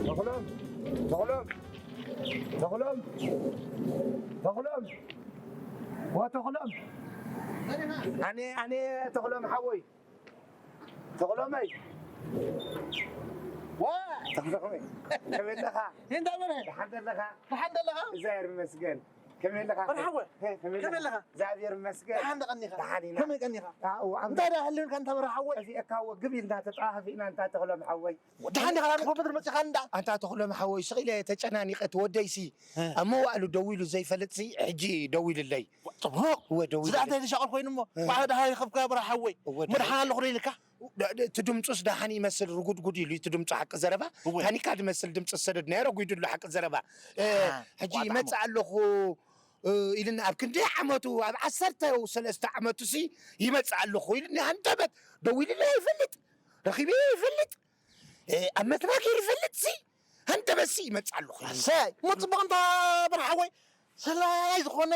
ተኽሎም፣ ተኽሎም፣ ተኽሎም፣ ተኽሎም፣ ዋ ተኽሎም፣ ኣነ፣ ኣነ ተኽሎም ሓወይ፣ ተኽሎመይ፣ ዋ ተኽሎመይ፣ ከመይ ኣለኻ? እንታይ በርሀ? ደሓን ኣለኻ? ደሓን ኣለኻ? እግዚኣብሔር ይመስገን። ከመይ ኣለኻ? በርሃ ሓወይ፣ ሄ፣ ከመይ ከመይ ኣለኻ? ኣለኻ? እግዚኣብሔር ይመስገን። ደሓን ዶ ቀኒኻ? ደሓን ኢና። ከመይ ቀኒኻ? ኣው፣ ኣም-፣ እንታይ ደኣ ሃልዩልካ እንታ በርሃ ሓወይ? ጠፊእካ እወ፣ ግብ ኢልና ተጠፋፊእና፣ እንታ ተኽሎም ሓወይ። ደሓን ዲኻ? ዳርፎ ምድሪ መጺኻ እንዳ። ኣንታ ተኽሎም ሓወይ፣ ስቕ ኢለ ተጨናኒቐ፣ እቲ ወደይሲ እ። ኣብ መዋእሉ ደዊሉ ዘይፈልጥሲ፣ ሕጂ ደዊሉለይ። ጽቡቕ። እወ፣ ደዊሉለይ። ዝዳእታ ይሻቕል ኮይኑ እሞ፣ እ። ባዕሉ ደሃይ ኸብካ በርሃ ሓወይ። እወ፣ መድሓን ደሃይ። ኣለኹ ዶ ኢልካ? ድ-፣ ድ-፣ እቲ ድምፁስ ደሓን ይመስል ርጉድጉድ ኢሉ፣ እቲ ድምፁ ሓቂ ዘረባ። እወ። ታኒካ ድመስል ድምፂ ዝሰደድናዮ ረጒዱሉ ሓቂ ዘረባ። እ፣ ኣሃ፣ ሕጂ ዋጣ ይመፅእ እሞ። ኣለኹ፣ እ፣ ኢልና ኣብ ክንደይ ዓመቱ፣ ኣብ ዓሰርተ ሰለስተ ዓመቱሲ ይመፅእ ኣለኹ ኢሉኒ ሃንደበት። ደዊሉለይ ይፈልጥ፣ ረኺበዮ ይፈልጥ፣ እ፣ ኣብ መድረኽ ይፈልጥሲ፣ ሃንደበትሲ ይመፅእ ኣለኹ ኢሉኒ። እሰይ፣ እሞ ፅቡቕ እንታ በርሓወይ፣ ሰላያይ ዝኾነ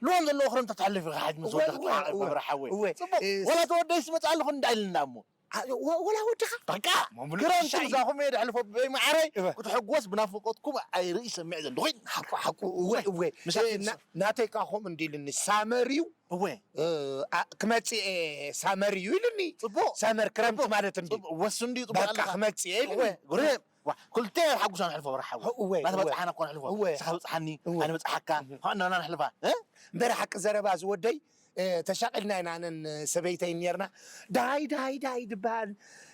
ልዋም ዘለዎ ክረምቲ ተሕልፍ ኢኻ፣ ሕጂ ምስ እወ፣ ወድኻ እወ፣ ተሓላልፍ እወ፣ በርሓወይ። እወ። ፅቡቕ፣ እስ- ወላ ተወደይሲ መፅእ ኣለኹ እንዳ ኢልና እሞ። ኣ፣ ወ-፣ ወላ ወድኻ? በቃ፣ ሙሉ ክረምቲ ሻይ። ምሳኹም እየ ደሕልፎ ብማዓረይ፣ እወ። ክትሕጎስ ብናፍቆትኩም ኣይርኢ ይሰምዕ ዘለኹ። ሓቁ፣ ሓቁ፣ እወ፣ እወ። ምሳኹም እ፣ ና-፣ ናተይ ከኣ ከምኡ እንዲ ኢሉኒ፣ ሳመር እዩ። እወ። እ፣ ኣ፣ ክመጽእ እየ ሳመር እዩ ኢሉኒ። ጽቡቕ። ሳመር ክረምቲ ጽቡቕ። ማለት እንዲ። ጽቡቕ። ወስን ድዩ? ጽቡቕ በቃ ኣለኻ። ክመጽእ እየ ኢሉኒ። እወ፣ ግርም። ዋ፣ ክልተ ሓጉሳ ንሕልፎ በርሓዊ። እወ፣ ናተ እወ። በጽሓና እኮ ንሕልፎ። እወ። ንስኻ በጽሓኒ፣ እወ። ኣነ በጽሓካ። እወ። ኸ እንዳና ንሕልፋ። እ? እምበር ሓቂ ዘረባ ዝወደይ፣ እ፣ ተሻቒልና ኢና ኣነን ሰበይተይን ኔርና። ደሃይ፣ ደሃይ፣ ደሃይ ድበሃል፣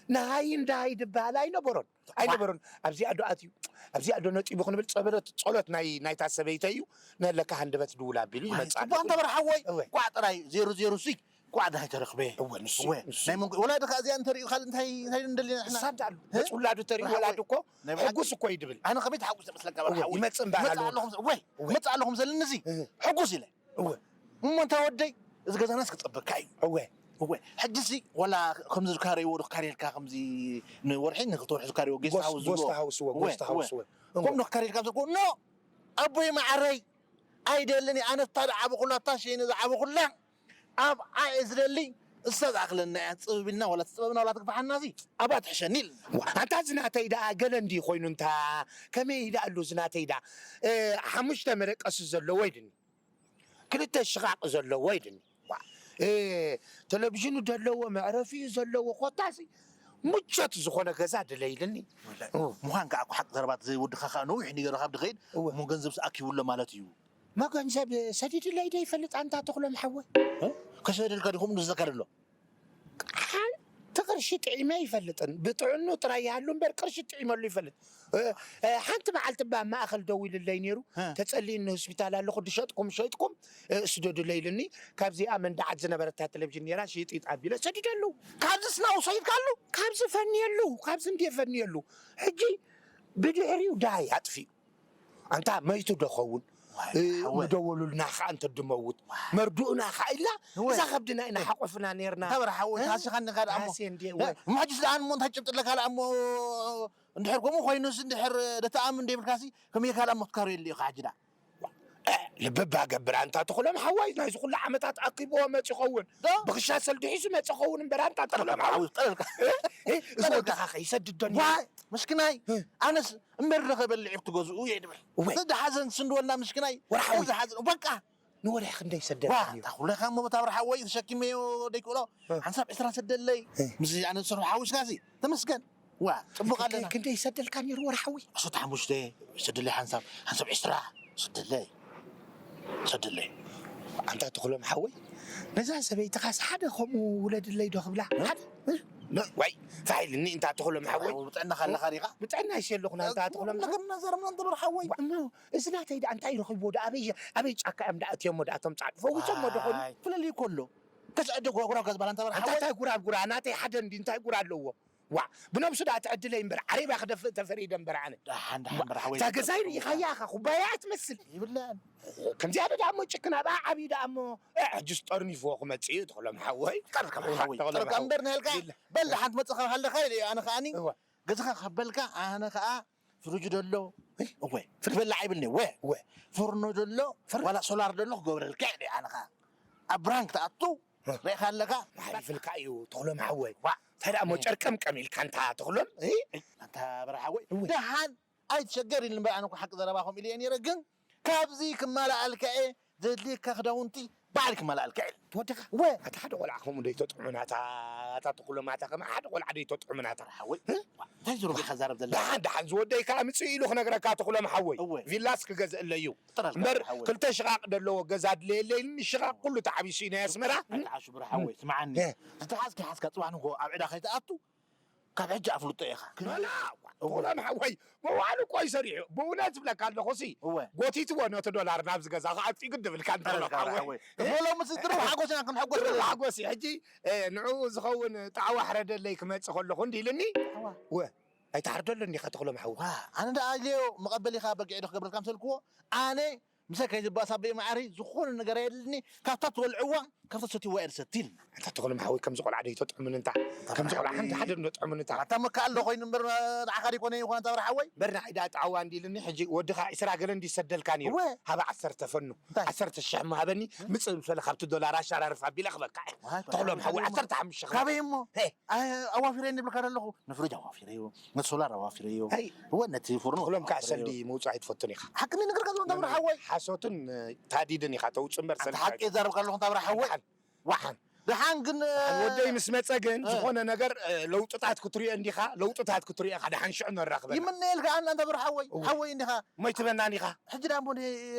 ነሃይን ደሃይ ድበሃል ኣይነበሮን። ኣይነበሮን። ኣብዚኣ ዶ ኣትዩ፣ ኣብዚኣ ዶ ነጢቡ ክንብል ጸበለት-፣ ጸሎት ናይ፣ ናይታ ሰበይተይ እዩ። ነለካ ሃንደበት ድውል ኣቢሉ ማይ ይመጽእ ጽቡቕ ኣለኹ። እንተ በርሓወይ፣ እወ። ኳዕ ጥራይ ዜሮ ዜሮ ሲ፣ ኳዕ ደሃይ ተረኽበ። እወ፣ ንሱ፣ እወ። ንሱ። ናይ መንጎ-፣ ወላ ድኻ እዚኣ እንተሪኡ ካልእ እንታይ፣ እንታይ እንደልየ ንሕና? ንሳ እንዳ ኣሉ፣ እ? ገጽ ውላዱ ተሪኡ በርሓወይ። ወላዱ እኮ ናይ ብሓቂ። ሕጉስ እኮ እዩ ድብል። ኣነ ከመይ ትሓጉስ ትመስለካ እወ፣ በርሓወይ? ይመጽእ እምበኣር መጽእ ኣለዎ። ኣለኹም፣ እወ፣ እወ። ይመጽእ ኣለኹም ዘለኒ እዚ እህ። ሕጉስ ኢለ። እወ። እሞ እንታ ወደይ፣ እዚ ገዛናስ ክጸበካ እዩ። እወ። እወ። ሕጂሲ ዋላ ከምዚ ዝካረይዎ ዶ ክካረየልካ፣ ከምዚ ንወርሒ ንክልተ ወርሒ ዝካረይዎ ጌስት ጎስ-፣ ሃውስ ዝብልዎ። ጎስት ሃውስ እወ፣ እወ፣ ጎስት እወ። ሃውስ እወ። እወ። ከምኡ ዶ ክካረየልካ ዘኮ፣ ኖ! ኣቦይ መዓረይ! ኣይደልን እየ። ኣነ እታ ዝዓበኹላ፣ እታ ሸይነ ዝዓበኹላ፣ ኣብኣ እየ ዝደሊ። እሳ ዝኣኽለና እያ። ጽብብ ኢልና ዋላ ትጽበብና ዋላ ትግፋሓና ሲ፣ ኣብኣ ትሕሸኒ ኢልና። ዋ፣ ኣንታ እዚ ናተይ ደኣ ገለ እንዲ ኮይኑ እንታ፣ ከመይ ኢዳ ኣሉ እዚ ናተይ ደኣ? እ፣ ሓሙሽተ መደቀሲ ዘለዎ ኢድኒ። ክልተ ሽቓቕ ዘለዎ ኢድኒ። ዋ፣ እ፣ ቴሌቪዥኑ ዘለዎ፣ መዕረፊኡ ዘለዎ፣ ኮታሲ ምቾት ዝኾነ ገዛ ድለይልኒ። ወላሂ፣ እ። ምዃን ከኣ እኮ ሓቂ ዘረባ፣ እቲ ወድኻ ከኣ ነዊሕ ንገረኻ ብድኸይድ፣ እወ። እሞ ገንዘብ ዝኣኪቡ ኣሎ ማለት እዩ። መገንዘብ ሰዲድለይ ዶ ይፈልጥ ኣንታ ተኽሎም ሓወይ? እ? ከሰደልካ ዲኹም ንዘካ ደሎ? ሓንቲ ቅርሺ ጥዒመ ኣይፈልጥን። ብጥዕኑ ጥራይ ይሃሉ እምበር ቅርሺ ጥዒመሉ ይፈልጥ። እ፣ እ፣ ሓንቲ መዓልቲ እባ ኣብ ማእኸል ደው ኢሉለይ ነይሩ። እ። "ተጸልዩኒ ሆስፒታል ኣለኹ፣ ድሸጥኩም ሸይጥኩም፣ እ፣ ስደዱለይ" ኢሉኒ። ካብዚኣ መንደዓት ዝነበረታ ቴሌቪዥን ነይራ፣ ሽይጥ ይጥ ኣቢለ ሰዲደሉ። ካብዚ ስናው ሰይድካሉ? ካብዚ ፈንየሉ፣ ካብዚ እንድየ ፈንየሉ። ሕጂ ብድሕሪኡ ዳይ ኣጥፊኡ። ኣንታ መይቱ ዶ ኸውን? ዋይ፣ እ፣ ሓወይ። ምደወሉልና ኸዓ እንተ ድመውት። ዋይ። መርድኡና ኸዓ ኢልና፣ እወ። እዛ ኸብድና ኢና ሓቆፍና ኔርና። እንታ በረ ሓወይ፣ እ? ታሲኻኒ ኸኣ ደኣ እሞ። ታሲ እንዴ፣ እ? እወ። እሞ ሕጂስ ደኣ እሞ እንታይ ጭብጢ ኣለካ ደኣ እሞ? እንድሕር ከምኡ ኮይኑስ፣ እንድሕር ደተኣምን ደይብልካሲ፣ ከመይ ኢልካ ደኣ እሞ ትካረየሉ ኢኻ ሕጂ ደኣ? እ፣ ልቢ እባ ገብር ኣንታ ተኽሎም ሓወይ፣ ናይዚ ኩሉ ዓመታት ኣኪብዎ መጺ ኸውን። ዶ? ብኽሻ ሰልዲ ሒዙ መጺ ኸውን እምበር ኣንታ ተኽሎም ጠለልካ ሓወይ። ሓወይ፣ ጠለልካ። እ? እ፣ እዚ ጠለልካ። ወድኻ ኸ ይሰድዶ ኔሩ? ዋይ፣ ምስኪናይ፣ እ። ኣነስ እምበር ዶ ከበልዕ እዩ ክትገዝኡ እየ ድብል። እወ። እዚ ሓዘን ስንድወልና ምስኪናይ። ወርሓዊ። እዚ ሓዘን፣ በቃ። ንወርሒ ክንደይ ሰደልካ ዋ፣ ነይሩ? እታ ኩለኻ እሞ በታ ብርሓወይ ተሸኪመዮ ደይክእሎ። እ። ሓንሳብ ዕስራ ሰደለይ። እ። ምስዚ ኣነ ዝሰርሖ ሓዊስካሲ፣ ተመስገን። ዋ፣ ጽቡቕ ክንደይ፣ ኣለና። ክንደይ ሰደልካ ነይሩ ወርሓዊ? ዓሰርተ ሓሙሽተ ሰደለይ ሓንሳብ፣ ሓንሳብ ዕስራ ሰደለይ። ሰደለይ። ኣንታ ተኽሎም ሓወይ፣ ነዛ ሰበይትኻስ ሓደ ከምኡ ውለድለይ ዶ ክብላ? እ? ሓደ? እ? ነ-፣ ዋይ፣ ፋሕ ኢልኒ እንታ ተኽሎም ሓወይ። ብጥዕናኻ ኣለኻ ዲኻ? ብጥዕና ይሸለኹ ናንታ ተኽሎም ሓወይ። ነገር እናዘረብና እንተ በርሓወይ። እሞ፣ እዚ ናተይ ደኣ እንታይ ረኺብዎ ደኣ? ኣበይ፣ ኣበይ ጫካ እዮም ደኣ ኣትዮሞ ደኣ እቶም ጻዕዱ? ፈዊሶሞ ዶ ኾኑ? ዋይ፣ ፍለልይ እኮ ኣሎ። ከስዐደ ጉራጉራ ጋዝ ባላ እንተ በርሓወይ። እንታይ ጉራጉራ? ናተይ ሓደ እንዲ እንታይ ጉራ ኣለዎ? ዋ፣ ብነብሱ ደኣ ትዕድለይ እምበር፣ ዓሬባ ክደፍእ ተፈሪደ እምበር ኣነ። ደሓን፣ ደሓን፣ ዋ፣ በርሓወይ እታ ገዛይ ይቅርታ ርኢኻያ ኢኻ፣ ኩባያ እያ ትመስል። ይብላን። ከምዚኣ ዶ ደኣ እሞ ጭክና፣ ብኣ ዓብዩ ደኣ እሞ፣ እ፣ ሕጅስ ጠርኒፍዎ ክመጽእ እዩ፣ ተኽሎም ሓወይ። ጠርካ ተኽሎም ሓወይ፣ ሓወይ። ጠርካ እምበር ንሃልካ፣ ይብላ። በል ደሓን ትመጽእ ካብ ሃለኻ ኢለ፣ ኣነ ከኣኒ፣ እዋ። ገዛኻ ከበልካ፣ ኣነ ከኣ ፍርጅ ደሎ እወ፣ ክትበልዕ ኣይብልኒ እወ፣ እወ። ፍርኖ ደሎ ዋላ ሶላር ደሎ ክገብረልካ እየ ኣነ ኸዓ። ኣብ ብራንክ ትኣቱ ርእኻ ኣለካ። ሓሊፍልካ እዩ ተኽሎም ሓወይ። እንታይ ደኣ እሞ ጨርቀምቀም ኢልካ እንታ ተኽሎም? ኣንታ በርሓ ሓወይ፣ ደሓን ኣይትሸገር ኢልኒ እምበር ኣነ እኮ ሓቂ ዘረባ ከምኡ ኢለ እየ ነይረ፣ ግን ካብዚ ክማልኣልካ እየ ዘድልየካ ክዳውንቲ ባዕሊ ክማልኣልካ እየ። ትወድኻ? ወ ኣታ ሓደ ቆልዓ ከምኡ ደይተጥዑምናታ፣ ኣታ ተኽሎም ኣታ ከም ሓደ ቆልዓ ደይተጥዑምናታ። ሓወይ እንታይ ዝሩብ ኢኻ ዛረብ ዘላ? ደሓን ደሓን ዝወደይ ከኣ ምጽእ ኢሉ ክነግረካ ተኽሎም ሓወይ። እወ። ቪላስ ክገዝእለይ እዩ። ጥራዝ እምበር ሓወይ። ክልተ ሽቓቕ ደለዎ ገዛ ድለየለይ ኢልኒ ሽቓቕ ኩሉ ተዓቢሱ እዩ ናይ ኣስመራ። ኣታ ዓሹ ብርሓ ሓወይ ስምዓኒ። እ። ዝተሓዝኪ ሓዝካ ጽባሕ ንግሆ ኣብ ዕዳ ከይትኣቱ ካብ ሕጂ ኣፍልጦ ኢኻ። በላ፣ እወ። ተኽሎም ሓወይ መዋዕሉ እኮ እዩ ሰሪሑ። ብእውነት ዝብለካ ኣለኹ ሲ እወ። ጎቲትዎ ነቲ ዶላር ናብዚ ገዛ ክኣትዩ ግድብልካ እንተኽሎም ጥራዝ ሓወይ። ሓወይ። እሞ ሎሚ ሲ ድሩብ ሓጎስና ክንሕጎስ ድሩብ ዘለና። ሓጎስ እዩ። ሕጂ እ፣ ንዕኡ ዝኸውን ጣዕዋ ሕረደለይ ክመጽእ ከለኹ እንዲ ኢልኒ። ጣዕዋ? ወ ኣይትሓርደሉ እንዲኻ ተኽሎም ሓወይ። ዋ፣ ኣነ ደኣ ኢለዮ መቐበሊኻ በጊዕ ዶ ክገብረልካ ምሰልክዎ ኣነ ምሳይ ከይትባእስ ኣቦይ መዓሪ ዝኾነ ነገር ኣየድልኒ፣ ካብታ ትበልዕዋ ካብታ ትሰትይዋ እየ ዝሰቲ ኢልና። ኣታ ተኽሎም ሓወይ ከምዚ ቆልዓ ደይተጥዕሙኒ እንታ። ከምዚ ቆልዓ ሓንቲ ሓደ እንዶ ጥዕሙኒ እንታ። ኣታ መከኣል ዶ ኮይኑ እምበር ንዓኻ ደይኮነ ይኾነ እታ በርሓ ሓወይ? እምበር ንዓይ ደኣ ጣዕዋ እንዲ ኢልኒ ሕጂ ወድኻ ዒስራ ገለ እንዲ ይሰደልካ ነይሩ። እወ። ሃበ ዓሰርተ ፈኑ። እንታይ? ዓሰርተ ሽሕ እሞ ሃበኒ ምጽእ ምስ በለ ካብቲ ዶላር ኣሻራርፍ ኣቢለ ክበካ እየ። ዋይ፣ ተኽሎም ሓወይ በርሓ ዓሰርተ ሓሙሽተ ሺሕ። ካበይ እሞ? ሄ። ኣይ፣ ኣዋፊረ እንብልካ ዘለኹ። ንፍሪጅ ኣዋፊረዮ፣ ነቲ ሶላር ኣዋፊረዮ። ኣይ። እወ፣ ነቲ ፉርኖ ተኽሎም ከዓ ኣዋፊረዮ። ሰልዲ ምውጻእ ኣይትፈቱን ኢኻ። ሓቂ ንነግርካ ዘለኹ እንታ በርሓ ሓወይ። ሓሶትን ታዲድን ኢኻ ተውጽእ እምበር ኣንታ ሰልዲ ሓቂ ኣይትፈቱን። ዛረብካ ኣለኹ እንታ በርሓ ሓወይ። ደሓን። ዋሓን። ደሓን ግን ደሓን ወደይ ምስ መጸ ግን እ። ዝኾነ ነገር እ፣ ለውጥታት ክትሪኦ እንዲኻ፣ ለውጥታት ክትሪኦ ኢኻ። ደሓን ሽዑ ነራኽበና። ይምነየልካ ኣና እንታ በርሓ ሓወይ። እወ። ሓወይ እንዲኻ። እሞ ኣይትበናን ኢኻ። ሕጂ ደኣ እሞ ደ-፣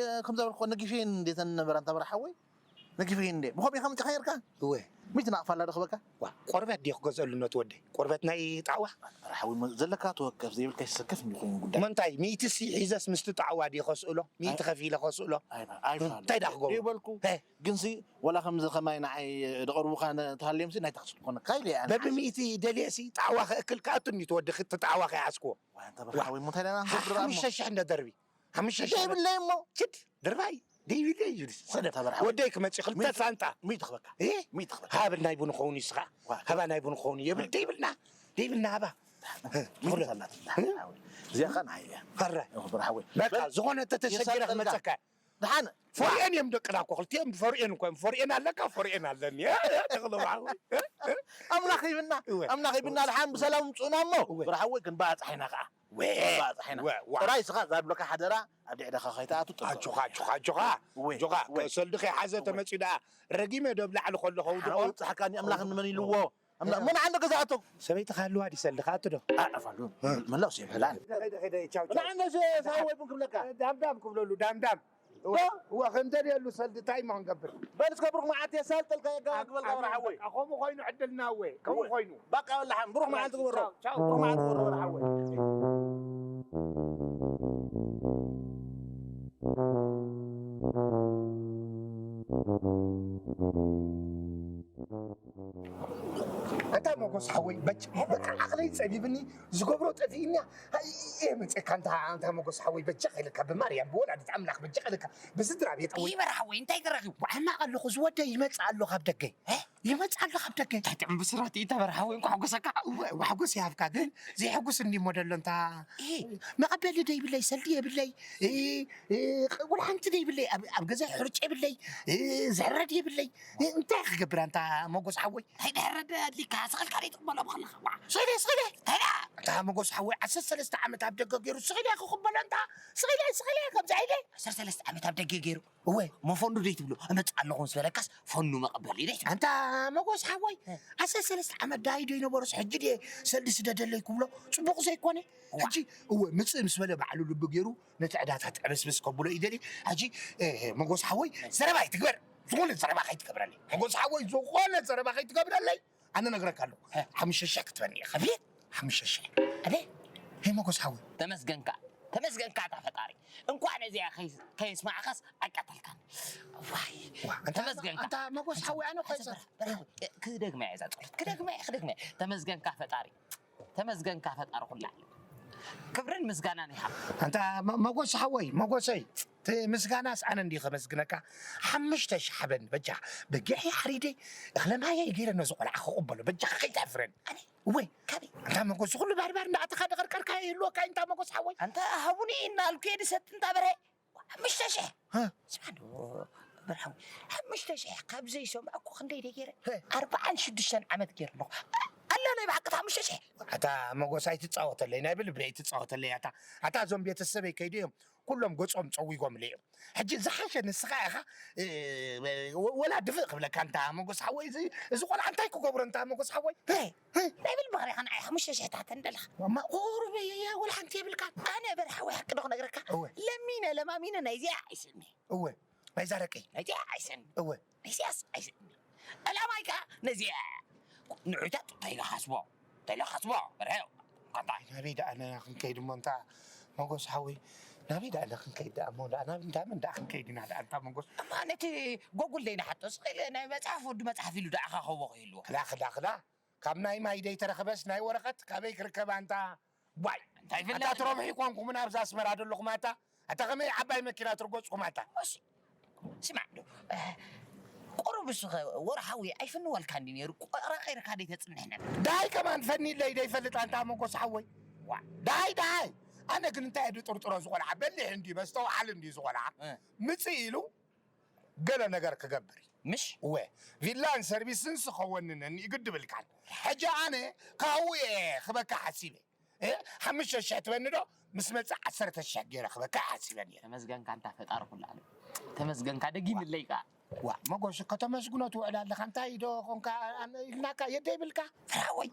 ከም ዘበልኩ ነጊፈየን እንዴተን ነበራ እንታ በርሓ ሓወይ። ነጊፈ እንዴ? ብኸምኡ ኢኻ መጺኻ ነርካ? እወ። ሚእቲ ናቕፋ ኣላ ዶ ክበካ? ዋ፣ ቆርበት ድየ ክገዝአሉ ነቲ ወደይ? ቆርበት ናይ ጣዕዋ? ኧረ ሓወይ፣ ዘለካ ተወከፍ፣ ዘይብልካ ይሰከፍ እንዲ ኮይኑ ጉዳይ። እሞ እንታይ፣ ሚእቲ ሲ ሒዘስ ምስቲ ጣዕዋ ድየ ከስእሎ? ሚእቲ ኣይ-፣ ከፊለ ከስእሎ? ኣይ-፣ ኣይ-፣ እንታይ ደኣ ክገብሮ? ይበልኩ። ሄ። ግንሲ፣ ወላ ከምዚ ከማይ ንዓይ ዝቐርቡኻ ነ-፣ ተሃልዮምሲ፣ ናይ ታክሲ ክኾነካ ኢለ እየ ኣነ። በብሚእቲ ደልየሲ፣ ጣዕዋ ክእክል ክኣቱ እንዲ ተወዲ፣ ክቲ ጣዕዋ ከይሓዝክዎ። ዋ፣ እንተ በርሓ ሓወይ፣ እሞ እንታይ ደኣ ንገብር እሞ? ሓሙሽተ ሽሕ እንደ ደርቢ። ሓሙሽተ ሽሕ። ደይብለይ እሞ። ችድ፣ ድርባይ፣ ደይብለይ እዩ። ስደብ። ተበርሓ። ወደይ ክመጽእ ክልተ ሚእቲ፣ ሳንጣ። ሚእቲ ክበካ። እ? ሚእቲ ክበካ። ሃብ ናይ ቡን ክኸውን ይስኻ። ዋ። ሃባ ናይ ቡን ክኸውን ይብል። ደይብልና። ደይብልና ሃባ። ሚእቲ ሳንጣ። እ? ሓወይ። እዚኣ ኸ ንዓይ እያ። ፈራይ። እኹ ብርሓወይ። በቃ፣ በል፣ ዝኾነ ተተሸጊረ የሳልጠልካ። ክመጸካ። ደሓን። ፈሪኤን እዮም ደቅና እኮ፣ ክልቲኦም ፈሪኤን እኮ እዮም። ፈሪኤን ኣለካ፣ ፈሪኤን ኣለኒ። እ? እ? ተኽሎም ሓወይ። እ? እ? ኣምላኽ ይብና። እወ። ኣምላኽ ይብና። ደሓን ብሰላም ምጹና እሞ። እወ። ብርሓወይ ክንበጻሕ ኢና ኸኣ። ወ-፣ ባጽሕ ኢና። ወ-፣ ዋ። ጥራይ ስኻ ዛብለካ ሓደራ፣ ኣብ ድዕደኻ ከይትኣቱ ጥንቀቕ። ኣጆኻ፣ ኣጆኻ፣ ኣጆኻ። ወ-፣ ኣጆኻ። ወ-፣ ሰልዲ ከይሓዘ ወ-፣ ተመጺኡ ደኣ ረጊመ ዶ ኣብ ላዕሊ ከሎ ከውድቖ? ሓራ ውጽሓካኒ ኣምላኽ ንመን ኢልዎ? ኣምላኽ፣ መን ዓንዲ ገዛእቶ? ሰበይቲ ሃልዋ ድዩ ሰልዲ ክኣቱ ዶ? ኣ-፣ ኣፋሉ። እ። መላው ሰብ ይብላን። ከይደ፣ ከይደ፣ ቻው፣ ቻው። ንዓንደ ሰ-፣ ሰብኣይ ቡን ክብለካ። ዳምዳም ክብለሉ፣ ዳምዳም። እወ፣ እወ፣ ክንደልየሉ ሰልዲ እንታይ እሞ ክንገብር? በል እስከ ብሩኽ መዓልቲ የሳልጠልካ የጋባ ክበልካ በርሓወይ። ከምኡ ኮይኑ ዕድልና እወ፣ ከምኡ እወ። ኮይኑ። በቃ በል ደሓን፣ ብሩኽ መዓልቲ ግበሮ። ቻው፣ ቻው። ብሩኽ መዓልቲ ግበሮ በርሓወይ። ኣንታ ሞጎስ ሓወይ፣ በጅ-፣ በቃ ዓቕለይ ጸቢብኒ፣ ዝገብሮ ጠፊእኒ፣ ኣይ፣ እየ መጽእካ፣ ኣንታ፣ ኣንታ ሞጎስ ሓወይ፣ በጃኻ ኢልካ፣ ብማርያም፣ ብወላዲት ኣምላኽ፣ በጃኻ ኢልካ፣ ብስድራ ቤት፣ ኣወይ። ይበር ሓወይ፣ እንታይ ተረኺቡ? ሕማቕ ኣለኹ፣ ዝወደ ይመጽእ ኣሎ ካብ ደገ። እ? ይመጽእ ኣሎ ካብ ደገ። እንታይ ጥዑም ብስራት እዩ፣ ተበር ሓወይ፣ እንኳዕ ሓጎሰካ። እወ፣ እወ፣ ሓጎስ ይሃብካ፣ ግን ዘየሕጉስ እንዲ ሞደሎ፣ እንታ፣ እ፣ መቐበሊ ደይብለይ፣ ሰልዲ የብለይ፣ እ፣ እ፣ ቅ-፣ ወላ ሓንቲ ደይብለይ፣ ኣብ፣ ኣብ ገዛ ሕርጭ የብለይ፣ እ፣ ዝሕረድ የብለይ። እ፣ እንታይ ክገብር ኣንታ ሞጎስ ሓወይ? እንታይ ድሕረድ ኣድሊካ? ስቕ ኢልካ ደይ ትቕበሎ ብኸለኻ? ዋ። ስቕ ኢለ፣ ስቕ ኢለ። እንታይ ደኣ? ኣንታ ሞጎስ ሓወይ፣ ዓሰርተ ሰለስተ ዓመት ኣብ ደገ ገይሩ፣ ስቕ ኢለ ክቕበሎ ኣንታ፣ ስቕ ኢለ፣ ስቕ ኢለ፣ ከምዚ ኢለ። ዓሰርተ ሰለስተ ዓመት ኣብ ደገ ገይሩ? እወ። እሞ ፈኑ ደይ ትብሎ? እመጽእ ኣለኹ ምስ በለካስ ፈኑ መቐበሊ ደይ ትብሎ? ኣንታ ሞጎስ ሓወይ፣ እ። ዓሰርተ ሰለስተ ዓመት ዳይ ዶ ይነበሮስ ሕጂ ድየ ሰልዲ ስደደለይ ክብሎ? ጽቡቕ ዘይኮነ? ዋ። ሕጂ፣ እወ፣ ምጽእ ምስ በለ ባዕሉ ልቢ ገይሩ ነቲ ዕዳታት ዕብስብስ ከብሎ እዩ ደልዩ። ሕጂ፣ እ፣ መጎስ ሓወይ፣ ዘረባ ኣይትግበር። ዝኾነ ዘረባ ከይትገብረለይ። መጎስ ሓወይ፣ ዝኾነ ዘረባ ከይትገብረለይ። ኣነ ነግረካ ኣለኹ። ሀ። ሓሙሽተ ሽሕ ክትበኒ ኢኻ። ኣቤት። ሓሙሽተ ሽሕ። ኣቤት። ሄ መጎስ ሓወይ። ተመስገንካ። ተመስገንካ እታ ፈጣሪ። እንኳዕ ነዚኣ ከይ-፣ ከየስማዕካስ ኣቃተልካኒ። ዋይ። ዋ፣ ኣንታ፣ ተመስገንካ። ኣንታ መጎስ ሓወይ፣ ኣነ እኮ ኣንታ ይጸ- በራ-፣ በራ-፣ ክደግማ እየ እዛ ጸሎት። ክደግማ እየ፣ ክደግማ እየ። ተመስገንካ ፈጣሪ። ተመስገንካ ፈጣሪ ኩሉ ዓለም። ክብርን ምስጋናን ይሃብ። ኣንታ መ- መጎስ ሓወይ፣ መጎሰይ፣ እቲ ምስጋናስ ኣነ እንዲ ከመስግነካ። ሓምሽተ ሺሕ ሓበኒ በጃ። በጊዕ ሓሪደይ፣ እኽለ ማየይ ገይረ ነዚ ቆልዓ ክቕበሎ በጃ። ከይተሕፍረኒ። ኣነ እወይ። ካበይ? ኣንታ መጎስ፣ ኩሉ ባርባር እንዳኣተኻ ደቐርቀርካ ይህልወካ። ኣንታ መጎስ ሓወይ። ኣንታ ሃቡኒ እናልኩ እየ ድሰቲ እንዳ በርሀ። ሓምሽተ ሺሕ። እ። ስማዕ ዶ፣ ብርሃን፣ ሓምሽተ ሺሕ ካብ ዘይሰምዐኩ ክንደይ ደይ ገይረ? እ። ኣርባዓን ሽዱሽተን ዓመት ገይረ ኣለኹ። ኣላ ናይ ብሓቂ ሓምሽተ ሺሕ። ኣታ መጎስ፣ ኣይትጻወተለይ፣ ናይ ብልቢ ኣይትጻወተለይ። ኣታ ኣታ እዞም ቤተሰበይ ከይዱ እዮም፣ ኩሎም ገጾም ጸዊጎምለይ እዮም። ሕጂ ዝሓሸ ንስኻ ኢኻ። እ፣ ወ- ወላ ድፍእ ክብለካ። ኣንታ መጎስ ሓወይ፣ እዚ እዚ ቆልዓ እንታይ ክገብሮ? ኣንታ መጎስ ሓወይ፣ ናይ ብልቢ ኸሪኻ ንዓይ ሓሙሽተ ሽሕታት እንደለኻ። ማ ቁሩብ እየ፣ ወላ ሓንቲ የብልካ። ኣነ በርሓዊ ሓቂ ዶ ክነግረካ? እወ። ለሚነ ለማሚነ ናይዚኣ ኣይስእኒ። እወ፣ ናይዛ ደቀይ። ናይዚኣ ኣይስእኒ። እወ። ናይዚኣስ ኣይስእኒ። ዕላማይ ከኣ ነዚኣ ንዑታት እንታይ ኢለ ሓስቦ? እንታይ ኢለ ሓስቦ? በርሐ። ካታ ናበይ ደኣ ንሕና ክንከይድ እሞ፣ እንታ መጎስ ሓወይ፣ ናበይ ደኣ ንሕና ክንከይድ ደኣ እሞ፣ ደኣ ናብ እንዳ መን ደኣ ክንከይድ ኢና ደኣ፣ እንታ መጎስ? እማ ነቲ ጎጉል ደይ ንሓቶ ስቕ ኢለ ናይ መጽሓፍ ወዲ መጽሓፍ ኢሉ ደኣ ካኸቦ ክህልዎ። ክላ ክላ ክላ። ካብ ናይ ማይ ደይተረኽበስ ናይ ወረቐት ካበይ ክርከብ ኣንታ? ዋይ! እንታይ ይፍለጥ? ኣታ ትረብሑ ይኮንኩም ናብዛ ኣስመራ ዘለኹም ኣታ? ኣታ ከመይ ዓባይ መኪና ትርገጽኩም ኣታ? እሺ፣ ስማዕ ዶ፣ ቁሩብ እሱ ኸ ወርሓዊ ኣይፍንወልካ እንዲ ነይሩ፣ ቆራቒርካ ደይ ተጽንሕ ነበር። ዳይ ከማን ፈኒለይ ደይፈልጥ ኣንታ መጎስ ሓወይ። ዋ፣ ዳይ ዳይ! ኣነ ግን እንታይ እየ ድጥርጥሮ ዝቆልዓ? በሊሕ እንዲ መስተውዓል እንዲ ዝቆልዓ። እ። ምጽእ ኢሉ ገለ ነገር ክገብር እዩ። ምሽ? እወ፣ ቪላን ሰርቪስን ስኸወንነኒ ግድ ብልካን። ሕጂ ኣነ ካብኡ እየ ክበካ ሓሲበ። እ? ሓሙሽተ ሽሕ ትበኒ ዶ? ምስ መጽእ ዓሰርተ ሽሕ ገይረ ክበካ ሓሲበ ነይረ። ተመስገንካ እንታ ፈጣሪ ኩሉ ዓለም። ተመስገንካ ደጊምለይ ከኣ። ዋ፣ መጎስ ከተመስግኖ ትውዕል ኣለኻ። እንታይ ዶ ኾንካ ኣነ ኢልናካ የደ ይብልካ? ፍራወይ።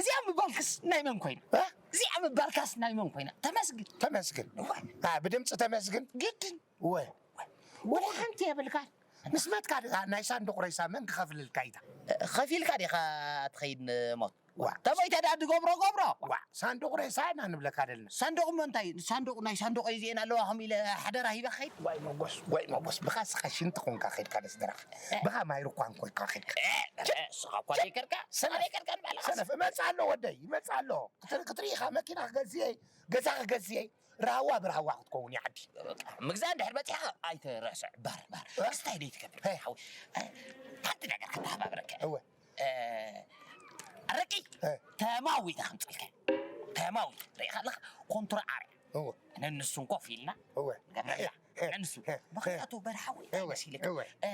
እዚኣ ምባልክስ ናይ መን ኮይና? እ? እዚኣ ምባልካስ ናይ መን ኮይና? ተመስግን። ተመስግን። ዋ። አ፣ ብድምፂ ተመስግን። ግድን። ወ ወላ ሓንቲ የብልካ። ንስመትካ ድኣ ናይ ሳንዱቕ ሬሳ መን ክኸፍልልካ ኢታ? ከፊልካ ዲኻ ትኸይድ ንሞት? ዋ። ተመይተ ደኣ ድገብሮ ገብሮ። ዋ፣ ሳንዱቕ ሬሳ ኢና ንብለካ ደልና። ሳንዱቕ እሞ እንታይ? ሳንዱቕ ናይ ሳንዱቕ እዚኤን ኣለዋ ከም ኢለ ሓደራ ሂበ ክኸይድ። ዋይ መጎስ፣ ዋይ መጎስ፣ ብኻ ስኻ ሽንቲ ኮንካ ኸይድካ ደስ ደራኻ። ብኻ ማይ ርኳን ኮንካ ኸይድካ። እ፣ እ፣ ስኻ እኳ ዘይከድካ፣ ስኻ ሰነፍ። ዘይከድካ ንባዕልኻ። ሰነፍ፣ እመጽእ ኣሎ ወደይ፣ ይመጽእ ኣሎ። ክት-፣ ክትርኢ ኢኻ፣ መኪና ክገዝእ እየ፣ ገዛ ክገዝእ እየ። ራሃዋ ብራሃዋ ክትከውን እያ ዓዲ። በቃ፣ ምግዛእ እንድሕር በጺሕካ ኣይትረስዕ። ባር፣ ባር። እ? ክስታይ ደይ ትገብር። ሄ። ሓው፣ እ፣ ሓንቲ ነገር ከተሓባብረካ። እወ። እ፣ ኣረቂ እ። ተማዊታ ከምጽልካ። ተማዊታ። ርኢኻ ኣለኻ? ኮንትራ ዓርያ። እወ። ኣነ ንሱን ኮፍ ኢልና እወ። ንገብረላ። ሄ፣ ኣነ ንሱ። ሄ፣ ምኽንያቱ በርሓዊ እንታይ እወ፣ መሲልካ? እወ። እ፣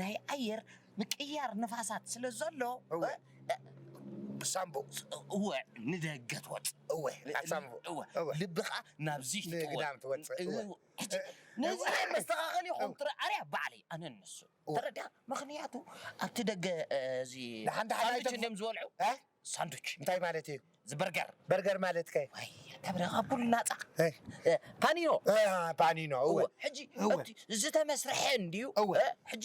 ናይ ኣየር ምቅያር ንፋሳት ስለ ዘሎ፣ እወ። እ፣ እ፣ ሳምቡእ። እወ፣ ንደገ ትወጽእ። እወ፣ ናብ ሳምቡእ። እወ፣ እወ። ልቢ ኸኣ ናብዚ ንግዳም ትወጽእ። እወ። እወ። ሕጂ፣ እ፣ ነዚ እወ። መስተኻኸሊ እወ። ኮንትራ ዓርያ ባዕለይ፣ ኣነ ንሱ። እወ። ተረዲኣ? ምኽንያቱ ኣብቲ ደገ፣ እ፣ እዚ ደሓን ደሓን ሳንዱች ኣይተፍ-፣ እንድዮም ዝበልዑ? እ? ሳንዱች። እንታይ ማለት እዩ? እዚ በርገር። በርገር ማለት ከ? ዋይ፣ ተብረ ካብ ኩሉ ናጻ። እ። እ፣ ፓኒኖ። እ፣ ፓኒኖ፣ እወ። እወ፣ ሕጂ እወ። ኣብቲ ዝተመስርሐ እንድዩ። እወ። እ፣ ሕጂ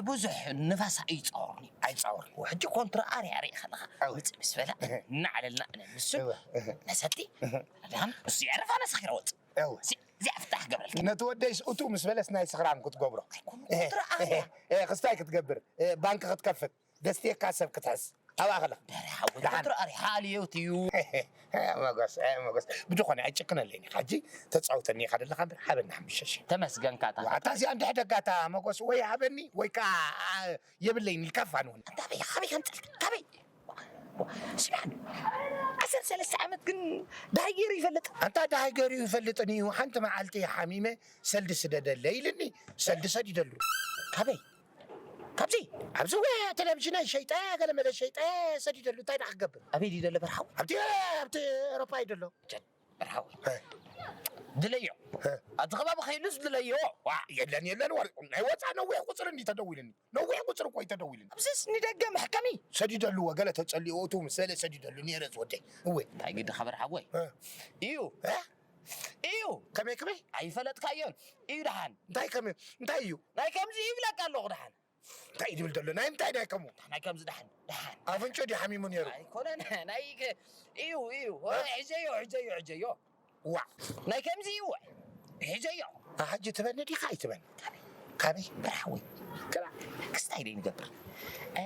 ብዙሕ ንፋስ ኣይጻወርን እዩ። ኣይጻወርን። እወ፣ ሕጂ ኮንትራ ኣርያ ርኢ ከለኻ እወ። ውጽእ ምስ በላ እህ። እናዓለልና ኣነ ንሱን እወ፣ እህ። ነሰቲ እህ። ደሓን እሱ የዕርፍ ኣነ ሰኺረ ወጽእ። እወ። እዚ፣ እዚኣ ፍታሕ ገብረልካ። ነቲ ወደይስ እቱ ምስ በለስ ናይ ስኽራን ክትገብሮ። ኣይኮኑ እህ፣ ኮንትራ ኣርያ። እህ፣ እህ፣ ክስታይ ክትገብር፣ እህ፣ ባንክ ክትከፍት። ደስትየካ ሰብ ክትሕዝ ኣብኣ ከለኻ። ደረ ሓወይ፣ ደሓን። ቁጥሪ ኣሪ ሓልዮት እዩ። መጎስ፣ እ፣ መጎስ። ብዝኾነ ኣይጭክነለይን ኢኻ። ሕጂ ተጻውተኒ ኢኻ ደለኻ እምበር፣ ሃበኒ ሓሙሽተ ሽሕ። ተመስገንካ እታ ዋታ እዚኣ እንድሕደጋታ መጎስ ወይ ሃበኒ ወይ ከኣ፣ ኣ፣ የብለይን ኢልካ ፋንውን። ኣንታ ኣበይ፣ ካበይ ከምጽልካ? ካበይ? ስማዕ፣ ዓሰርተ ሰለስተ ዓመት ግን ደሃይ ገይሩ ይፈልጥ? ኣንታ ደሃይ ገይሩ ይፈልጥን እዩ። ሓንቲ መዓልቲ ሓሚመ ሰልዲ ስደደለይ ኢልኒ። ሰልዲ ሰዲደሉ። ካበይ? ካብዚ ኣብዚ ወ-፣ ቴሌቪዥን ሸይጠ፣ ገለመለ ሸይጠ፣ ሰዲደሉ። እንታይ ደኣ ክገብር? ኣበይ ድዩ ዘሎ በርሓዊ? ኣብቲ፣ ኣብቲ ኤውሮፓ እዩ ዘሎ። ጀን በርሓዊ። እ። ድለዮ። እ። ኣብዚ ከባቢ ከይሉስ ድለዮ። ዋ፣ የለን፣ የለን፣ ወረ-፣ ናይ ወፃእ ነዊሕ ቁፅሪ እንዲ ተደዊልኒ። ነዊሕ ቁፅሪ እኮ እዩ ተደዊልኒ። ኣብዚስ ንደገ መሕከሚ። ሰዲደሉ፣ ወገለ ተፀሊኡ፣ እቱ ምስ በለ ሰዲደሉ፣ ነይረ ዝወደይ። እወ። እንታይ ግዲ ኸበር ሓወይ? እ። እዩ። እ? እዩ። ከመይ፣ ከመይ? ኣይፈለጥካዮን። እዩ ደሓን። እንታይ ከመይ? እንታይ እዩ? ናይ ከምዚ ይብለካ ኣለኹ ደሓን። እንታይ ድብል ዘሎ? ናይ ምንታይ ናይ ከምኡ? ናይ ከምዚ ደሓን፣ ደሓን። ኣፍንጮ ድዩ ሓሚሙ ነይሩ? ኣይኮነን፣ ናይ ከ-፣ እዩ፣ እዩ። እ? ሕጀዮ፣ ሕጀዮ፣ ሕጀዮ። ዋዕ። ናይ ከምዚ እዩ። ሕጀዮ። ኣ፣ ሕጂ ትበኒ ዲኻ ኣይትበኒ? ካበይ? ካበይ? በርሓዊ። ክላ-፣ ክስታይ ደይ ንገብር። እ፣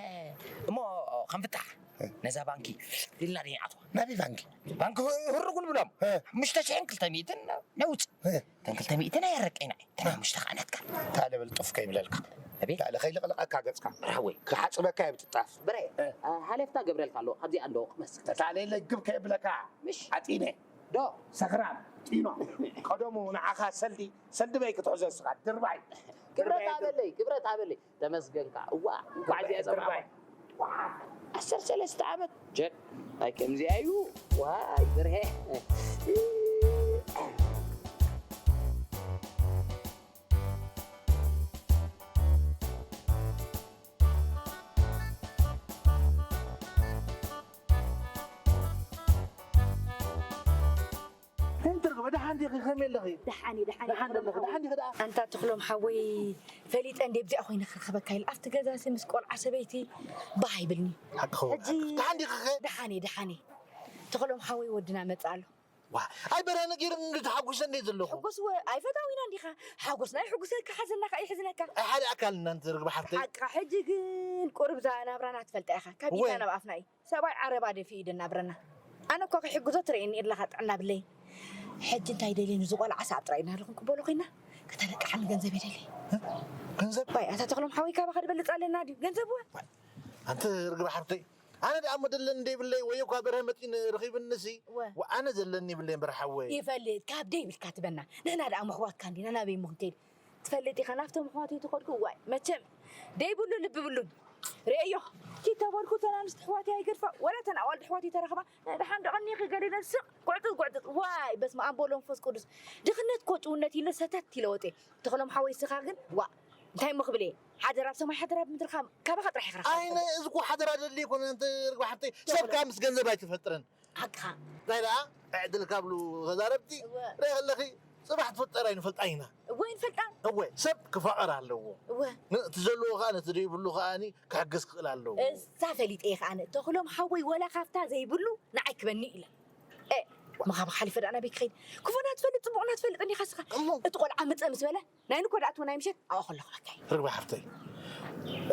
እሞ ከም ፍታሕ፣ እ። ነዛ ባንኪ ቪላ ደይ ንኣትዋ። ናበይ ባንኪ? ባንኪ ህርጉ ንብሎም። ሓሙሽተ ሽሕን ክልተ ሚእትን ነውፅ። እተን ክልተ ሚእትን ኣየረቀይና እተን ሓሙሽተ ከዓ ናትካ። ታለ በል ጡፍ ከይብለልካ። ኣቤት። ታለ ከይልቕለቐካ ገፅካ። ብርሃወይ። ክሓፅበካ እየ ብጥጣፍ። ብረ። ሃለፍታ ገብረልካ ኣለዎ ካብዚኣ ኣለዎ ክመስል። ታለ ለግብ ከይብለካ። ምሽ። ዓጢነ። ዶ። ሰኽራም። ጢኖ። ቀደሙ ንዓኻ ሰልዲ ሰልዲ በይ ክትሕዞ እስኻ ድርባይ። ክብረት ኣበለይ ክብረት ኣበለይ። ተመስገንካ እዋ እንኳዕ እዚኣ ጸምዓዋ። ዓሰርተ ሰለስተ ዓመት ጀድ ናይ ከምዚኣ እዩ። ዋይ ብርሄ። እንታይ ትርጉም ደሓን ዲኺ ከመይ ኣለኺ? ደሓን እየ ደሓን እየ። ደሓን ዘለኺ ደሓን ዲኺ ደኣ? ኣንታ ተኽሎም ሓወይ ፈሊጠ እንዴ ብዚኣ ኮይነ ክረኽበካ ኢለ ኣብቲ ገዛሲ ምስ ቆልዓ ሰበይቲ ባህ ይብልኒ። ሓቅኺ ሕጂ ደሓን ዲኺ ኸ? ደሓን እየ ደሓን እየ። ተኽሎም ሓወይ ወድና መጽእ ኣሎ። ዋ ኣይ በረ ነጊርኒ እንዲ ተሓጒሰ እንዴ ዘለኹ። ሕጉስ ወ ኣይፈታዊና እንዲኻ ሓጎስና ይሕጉሰካ ሓዘንና ከኣ ይሕዝነካ። ኣይ ሓደ ኣካል እናንተ ርግቢ ሓፍተይ። ሓቅኻ ሕጂ ግን ቁሩብ እዛ ናብራና ትፈልጣ ኢኻ ካብ ኢድና ናብ ኣፍና እዩ። ሰብኣይ ዓረባ ደፊኡ እዩ ደናብረና። ኣነ እኮ ክሕግዞ ትርእየኒ ኣለኻ ጥዕና ብለይ። ሕጂ እንታይ ደልየ ንዝቆልዓ ሰኣብ ጥራይ እናለኹም ክበሎ ኮይና ከተለቅሓኒ ገንዘብ የደሊ። ገንዘብ? ዋይ ኣታ ተኽሎም ሓወይ ካባኻ ድበልፅ ኣለና ድዩ ገንዘብ ወ? ኣንቲ ርግቢ ሓፍተይ ኣነ ደኣ መደለን እንደይብለይ ወይ እኳ በርሀ መፂን ረኺብንሲ ወ- ኣነ ዘለኒ ይብለይ በርሓወይ። ይፈልጥ ካብ ደይብልካ ትበና ንሕና ደኣ መኽዋትካ እንዲና ናበይ እሞ ክንከይድ ትፈልጥ ኢኻ ናብቶም ኣሕዋተይ ተኸድኩ ዋይ መቸም ደይብሉ ልቢ ብሉን ርእዮ ኪድ ተበልኩ ተን ኣንስቲ ኣሕዋተይ ኣይገድፋ ወላ ተን ኣዋልድ ኣሕዋተይ ተረኽባ ናይ ደሓን ደቐኒኺ ገለ ኢለን ስቕ ጉዕጥጥ ጉዕጥጥ ዋይ በስመ ኣብ ወወልድ ወመንፈስ ቅዱስ ድኽነት እኮ ጭውነት ኢለ ሰተት ኢለ ወጤ ተኽሎም ሓወይ ስኻ ግን ዋእ እንታይ እሞ ክብል እየ ሓደራ ኣብ ሰማይ ሓደራ ኣብ ምድሪ ካባኻ ጥራሕ ይኽረኻ ኣይነ እዚ እኮ ሓደራ ደሊ ይኮነ እንተ ርግቢ ሓፍተይ ሰብ ከዓ ምስ ገንዘብ ኣይትፈጥርን ሓቅኻ እንታይ ደኣ ዕድል ካብሉ ተዛረብቲ እወ። ርኢ ከለኺ ፅባሕ ትፍጠር ኣይንፈልጣ ኢና እወ ይንፈልጣ እወ ሰብ ክፋቐር ኣለዎ እወ ን- እቲ ዘለዎ ከዓ ነቲ ዘይብሉ ከዓ ክሕግዝ ክኽእል ኣለዎ እዛ ፈሊጠ እየ ከዓ ተኽሎም ሓወይ ወላ ካብታ ዘይብሉ ንዓይ ክበኒ ኢለ እ፣ መኻብኻ ሓሊፈ ደኣ ናበይ ክኸይድ ክፉና ትፈልጥ ፅቡቕና ትፈልጥ እንዲኻ ስኻ እሞ እቲ ቆልዓ ምፅእ ምስ በለ ናይ ንኮ ደኣ ትወ ናይ ምሸት ኣብኣ ከለኹ በካይ ርግቢ ሓፍተይ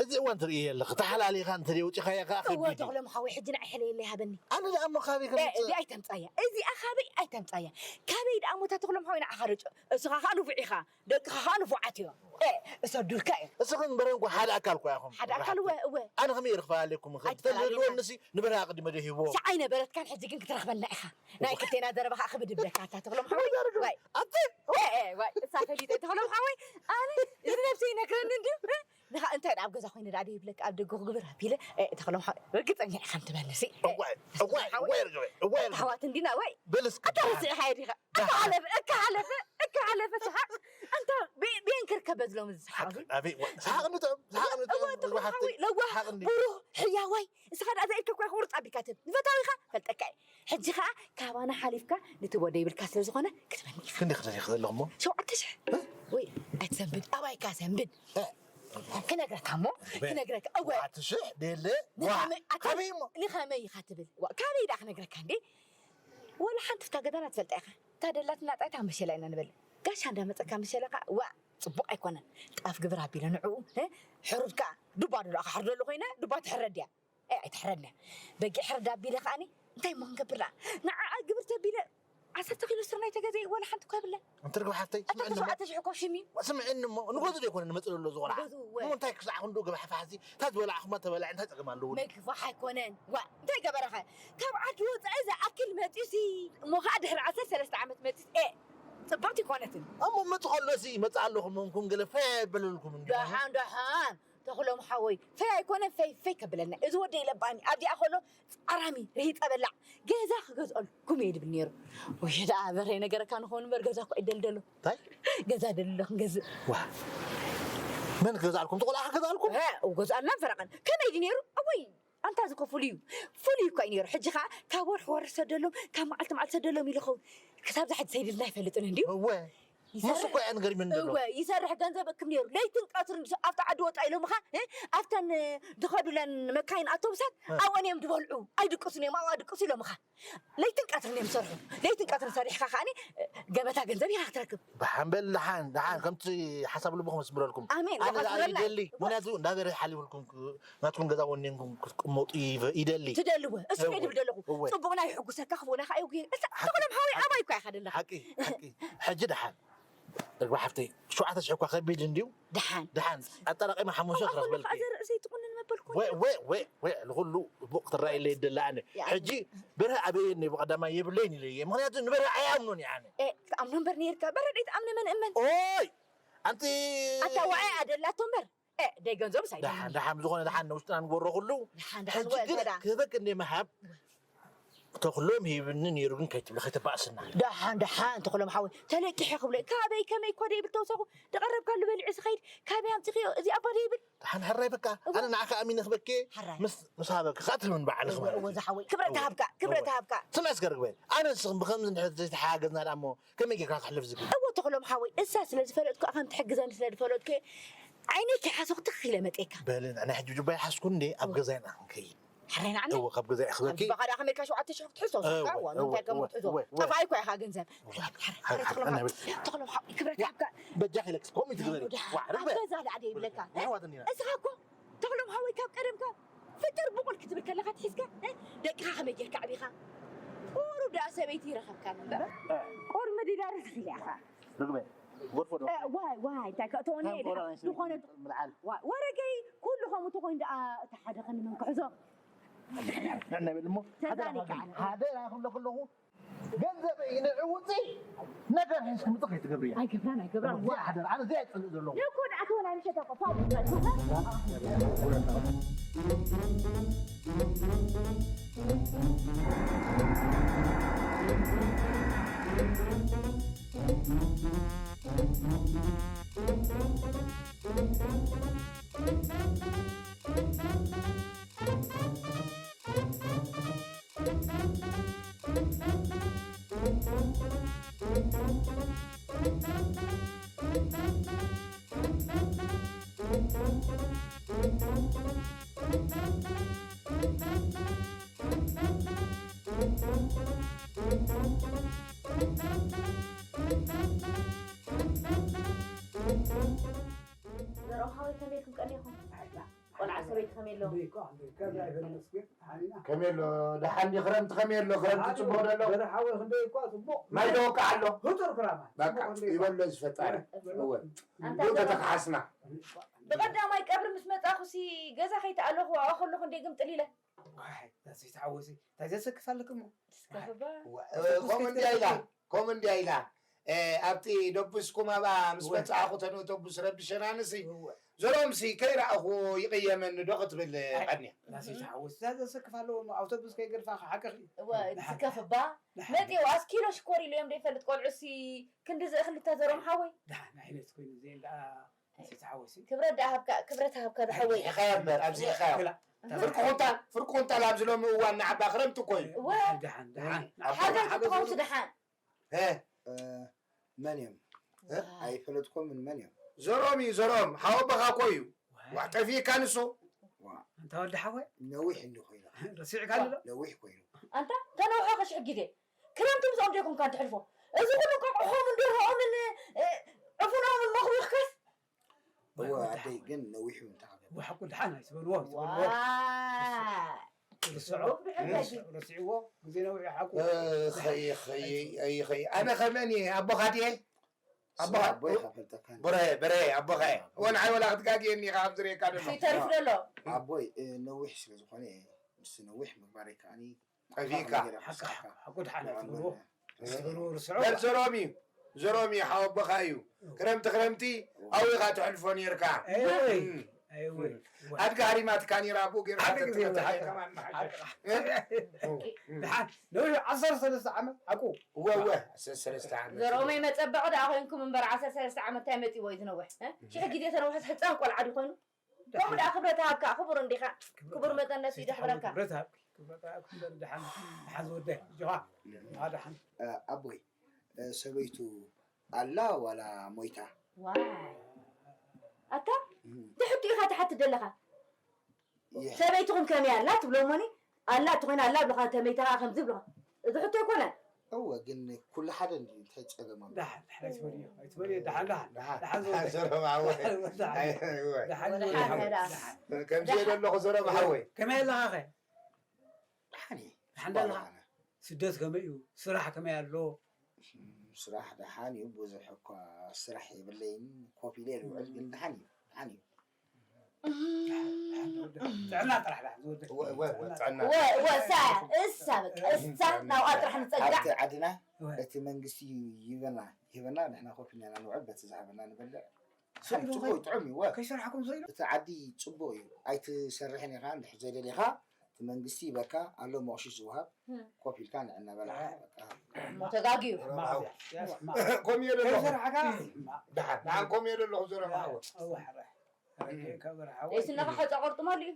እዚ እዋን ትርእየ ኣለኺ ተሓላሊኻ እንተደይ ወፂኻያ ከዓ እወ ከቢድ እዩ ተኽሎም ሓወይ ሕጂ ንዓይ ሕለየለይ ሃበኒ ኣነ ደኣ እሞ ካበይ እ፣ ከምፅእ እዚኣ ኣይተምፃያ እዚኣ ካበይ ኣይተምፃያ ካበይ ደኣ ሞታ ተኽሎም ሓወይ ንዓኻ ርጭ እስኻ ከዓ ንፉዕ ኢኻ ደቅኻ ከዓ ንፉዓት እዮም እ፣ እሰዱልካ እዮም እስኺ እምበረ እንኳ ሓደ ኣካል እኳ ኢኹም ሓደ ኣካል እወ እወ ኣነ ከመይ ይርኽባ ኣለኩም ኸ ኣይትፈላለዩና። ተልህልወንሲ ንበረ ኣቕዲመ ዶ ሂቦ ሰዓይ ነበረትካን ሕጂ ግን ክትረኽበና ኢኻ ናይ ክልቴና ዘረባ ከዓ ክብድ ይብለካ ኣታ ተኽሎም ሓወይ ዋይ ኣቲ ዋይ ዋይ እሳ ፈሊጠ ተኽሎም ሓወይ ኣነ እዚ ነብሲ ይነግረኒ እንድዩ ንኻ እንታይ ኣብ ገዛ ኮይነ ዳ ይብለካ ኣብ ደገ ክግብር ኣቢለ ተኽሎም ሓወይ ርግፀኛ ኢኻ ትበልሲ እዋይ እዋይ እዋይ ርግበ እዋይ ርግበ ኣሕዋት እንዲና ወይ በልስ ኣታ ረሲዕኻ ዲኻ እካ ሓለፈ እካ ሓለፈ እካ ሓለፈ ሰሓቅ ኣንታ ብየን ክርከብ በዝሎም እዚ ሰሓቅ ኣቤ ሰሓቅ ንጥዕም ሰሓቅ ንጥዕም እዋይ ተኽሎም ሓወይ ለዋህ ብሩህ ሕያዋይ እስኻ ደኣ ዘኢልካ እኮ ኢኻ ቁርፅ ኣቢልካ ትህብ ንፈታዊኻ ፈልጠካ እየ ሕጂ ኸዓ ካባና ሓሊፍካ ንትቦ ደይብልካ ስለ ዝኾነ ክትበኒ ኢኻ ክንደይ ክደልይ ክእል ኣለኹ እሞ ሸውዓተ ሽሕ ወይ ኣይትሰንብድ ኣባይካ ሰንብድ ክነግረካ እሞ ክነግረካ እወ ኣትሽሕ ደለ ንኸመይ ኣታ- ካበይ እሞ ንኸመይ ኢኻ ትብል ዋ፣ ካበይ ዳ ክነግረካ እንዴ ወላ ሓንቲ ፍታ ገዳና ትፈልጣ ኢኻ እታ ደላትና ጣይታ መሸላ ኢና ንበል ጋሻ እንዳመፀካ መሸላ ኸዓ ዋ ፅቡቅ ኣይኮነን ጣፍ ግብር ኣቢለ ንዕኡ እ፣ ሕሩድ ከዓ ዱባ ዶ ደኣ ክሓርደሉ ኮይነ ዱባ ትሕረድ እያ ኣይትሕረድና በጊዕ ሕርድ ኣቢለ ከዓኒ እንታይ እሞ ክንገብር ደኣ ንዓኣ ግብር ተቢለ ዓሰርተ ኪሎ ስርናይ ተገዚአ ዋላ ሓንቲ እኳ የብለን ኣንተ ርግብ ሓፍተይ ኣታ ስምዕኒ እሞ ሸውዓተ ሽሕ እኮ ሽም እዩ ስምዕኒ እሞ ንገዙ ዶ ይኮነ ንመፅእ ዘሎ ዝቆልዓ ንገዙ እወ እሞ እንታይ ክሳዕ ክንዶ ገባሕ ፋሕሲ እታ ዝበላዕኹማ ተበላዕ እንታይ ፀገም ኣለዎ ምግፋሕ ኣይኮነን ዋ እንታይ ገበረኸ ካብ ዓዲ ወፃኢ ዝኣክል መፂኡሲ እሞ ከዓ ድሕሪ ዓሰርተ ሰለስተ ዓመት መፂስ ኤ ፅብቕቲ ይኮነትን እሞ መፅ ከሎሲ ይመፅእ ኣለኹም እንኩም ገለ ፈያ የበለልኩም እንዲ ደሓን ደሓን ተኽሎም ሓወይ ፈይ ኣይኮነን ፈይ ፈይ ከብለና እዚ ወደይ ለባሚ ኣብዚኣ ከሎ ፃራሚ ርሂፀ በላዕ ገዛ ክገዝኦልኩም እየ ድብል ነይሩ ወይ ደኣ በረይ ነገረካ ንኸውን እምበር ገዛ እኮ ኣይደልደሎ እንታይ ገዛ ደልሎ ክንገዝእ ዋ መን ክገዝኣልኩም ትቆልዓ ክገዝኣልኩም ገዝኣልና ፈረቐን ከመይ ድዩ ነይሩ እወይ ኣንታ እዚ እኮ ፍሉይ እዩ ፍሉይ እኳ እዩ ነይሩ ሕጂ ከዓ ካብ ወርሒ ወርሒ ሰደሎም ካብ መዓልቲ መዓልቲ ሰደሎም ኢሉ ኸውን ክሳብ ዛ ሕጂ ሰይድልና ኣይፈልጥን እንድዩ እወ ይሰርሕ። ንሱ እኮ እያ ንገሪመኒ ዘሎ። እወ፣ ይሰርሕ፣ ገንዘብ እክብ ነይሩ። ለይትን ቀትርን ሽ-፣ ኣብታ ዓዲ ወጣ ኢሎምኻ፣ እ? ኣብተን፣ እ፣ ዝኸዱለን መካይን ኣውቶቡሳት፣ እ። ኣብአን እዮም ዝበልዑ። ኣይድቅሱን እዮም፣ ኣብኣ ድቅሱ ኢሎምኻ። ለይትን ቀትርን እዮም ዝሰርሑ። ለይትን ቀትርን ሰሪሕኻ ከኣኒ፣ እ፣ ገበታ ገንዘብ ኢኻ ክትረክብ። ደሓን በል፣ ደሓን፣ ደሓን፣ ከምቲ ሓሳብ ልብኹም የስምረልኩም። ኣሜን፣ ኣነ ደኣ ይሓስረልና። ይደሊ፣ ምኽንያቱ እንዳበረ ሓሊፉልኩም ክ-፣ ናትኩም ገዛ ወኒንኩም ክትቅመጡ ይፈ-፣ ይደሊ። ትደልዎ፣ እሱ እወ፣ እየ ድብል ዘለኹ። እወ። ጽቡቕና ይሕጉሰካ፣ ክፉእና ከኣ የጉየ። እሳ፣ ሓቂ፣ ተኽሎም ሓወይ፣ ሓቂ፣ ኣባይ እኮ ኢኻ ዘለኻ። ሓቂ፣ ሓቂ። ሕጂ ደሓን። ርግቢ ሓፍተይ፣ ሸውዓተ ሽሕ እኳ ከቢድ እንድዩ። ደሓን። ደሓን፣ ኣጠራቒመ ሓሙሽተ ኣቦ ክረኽበልኪ። ኣቦ ዘርኢ ዘይትቑንን መበልኩ። ወ-፣ ወ-፣ ወ-፣ ወ-፣ ንኹሉ ጽቡቕ ክትረኣየለይ ይደሊ ኣነ። ያ። ሕጂ በርሀ ኣበየ እኒኦ ብቐዳማይ የብለይን ኢለ እየ። ምኽንያቱ ንበርሀ ኣይኣምኖን እየ ኣነ። እ፣ ክትኣምኖ እምበር ነይርካ። በርሀ ደይትኣምነ መን እመን? ኦይ! ኣንቲ ኣታ ዋዒ ኣደላቶ እምበር። እ፣ ደይ ገንዘብ ሳይ ደሓን፣ ደሓን፣ ዝኾነ ደሓን ንውሽጥና ንጎሮ ኩሉ። ደሓን፣ ደሓን፣ ሕጂ ወ-፣ ግን ገዳ። ክህበክ እንደ ምሃብ ተኽሎም ሂብኒ ነይሩ ግን ከይትብሎ፣ ከይተባእስና። ደሓን፣ ደሓን፣ ተኽሎም ሓወይ፣ ተለቂሐ ክብሎ፣ ካበይ ከመይ እኳ ደይብል ተውሳኹ፣ ደቐረብካሉ በሊዑ ዝኸይድ፣ ካበይ ኣምጺኽዮ፣ እዚ ኣባ ደይብል? ደሓን፣ ሕራይ በቃ፣ እወ። ኣነ ንዓኻ ኣሚነ ክበኬ፣ ሕራይ። ምስ፣ ምስ ሃበክ፣ ኻትልምን በዓል እወ፣ ክማለት እወ፣ እዩ። ዝሓወይ፣ ክብረት እወ፣ ሃብካ፣ ክብረት እወ። ሃብካ። ስምዐ እስከ ርግበ፣ ኣነ ንስኽን ብኸምዚ እንድሕር ዘይተሓጋገዝና ደኣ እሞ፣ ከመይ ጌርካ ክሕልፍ ዝግባእ? እወ፣ ተኽሎም ሓወይ፣ እሳ ስለ ዝፈለጥኩ፣ ኣኸም ትሕግዘኒ ስለ ዝፈለጥኩ፣ ዓይነይ ከይሓሰኹ ትኽ ኢለ መጤካ። በል፣ ንሕና ሕጂ ጁባ ይሓዝኩ እንዴ፣ ኣብ እወ። ገዛይና ክንከይድ። ሕራይ ንዓና። እወ፣ ካብ ገዛ ይሕዝበኪ። ኣብ በቓ ደኣ ከመልካ ሸውዓተ ሽሕ ክትሕዞ እወ፣ እወ፣ እወ፣ እወ፣ እወ። ጠፋ እኮ ኢኻ ገንዘብ። እወ፣ ሕራይ፣ ሕራይ፣ ሕራይ፣ ተኽሎም ሓወይ። ተኽሎም ሓወይ፣ ክብረት ሃብካ። በጃኺ ኢለክስ፣ ከምኡ ትግበሪ። ወዲ፣ ዋዕ፣ ኣብ ርግበ። ገዛ ደኣ ደይብለካ። ኣሕዋት እንዲና። እስኻ እኮ ተኽሎም ሓወይ ካብ ቀደምካ ፍጥር ብቑል ክትብል ከለኻ ትሒዝካ፣ እ? ደቅኻ ከመይ ጌርካ ኣዕቢኻ? ቁሩብ ደኣ ሰበይቲ ይረኸብካ እምበር። እ። ቁርሚ ድዳር ትኽእል ኢኻ። ርግበ፣ ጎርፎ ዶ? እ፣ ዋይ፣ ዋይ፣ እንታይ ከእተወኒ እንታይ እየ ቆልዓ ደኣ? ናይ ሰበይቲ ዝኾነ ምልዓል? ዋይ፣ ወረገይ፣ ኩሉ ከምኡ ተኾይኑ ደኣ፣ እቲ ሓደ ኸኒ መን ክሕዞ? ንዕና ይበል እሞ፣ ተዛሊካ ሓደ ኣነ። ሓደ ክብሎ ከለኹ፣ ገንዘበይ ንዕውፂ ነገር ሒዝኪ ምፅእ ከይትገብርያ። ኣይገብራን፣ ኣይገብራን። እዚኣ ሓደራ፣ ኣነ እዚኣ ይፀልእ ዘለኹ። ንእኮ ደኣ ትበላ ምሸት እኮ ፋል ይበል። ዘርኦም ሓወይ ከመይ ኢልኩም ቀኒኹም? ቆልዓ ሰበይቲ ከመይ ኣለዉ? ከመይ ኣሎ? ደሓን ድዩ? ክረምቲ ከመይ ኣሎ? ክረምቲ ጽቡቕ ዶ ኣሎ? በርሓዊ ክንደይ እኳ ጽቡቕ። ማይ ዶ ወቃዕ ኣሎ? ህጹር ክራማት። በቃ፣ ጽቡቕ ክንደይ ይበሎ እዚ ፈጣሪ። እወ። እወ። ኣንታ ዶ ዘርኦም ተተኻሓስና። ብቐዳማይ ቀብሪ ምስ መጻኹሲ ገዛ ከይተኣለኹ ኣብኣ ከለኹ እንደ ግምጥል ኢለ። ዋይ፣ ዛዚ ተሓወሲ፣ እንታይ ዘሰክፍ ኣለክሞ? እስከ ህባ። ዋ፣ እ፣ ከምኡ እንድያ ኢላ፣ ከምኡ እንድያ ኢላ። እ፣ ኣብቲ ደቡስኩም ኣብኣ ምስ እወ። በጻኹ ተን ኣውቶቡስ ረቢሸናንሲ፣ እወ። ዘርኦምሲ ከይረኣኹ ይቕየመኒ ዶ ክትብል ኣይ፣ ቀንያ። ዛዚ ተሓወሲ፣ እንታይ ዘሰክፍ ኣለዎ እሞ? ኣውቶቡስ ከይገድፋ ሓቅኺ። እወ፣ ደሓን። ዝከፍ እባ። ደሓን። መጺኡ ኣስኪሎ ሽኮር ኢሉ እዮም ዘይፈልጥ ቆልዑሲ ክንዲ ዝእኽልታ ዘርኦም ሓወይ። ደሓን ዓይነት ኮይኑ ዘየን ደኣ ኣሰይ ተሓወሲ። ክብረት ደኣ ሃብካ፣ ክብረት ሃብካ ዝሓወይ። ኢኻዮ እምበር፣ ኣብዚ ኢኻዮ። ክላ-፣ ፍርቂ ኩንታል፣ ፍርቂ ኩንታል ኣብዚ ሎሚ እዋን ንዓባ ክረምቲ እኮ እዩ። እወ። ደሓን፣ ደሓን። ኣብ ሓገዝ ሓገዝ ክትኸውስ ደሓን። እ? እ፣ መን እዮም? እ? ኣይፈለጥኩምን፣ መን እዮም? ዘርኦም እዩ፣ ዘርኦም። ሓወቦኻ እኮ እዩ። ዋይ። ዋ፣ ጠፊእካ ንሱ። ዋ። ኣንታ ወዲ ሓወይ። ነዊሕ እንዲ ኮይኑ። ረሲዕካ ኣሎ? ነዊሕ ኮይኑ። ኣንታ፣ ተነውሖ ከሽሕ ግዜ። ክረምቲ ምስኦም ዶ ይኮንካ እንትሕልፎ? እዚ ኩሉ ቆቆሖምን ደርሆኦምን፣ እ፣ ዕፉኖምን መኽዊኽካስ? እወ፣ ኣደይ ግን ነዊሑ እንተ ዓገብ። ወሓቁ ደሓን ኣይትበልዎ፣ ኣይትበልዎ። ዋ። ርስዖ፣ ርስዖ፣ ረሲዕዎ፣ ግዜ ነዊሑ ሓቁ። እ፣ ኸይ፣ ኸይ፣ ኣይ፣ ኸይ። ኣነ ኸመን እየ? ኣቦኻ ድየ? ኣቦኻ? ኣቦይ ኸፈልጠካ። በርሀ፣ በርሀ፣ ኣቦኻ እየ። እወ፣ ንዓይ ወላ ክትጋግየኒ ኢኻ፣ ኣብ ዝርእየካ ደሎ። ይተርፍ ደሎ። ኣቦይ፣ እ፣ ነዊሕ ስለ ዝኾነ፣ ምስ ነዊሕ ምግባር ይከኣኒ። ጠፊእካ። ሓቂ፣ ሓቂ፣ ሓቁ ደሓን ኣይትበልዎ። ኣይትበልዎ፣ ርስዑ። በል ዘሮም እዩ። ዘሮም እዩ፣ ሓወቦኻ እዩ። ክረምቲ፣ ክረምቲ ኣብኡ ኢኻ ትሕልፎ ነይርካ። እወ። እም። እወ። ኣድጊ ሃሪማትካ ነይራ፣ ኣብኡ ጌርካ ሓቂ ግዜ ተተኸለ ሓቂ፣ ከማን መሓሸ። ሓቂ። እ? ደሓን፣ ነዊሕ ዓሰርተ ሰለስተ ዓመት ሓቁ። እወ፣ እወ፣ ዓሰርተ ሰለስተ ዓመት። ዘሮመይ መጸበቒ ደኣ ኮይንኩም እምበር፣ ዓሰርተ ሰለስተ ዓመት እንታይ መጺዎ እዩ ዝነውሕ? እ? ሽሕ ግዜ ተነውሐስ ህጻን ቆልዓ ድዩ ኮይኑ? ከምኡ ደኣ ክብረት ሃብካ፣ ክቡር እንዲኻ። ክቡር መጠን ነፍሲ ክብረት ይደሕብረካ። ክብረት ሃብኪ፣ ክብረት ሃብኪ እምበር ደሓን፣ ደሓን ዝወደይ፣ ጆኻ። አ፣ ደሓን። አ፣ ኣቦይ፣ አ፣ ሰበይቱ ኣላ ዋላ ሞይታ? ዋይ ኣታ እም፣ ትሕቱ ኢኻ ትሓትት ዘለኻ። ይሕ- ሰበይትኹም ከመይ ኣላ ትብሎሞኒ? ኣላ ተኾይና ኣላ ብለኻ፣ ተመይታ ኸዓ ከምዚ ብለኻ። እዚ ሕቶ ኣይኮነን። እወ ግን ኩሉ ሓደ እንድዩ፣ እንታይ ጸገም ኣሎ? ዳሓን ዳሓን ኣይትበልዮ ኣይትበልዮ ዳሓን ዳሓን ደሓን ዳሓን ደሓን ዝወደይ ዘረባ ሓወይ። ዳሓን ኣይ፣ እወ። ዳሓን ወደ ዝወደይ ሓንተ ሓወይ ደሓን። ዳሓን ከምዚ እየ ዘለኹ ዘረባ ሓወይ። ከመይ ኣለኻ ኸ ደሓን እየ። ደሓን ኣለኻ ባባና። ስደት ከመይ እዩ ስራሕ ከመይ ኣሎ ስራሕ ደሓን እዩ፣ ብዙሕ እኳ ስራሕ የብለይን፣ ኮፍ ኢለ ዝውዕል ግን ደሓን እዩ፣ ደሓን እዩ። ጥዕና ጥራሕ ዳሓን ዝወደይ እወ፣ እወ፣ እወ፣ ጥዕና። ወ- ወ- እሳ እሳ በቃ እሳ ናብኣ ጥራሕ ንፀጋዕ። ኣብቲ ዓድና እወ። እቲ መንግስቲ ይበና ይበና፣ ንሕና ኮፍ ኢልና ንውዕል፣ በቲ ዝሃበና ንበልዕ። ስኢሉ ጽቡቅ ኸይ- እዩ፣ ጥዑም እዩ። ወ ከይሰራሕኩም ስኢሉ እቲ ዓዲ ጽቡቅ እዩ፣ ኣይትሰርሕን ኢኻ፣ እንድሕር ዘይደሊኻ እቲ መንግስቲ ይበካ ኣሎ፣ መቕሽሽ ዝወሃብ፣ ኮፍ ኢልካ ንዕና በላ። ኣይ። በቃ። እሞ ተጋግዩ። ማእዝያ ያስ ማ ከምኡ እየ ዘለኹ። ከይሰራሕካ ደሓን ደሓን ከምኡ እየ ዘለኹ፣ ዘረባ ሓወይ። እዋሕራይ ከበርሓወ ስነኻ ሐጫ ቆርጥመሉ እዩ።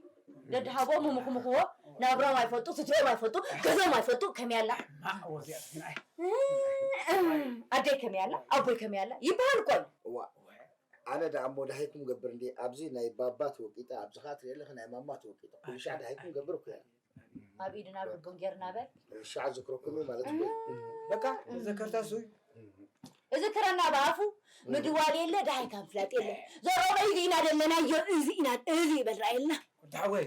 ደድሃቦም ምኽምኽዎ፣ ናብሮም ኣይፈልጡ፣ ስድሮም ኣይፈልጡ፣ ገዞም ኣይፈልጡ። ከመይ ኣላ ማእወት ያስግናይ ኣደይ ከመይ ኣላ ኣቦይ ከመይ ኣላ ይበሃል እኮ እዩ። እዋ ኣነ ደኣ እሞ ደሃይኩም ገብር እንዴ፣ ኣብዚ ናይ ባባ ተወቂጠ፣ ኣብዚ ኸዓ ትሪኢ ኣለኺ ናይ ማማ ተወቂጠ፣ ኩሉ ሻዕ ደሃይኩም ገብር እኮ እያ። ኣብ ኢድና ኣብ ልቦን ጌርና በል። ሻዕ ዝክረኩም እዩ ማለት እኮ እዩ። በቃ ዘከርታ እሱ እዩ። እዚ ክረና ብኣፉ ምድዋል የለ፣ ደሃይካ ምፍላጥ የለ። ዘረባ እዚ ኢና ደለናዮ፣ እዚ ኢና፣ እዚ ይበል ርኣየልና። ወዲ ሓወይ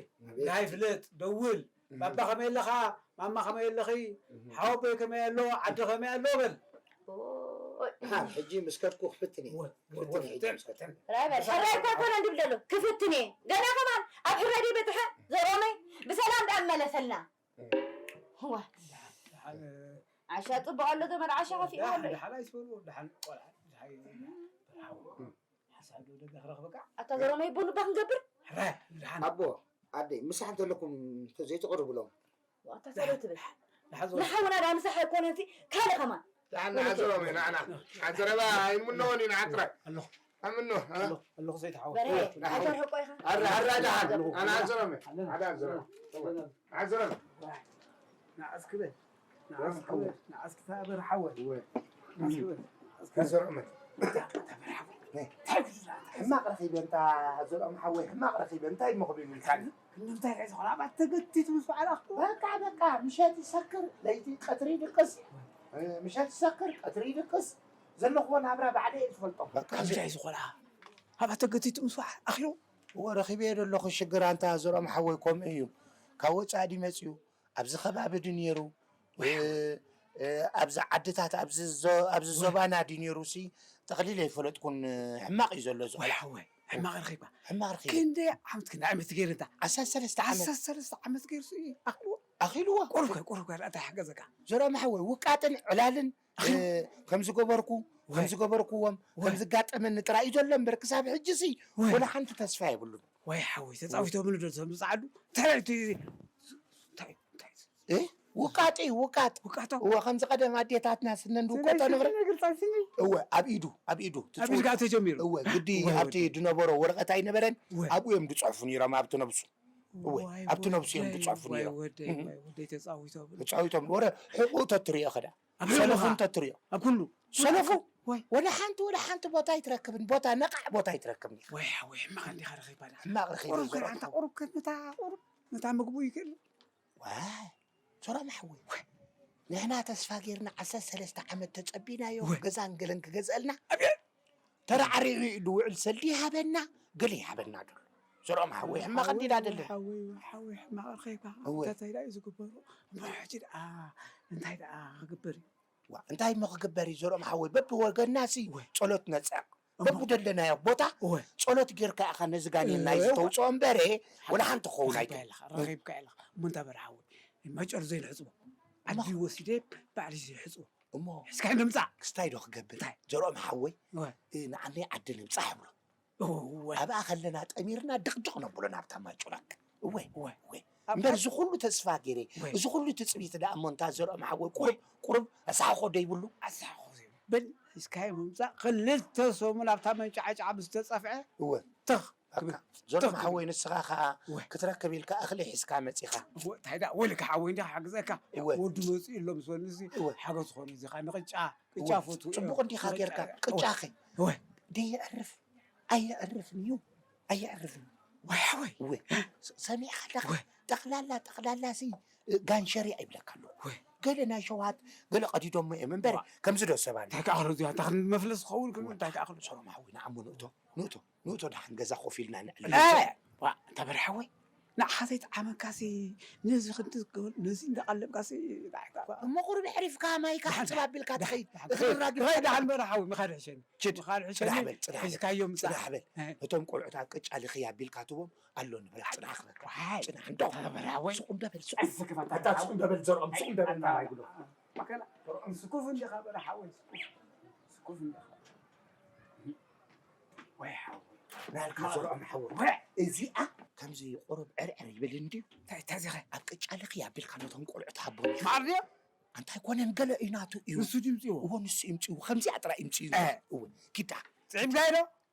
ናይ ፍለጥ ደውል ባባ ከመይ ኣለኻ ማማ ከመይ ኣለኺ ሓወቦይ ከመይ ኣሎ ዓዲ ከመይ ኣሎ በል ኦይ፣ ደሓን ሕጂ ምስ ከድኩ ክፍትን እየ። ወ- ወ- ክፍትን እየ ሕጂ ምስ ከድኩ። ራይ በል፣ ሕራይ እኮ ኣይኮነን ድብል ዘሎ፣ ክፍትን እየ። ገና ከማን ኣብ ሕራይ ደይ በጽሐ፣ ዘረባይ ብሰላም ደኣ መለሰልና። ዋ፣ ዓሻ ጽቡቕ ኣሎ፣ ዘመድ ዓሻ ከፊእና ኣሎ። ደሓን ኣይስበልዎ ደሓን ቆልዓ ሓሳብ ዶ ደገ ክረኽበካ ኣታ ዘረባይ ቦኑ ባክ ንገብር። ሕራይ ደሓን ኣቦ ኣደይ ምሳሕ እንተለኩም እንተዘይትቕርብሎም ኣታ ሰሎ ትብል። ደሓን ንሓውና ዳ ምሳሕ ኣይኮነን፣ ካልእ ከማን። ደሓን ንዓዘሮም ኢና ንዓና። ንዓዘረባ ኣይምነዎን ኢና ዓጥረ ኣለኹ ኣምኖ ኣለኹ ኣለኹ ዘይተሓወ በርሄ፣ ደሓን። ኣታ ርሕቆ ኢኻ። ኣረ ኣረ ደሓን ኣናዘሮም ኣናዘሮም ኣናዘሮም ንዓስክበ ንዓስክበ ንዓስክታ በርሓወ ንዓስክበ ከዘርኦመት እንታይ ሕማቕ ረኺበ እንታ ዘርኦም ሓወይ ሕማቕ ረኺበ እንታይ እሞ ክብል ኢልካኒ ንምንታይ ርሒ ዝኾነ ኣባት ተገቲቱ ምስ በዓል ኣኽቱ በቃ በቃ ምሸት ይሰክር ለይቲ ቀትሪ ይድቅስ ምሸት ይሰክር ቀትሪ ይድቅስ ዘለኽዎ ናብራ ባዕለ እየ ዝፈልጦ ከምዚ ዝኾነ ኣባት ተገቲቱ ምስ በዓል ኣኽሉ እዎ ረኺበዮ ዘለኹ ሽግር ኣንታ ዘርኦም ሓወይ ከምኡ እዩ ካብ ወፃኢ ድዩ መፅዩ ኣብዚ ከባቢ ድዩ ነይሩ ኣብዚ ዓድታት ኣብዚ ዞባና ድዩ ነይሩ ሲ ጠቕሊለ ኣይፈለጥኩን ሕማቕ እዩ ዘሎ እዚ ቆልዓ ሕማቕ ረኺብካ ሕማቕ ረኺበ ክንደይ ዓመት ክንደይ ዓመት ገይሩ እንታ ዓሰርተ ሰለስተ ዓመት ዓሰርተ ሰለስተ ዓመት ገይሩ ሲ ኣኽልዎ ኣኺልዎ ቁሩብ ከ ቁሩብ ከ እንታይ ሓገዘካ ዘርኦም ሓወይ ውቃጥን ዕላልን ከም ዝገበርኩ ከም ዝገበርኩዎም ከም ዝጋጠመኒ ጥራይ እዩ ዘሎ እምበር ክሳብ ሕጂ ሲ ወላ ሓንቲ ተስፋ የብሉን ወይ ሓወይ ተፃዊቶምሉ ዶ ዝፀዓዱ እንታይ እዩ እቲ እንታይ እንታይ እ ውቃጥ እዩ ውቃጥ ውቃጦ እወ ከምዚ ቀደም ኣዴታትና ስነን ዝውቀጦ ንብረት ነግርፃ ስኒ እወ ኣብ ኢዱ ኣብ ኢዱ ኣብ ኢድካ ተጀሚሩ እወ ግዲ ወይ ኣብቲ ዝነበሮ ወረቐት ኣይነበረን ወይ ኣብኡ እዮም ዝፅሕፉ ነይሮም ኣብቲ ነብሱ እወ ኣብቲ ነብሱ እዮም ዝፅሕፉ ነይሮም ወደይ ወይ ወደይ ተፃዊቶም ተፃዊቶም ወረ ሕቁ ተትሪኦ ከዳ ኣብ ሰለፉ ሕቁኻ። እንተትሪኦ ኣብ ኩሉ ሰለፉ ወይ ወደ ሓንቲ ወደ ሓንቲ ቦታ ኣይትረክብን ቦታ ነቃዕ ቦታ ኣይትረክብን ወይ ሓወይ ሕማቕ እንዲኻ ረኺባና ሕማቕ ረኺቡ ቁሩብ ከ ዘረባ ኣንታ ቁሩብ ከ ነታ ቁሩብ ነታ ምግቡ ይክእል ዋይ ሶራም ሓወይ ንሕና ተስፋ ጌርና ዓሰርተ ሰለስተ ዓመት ተጸቢናዮ ወይ። ገዛን ገለን ክገዝአልና ኣብየ ተራዓሪዑ ኢሉ ውዕል ሰልዲ ይሃበና ገለ ይሃበና ደሎ ሶራም ሓወይ ሕማቕ እንዲና ደለን ሓወይ ሓወይ ሕማቕ ረኺብካ እወ። እንታይ ዳ እዩ ዝግበሩ እሞ ሕጂ ደኣ እንታይ ደኣ ክግበር እዩ ዋ እንታይ እሞ ክግበር እዩ ዞርኦም ሓወይ በብወገንና ሲ ወይ። ጸሎት ነጸቕ እሞ። በብደለናዮ ቦታ ወይ። ጸሎት ጌርካ ኢኻ ነዚ ጋኔን ናይዚ እወ። ተውፅኦ እምበረ ወላ ሓንቲ ክኸውን ኣይከ ረኺብካ ኢኻ ረኺብካ ኢኻ እሞ እንታይ በል ሓወይ መጨር ዘይንሕፅቦ ዓዲ ወሲደ ባዕሊ ዘይሕፅቦ እሞ እስካ ንምፃእ ክስታይ ዶ ክገብር እንታይ? ዞርኦም ሓወይ ወይ እ፣ ንዓነይ ዓዲ ንምፃእ ይብሎ ወይ ኣብኣ ከለና ጠሚርና ድቕድቕ ነብሎ ናብታ ማይ ጩላክ እወ ወይ እወ እምበር እዚ ኩሉ ተስፋ ገይረ ወይ። እዚ ኩሉ ትፅቢት ደኣ እሞ እንታ ዘርኦም ሓወይ ቁሩብ ቁሩብ ኣሳሕኾ ደይብሉ ኣሳሕኾ ዘይብል በል እስካይ ምምፃእ ክልተ ሰሙን ኣብታ መንጫዓጫዓ ምስ ተፀፍዐ እወ ተኽ በቃ፣ ዘርኦም ሓወይ፣ ንስኻ ኸኣ ክትረክብ ኢልካ እኽሊ ሒዝካ መጺኻ። እንታይ ደኣ ወልካ ሓወይ፣ እንዲኻ ሓግዘካ። እወ። ወዲ መጺኡ ኣሎ ምስ በልንሲ እወ። ሓገዝ ዝኾነ እዚኻ ንቕጫ፣ ቅጫ እወ። ፈትው እዮም። ጽቡቕ እንዲኻ ጌርካ፣ ቅጫ። ቅጫኺ። እወ። ደየዕርፍ፣ ኣየዕርፍን እዩ፣ ኣየዕርፍን። ወይ ሓወይ። እወ። ስ-፣ ሰሚዕካ ኣለኻ? እወ። ጠቕላላ፣ ጠቕላላሲ፣ እ፣ ጋንሸርያ ይብለካ ኣለኹ። እወ። ገለ ናይ ሸውሃት፣ ገለ ቀዲዶሞ እዮም እምበር፣ ዋ። ከምዚ ዶ ሰብ ኣሎ? እንታይ ከኣኽሎ እዚኣ? እታ ክንዲ መፍለስ ዝኸውን ግን እንታይ ከኣኽሎ? ሰሎም ሓወይ፣ ንዓሞ ንእቶ፣ ንእቶ። ንእቶ ደሓን ገዛ ኮፍ ኢልና ንዕልል። እ! ዋ፣ እንታ በርሓ ወይ፣ ንዓኻ ዘይጠዓመካሲ፣ ነዚ ክንዲ ዝገብር፣ ነዚ እንዳቐለብካሲ፣ እሞ ቁሩብ ኣዕሪፍካ፣ ማይካ ደሓን፣ ሕጽብ ኣቢልካ ደሓን፣ ትኸይድ። ደሓን፣ እኽሊ ራጊፍካ ደሓን፣ ደሓን በርሓ ወይ፣ ምኻድ ሕሸኒ። ችድ፣ ምኻድ ሕሸኒ፣ ጽናሕ በል፣ ጽናሕ በል፣ ሒዝካዮም ምጻእ። ጽናሕ በል። እ። ነቶም ቆልዑት ኣብ ቅጫ ልኽይ ኣቢልካ ትቦም፣ ኣሎ ንብረት፣ ጽናሕ ክትነካ። ዋይ። ጽናሕ፣ እንዶ። እንታ በርሓ ወይ። ስቕ እንዶ በል፣ ስቕ። እዚ ክፈታ ኣታ በርሓ ስቕ ወይ። እንዶ በል፣ ዘርኦም፣ ስቕ እንዶ በል፣ ኣይ፣ ናባይ ግዶ። ማከላ፣ ስኩፍ እንዲኻ በርሓ ወይ፣ ስኩፍ። ስኩፍ እንዲኻ። ወይ ሓወይ። ናልካ ናልካ። ዘርኦም ሓወይ። ወይ። እዚኣ ከምዚ ቁሩብ ዕርዕር ይብል እንድዩ። እንታይ፣ እንታይ ዚኸ? ኣብ ቅጫ ልኽይ ኣቢልካ ነቶም ቆልዑ ትሃቦም እዩ። ማር ድዮ? ኣንታ ኣይኮነን፣ ገለ እዩ ናቱ እዩ። ንሱ ድዩ ይምጽእዎ? እዎ፣ ንሱ ይምጽእዎ። ከምዚኣ ጥራይ ይምጽእዎ። እ። እዎ፣ ኪዳ። ጽዒምካዮ ዶ?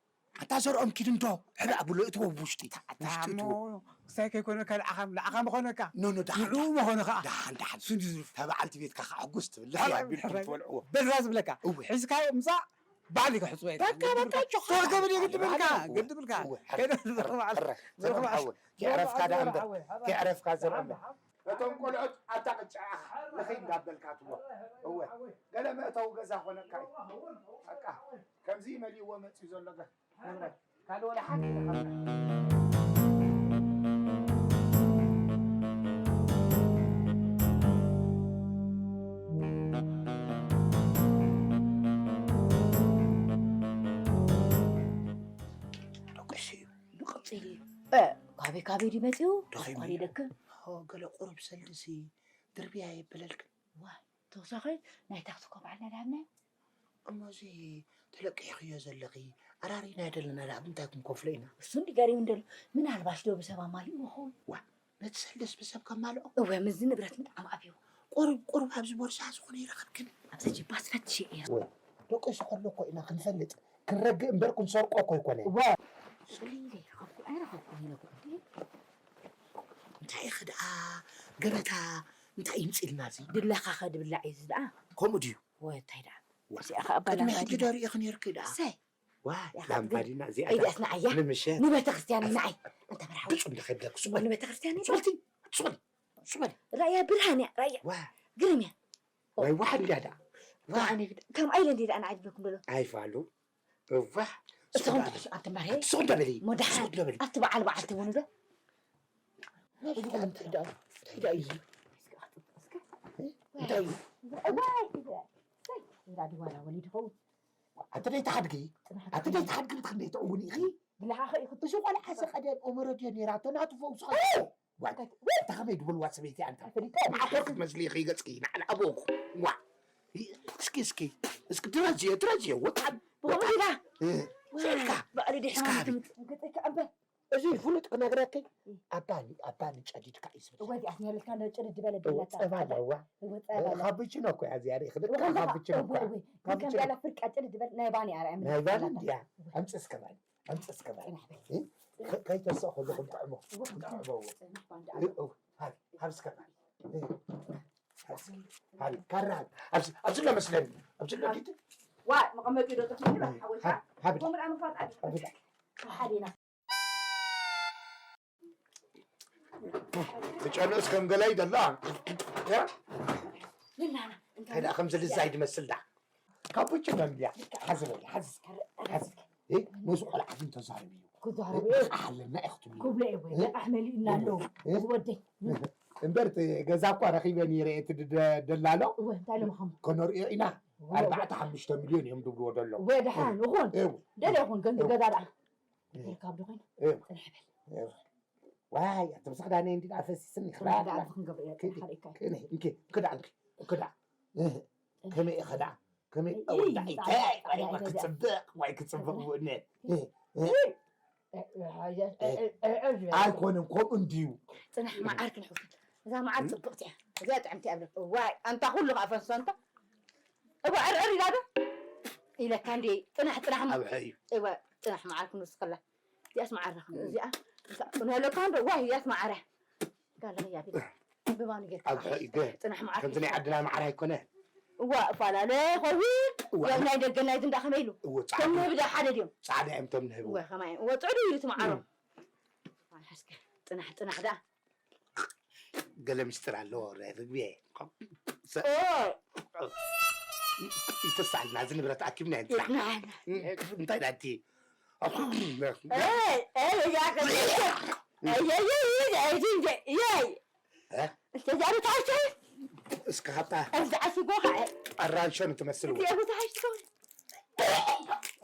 ኣንታ ዘርኦም ኪድ እንዶ፣ ሕብእ ኣብሎ፣ እትዎ ብውሽጢ። ኣታ ውሽጢ እሞ፣ እትዎ። ክሳይ ከይኮነካ ንዓኻ፣ ንዓኻ ምኾነካ። ኖ፣ ኖ፣ ደሓን፣ ንዕኡ ደሓን። ምኾነ ኸኣ። ደሓን፣ ደሓን። እሱ ድዩ ዝርፍ? እታ በዓልቲ ቤትካ ኸኣ ሕጉስ ትብል። ሕራይ፣ ልኽይ ኣቢልኩም ሕራይ። ትበልዕዎ። በዛ ዝብለካ። እወ። ሒዝካዮ ምጻእ። ባዕሉ ይሕጽቦ እዩ። በቃ፣ በቃ፣ ጆካ። ቶር ገበል የግድ በልካ፣ በቃ። ገድ በልካ። እወ፣ ሕረ፣ ከይደ ሕረ፣ ዝረኽብ ዓል-፣ ሕረ፣ ዝረኽብ ሰላም ዓል-፣ ሓወይ። ከይዕረፍካ ደኣ እምበር፣ ከይዕረፍካ ዘርኦም። እቶም ቆልዑት ኣታ ቅጫ ልኽይ እንዳበልካ ትቦ። እወ፣ ገለ መእተዊ ገዛ ኮነካ እዩ። በቃ፣ ከምዚ መሊእዎ መጽዩ ዘሎ ገ-፣ ካልእ ወላ ሓንቲ ኢኻ። ደቂሱ እዩ። ብቕጽል እዩ። እ፣ ካበይ ካበይ ድዩ መጺኡ? ደኺሙ እዩ። ኣቋሪደክን? ኦ፣ ገለ ቁሩብ ሰልድሲ ድርብያ የብለልክን። ዋይ፣ ተወሳኺ ናይ ታክሲ እኮ በዓልና ድሃብናዮ። እሞ እዚ ተለቂሕክዮ ዘለኺ ኣራሪና ኣይደለና ደኣ፣ ብምንታይ ክንከፍሎ ኢና? እሱ እንዲ ገሪሙ እንደሎ፣ ምናልባሽ ዶ ብሰብ ኣማሊእዎ ኸውን? ዋ፣ ነቲ ሰልድስ ብሰብ ከማልኦ? እወ፣ ምስዚ ንብረት ምጥዓም ኣብይዎ። ቁሩብ፣ ቁሩብ ኣብዚ ቦርሳ ዝኾነ ይረኽብ ግን። ኣብዛ ጅባስ ፈትሽ እየ። ወይ፣ ደቂሱ ከሎ እኮ ኢና ክንፈልጥ፣ ክንረግእ እምበር ክንሰርቆ እኮ ኣይኮነ። እወ። ስለ ኢለ ይረኸብኩ፣ ኣይረኸብኩን ኢለ እኮ እንዴ። እንታይ ኢኺ ደኣ ገበታ፣ እንታይ ይምጽእልና እዚ? ድለኻ ከ ድብላዕ እዩ እዚ ደኣ? ከምኡ ድዩ? ወይ እንታይ ደኣ? ዋ፣ እዚኣ ኸኣ ኣባላንባ ቅድሚ ሕጂ ዲና? ዶ ርኢኺ ነይርኪ ደኣ? እሰይ። ዋይ፣ ኢኻ ላምባዲና እዚኣ እዚኣስ ንዓያ ንምሸት። ንቤተ ክርስቲያን ንዓይ። ኣንታ በርሓ። ብጹም ዶ ከይድለኪ? ስቕ በሊ። ንቤተ ክርስቲያን ስቕ በሊ። ስቕ በሊ። ስቕ በሊ። ራእያ ብርሃን እያ፣ ራእያ። ዋ። ግርም እያ። ዋይ፣ ዋሕድ እንድያ ደኣ። ዋ። ዋይ፣ ኣነ ግዳ-፣ ከም ኣይለ እንድየ ደኣ ንዓይ ዝብለኩም ዘሎ። ኣይፋሉ። እዋ። እትኹም ስቕ በሊ። ትሕሹ፣ ኣንቲ ማርያም። ስቕ እንዶ በሊ። እሞ ደሓን። ስቕ እንዶ በሊ። ኣቲ በዓል በዓል ትብሉ ዶ? እንታይ ደኣ? እንታይ ደኣ እዩ? እስከ፣ እስከ። እንታይ እዩ? ዋይ፣ ዋይ፣ ዋይ። ሰይ፣ እንዳ ድዋላ ወሊድ ይኸውን። ኣቲ ደይ ተሓድጊ፣ ኣቲ ደይ ተሓድጊ ብትኽንደይ ተእውኒ ኢኺ? ብልሓኸ ኢኹ። እዚ ቆልዓ እዚ ቀደም እምሮ ድዮ ነይራቶ ናቱ ፈውሱ ኸ? ዋይ፣ እንታይ? እንታይ ከመይ ድብልዋ ሰበይቲ ኣንታ? ኣይፈልጥን። ማዕኮር ክትመስሊ ኢኺ ገጽኪ፣ ንዓል ኣቦኹ። ዋ። እስኪ፣ እስኪ፣ እስኪ ድረዝዮ፣ ድረዝዮ፣ ወጣን፣ ብኸምኡ ወጣን። ኢላ? እ፣ ዋይ፣ ስዕልካ። ባዕሉ ድሕና እስኪ ሃቢ። ትምጥ-፣ ገጠይካ እምበር። እዚ ፍሉጥ ክነግረኪ፣ እ። ኣባኒ፣ ኣባኒ ጨዲድካ እዩ ዝብል። እወ፣ እዚኣ ትነልካ እንደ ጭርድ በለ እወ፣ ድላታ። ጸባ ኣለዋ። እወ፣ ጸባ ኣለዋ። ካፕቺኖ እኮ እያ እዚኣ፣ ርኢኺ፣ ወኸንተ ካፕቺኖ እኮ እያ። እወ፣ እወ። ካፕቺኖ። ከም ያላ ፍርቃ ጭርድ በል፣ ናይ ባኒ ኣርኣያ ምን ናይ ባኒ ትላታ? እንድያ። እወ። ኣምጽእ እስከ ባኒ፣ ኣምጽእ እስከ ባኒ። ጽናሕ በል። እ? ከ-፣ ከይተስኦ ከሎ ክንጥዕሞ፣ እወ፣ ክንጥዕሞ እወ። ጽናሕ ባንዲ እ፣ ኣለዋ። እወ። ሃብ፣ ሃብ እስከ ባኒ። እ። ሃብ እስከ፣ ሃብ፣ ካራ ሃብ። ኣብዚ፣ ኣብዚ ሎ መስለኒ። ኣብዚ ሎ ዲቲ? ዋ፣ መቐመጢ ዶ ተኽሊ እ፣ ሓወይካ? ሃብ፣ ሃብ። ከምኡ ደኣ ምፋጥ ኣዲ። ሃብ። ሓደ ኢና። ትጨንስ ከም ገላይ ደላ። ያ? ልናና፣ እንታይ ከዳ ከም ዝልዛይ ድመስል ዳ። ካፑቺኖ እንድያ። ሓዚ በል፣ ሓዚ፣ ሓዚ። እ፣ ነዚ ቆልዓ ግን ተዛረብ እዩ። ክዛረብ እዩ። ነቃሕ ኣለና ኢኽ ትብሉ። ክብሎ እየ ወይ፣ እ? ነቃሕ መሊኡና ኣሎ። እ? እዚ ወደይ። እምበር እቲ ገዛ እኳ ረኺበ ነይረ፣ እቲ ድ-፣ ደ-፣ ደላሎ። እወ፣ እንታይ ኢሎም ሃሙ? ከነርእዮ ኢና። እወ። ኣርባዕተ ሓሙሽተ ሚልዮን እዮም ድብልዎ ደሎ። እወ፣ ደሓን፣ ይኹን። እወ። ደለ ይኹን፣ ገንዘብ እወ። ገዛ ደኣ። እወ። ይርከብ ዶ ኮይኑ? እወ። ጽንሕ በል። እወ። ዋይ፣ ኣቲ ምሳኽ ዳነ እንዲ ኣፈሲስኒ። ጽንሕ ደኣ ክዳ። ክንገብር እየ፣ ኪዲ፣ ጽንሕ ደኣ። ኪዲ፣ እንኪ፣ ክዳ፣ እንኪ፣ ክዳ። እህ፣ ከመይ ኢኻ ደኣ? ከመይ እይ፣ ኣወዳኢተይ? እይ፣ ዋይ፣ እይ፣ ክጽብቕ፣ ዋይ፣ ክጽብቕ እይ፣ ብእውነት። እይ፣ እህ፣ እህ። እይ፣ እይ፣ እይ፣ እይ፣ እይ፣ እይ፣ ኣይኮነን፣ ከምኡ እንድዩ። ጽናሕ፣ መዓር ክንሕውስ። እዛ መዓር እም። ጽብቕቲ እያ። እዚኣ ጥዕምቲ እያ ብለካ። ዋይ፣ ኣንታ ኩሉ ከኣ ፈንሶ ኣንታ። እዋ፣ ዕርዕር ኢላ ዶ? ኢለካ እንዴ፣ ጽናሕ፣ ጽናሕ። ኣብሐ እዩ። እዋ፣ ጽናሕ፣ መዓር ክንውስኸላ። እዚኣስ መዓረ ከም እዚኣ። ንህለካ እንዶ ዋይ እዚኣስ መዓረ። ጋለ ያቢ። ብማኑ ጌርካ። ኣብ ሕጊ። ጽናሕ መዓር ከምዚ ናይ ሒዝካ። ዓድና መዓር ኣይኮነ። እዋ እፋላለ ኸውን። እዋ፣ ያብ ናይ ደገ ናይ ዝንዳ ከመይ ኢሉ? እዎ፣ ጻዕዳ። ከም ንህብ ዳ ሓደ ድዮም? ጻዕዳ እዮም እቶም ንህብ። እዋ ከማይ። እዋ ጽዕዱ ኢሉ እቲ መዓሮ። እም። ኣይ፣ ሓስከ። ጽናሕ፣ ጽናሕ ዳ። ገለ ምስጢር ኣለዎ፣ ረ-፣ ርግቤ። ሰ-፣ ኦ። ይተሳልና፣ እዚ ንብረት ኣኪብና ይንጽናሕ። ይጽናሕ። እንታይ ዳቲ? ኤይ፣ ኤይ፣ እያ ከ-፣ ኤይ፣ ኤይ፣ ኤይ፣ ኤይ፣ ኤይ፣ ኤይ፣ ኤይ። እ? እንተ ዛሬ ታውቂ? እስከ ሀብታ። እዛ ዓስጎ ኸዓ። ኣራንሾ ነው ትመስል። እዚኣ ቦታ ሓይሽ ትኸውን።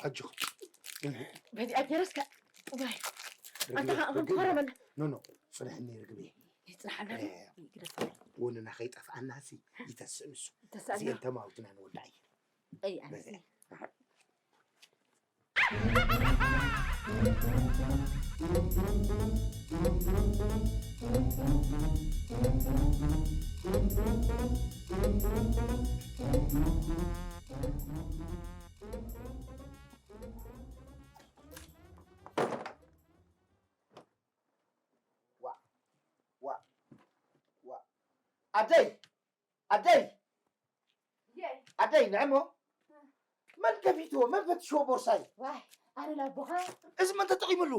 ኣጆ። በዚኣ ገይረስካ። ዋይ። ርግቤ፣ ኣንታ ኸ-፣ ርግቤ። ትኸረመና። ኖ፣ ኖ፣ ጽንሕኒ ርግቤ። ይጽንሓና። እ። ይግደፍ። ወንና ከይጠፍኣና ሲ ይተስእ ንሱ። ይተስኣና። እዚኤን ተማዊትና ንወዳእ እዩ። ኣይ፣ ኣነሲ። በዚኣ። ዋ፣ ዋ፣ ዋ። ኣደይ! ኣደይ! የይ። ኣደይ፣ ንዕሞ? መን ከፊትዎ? መን ፈትሽዎ ቦርሳይ? ዋይ፣ ኣነ ላቦኻ? እዚ መን ተጠቒሙሉ?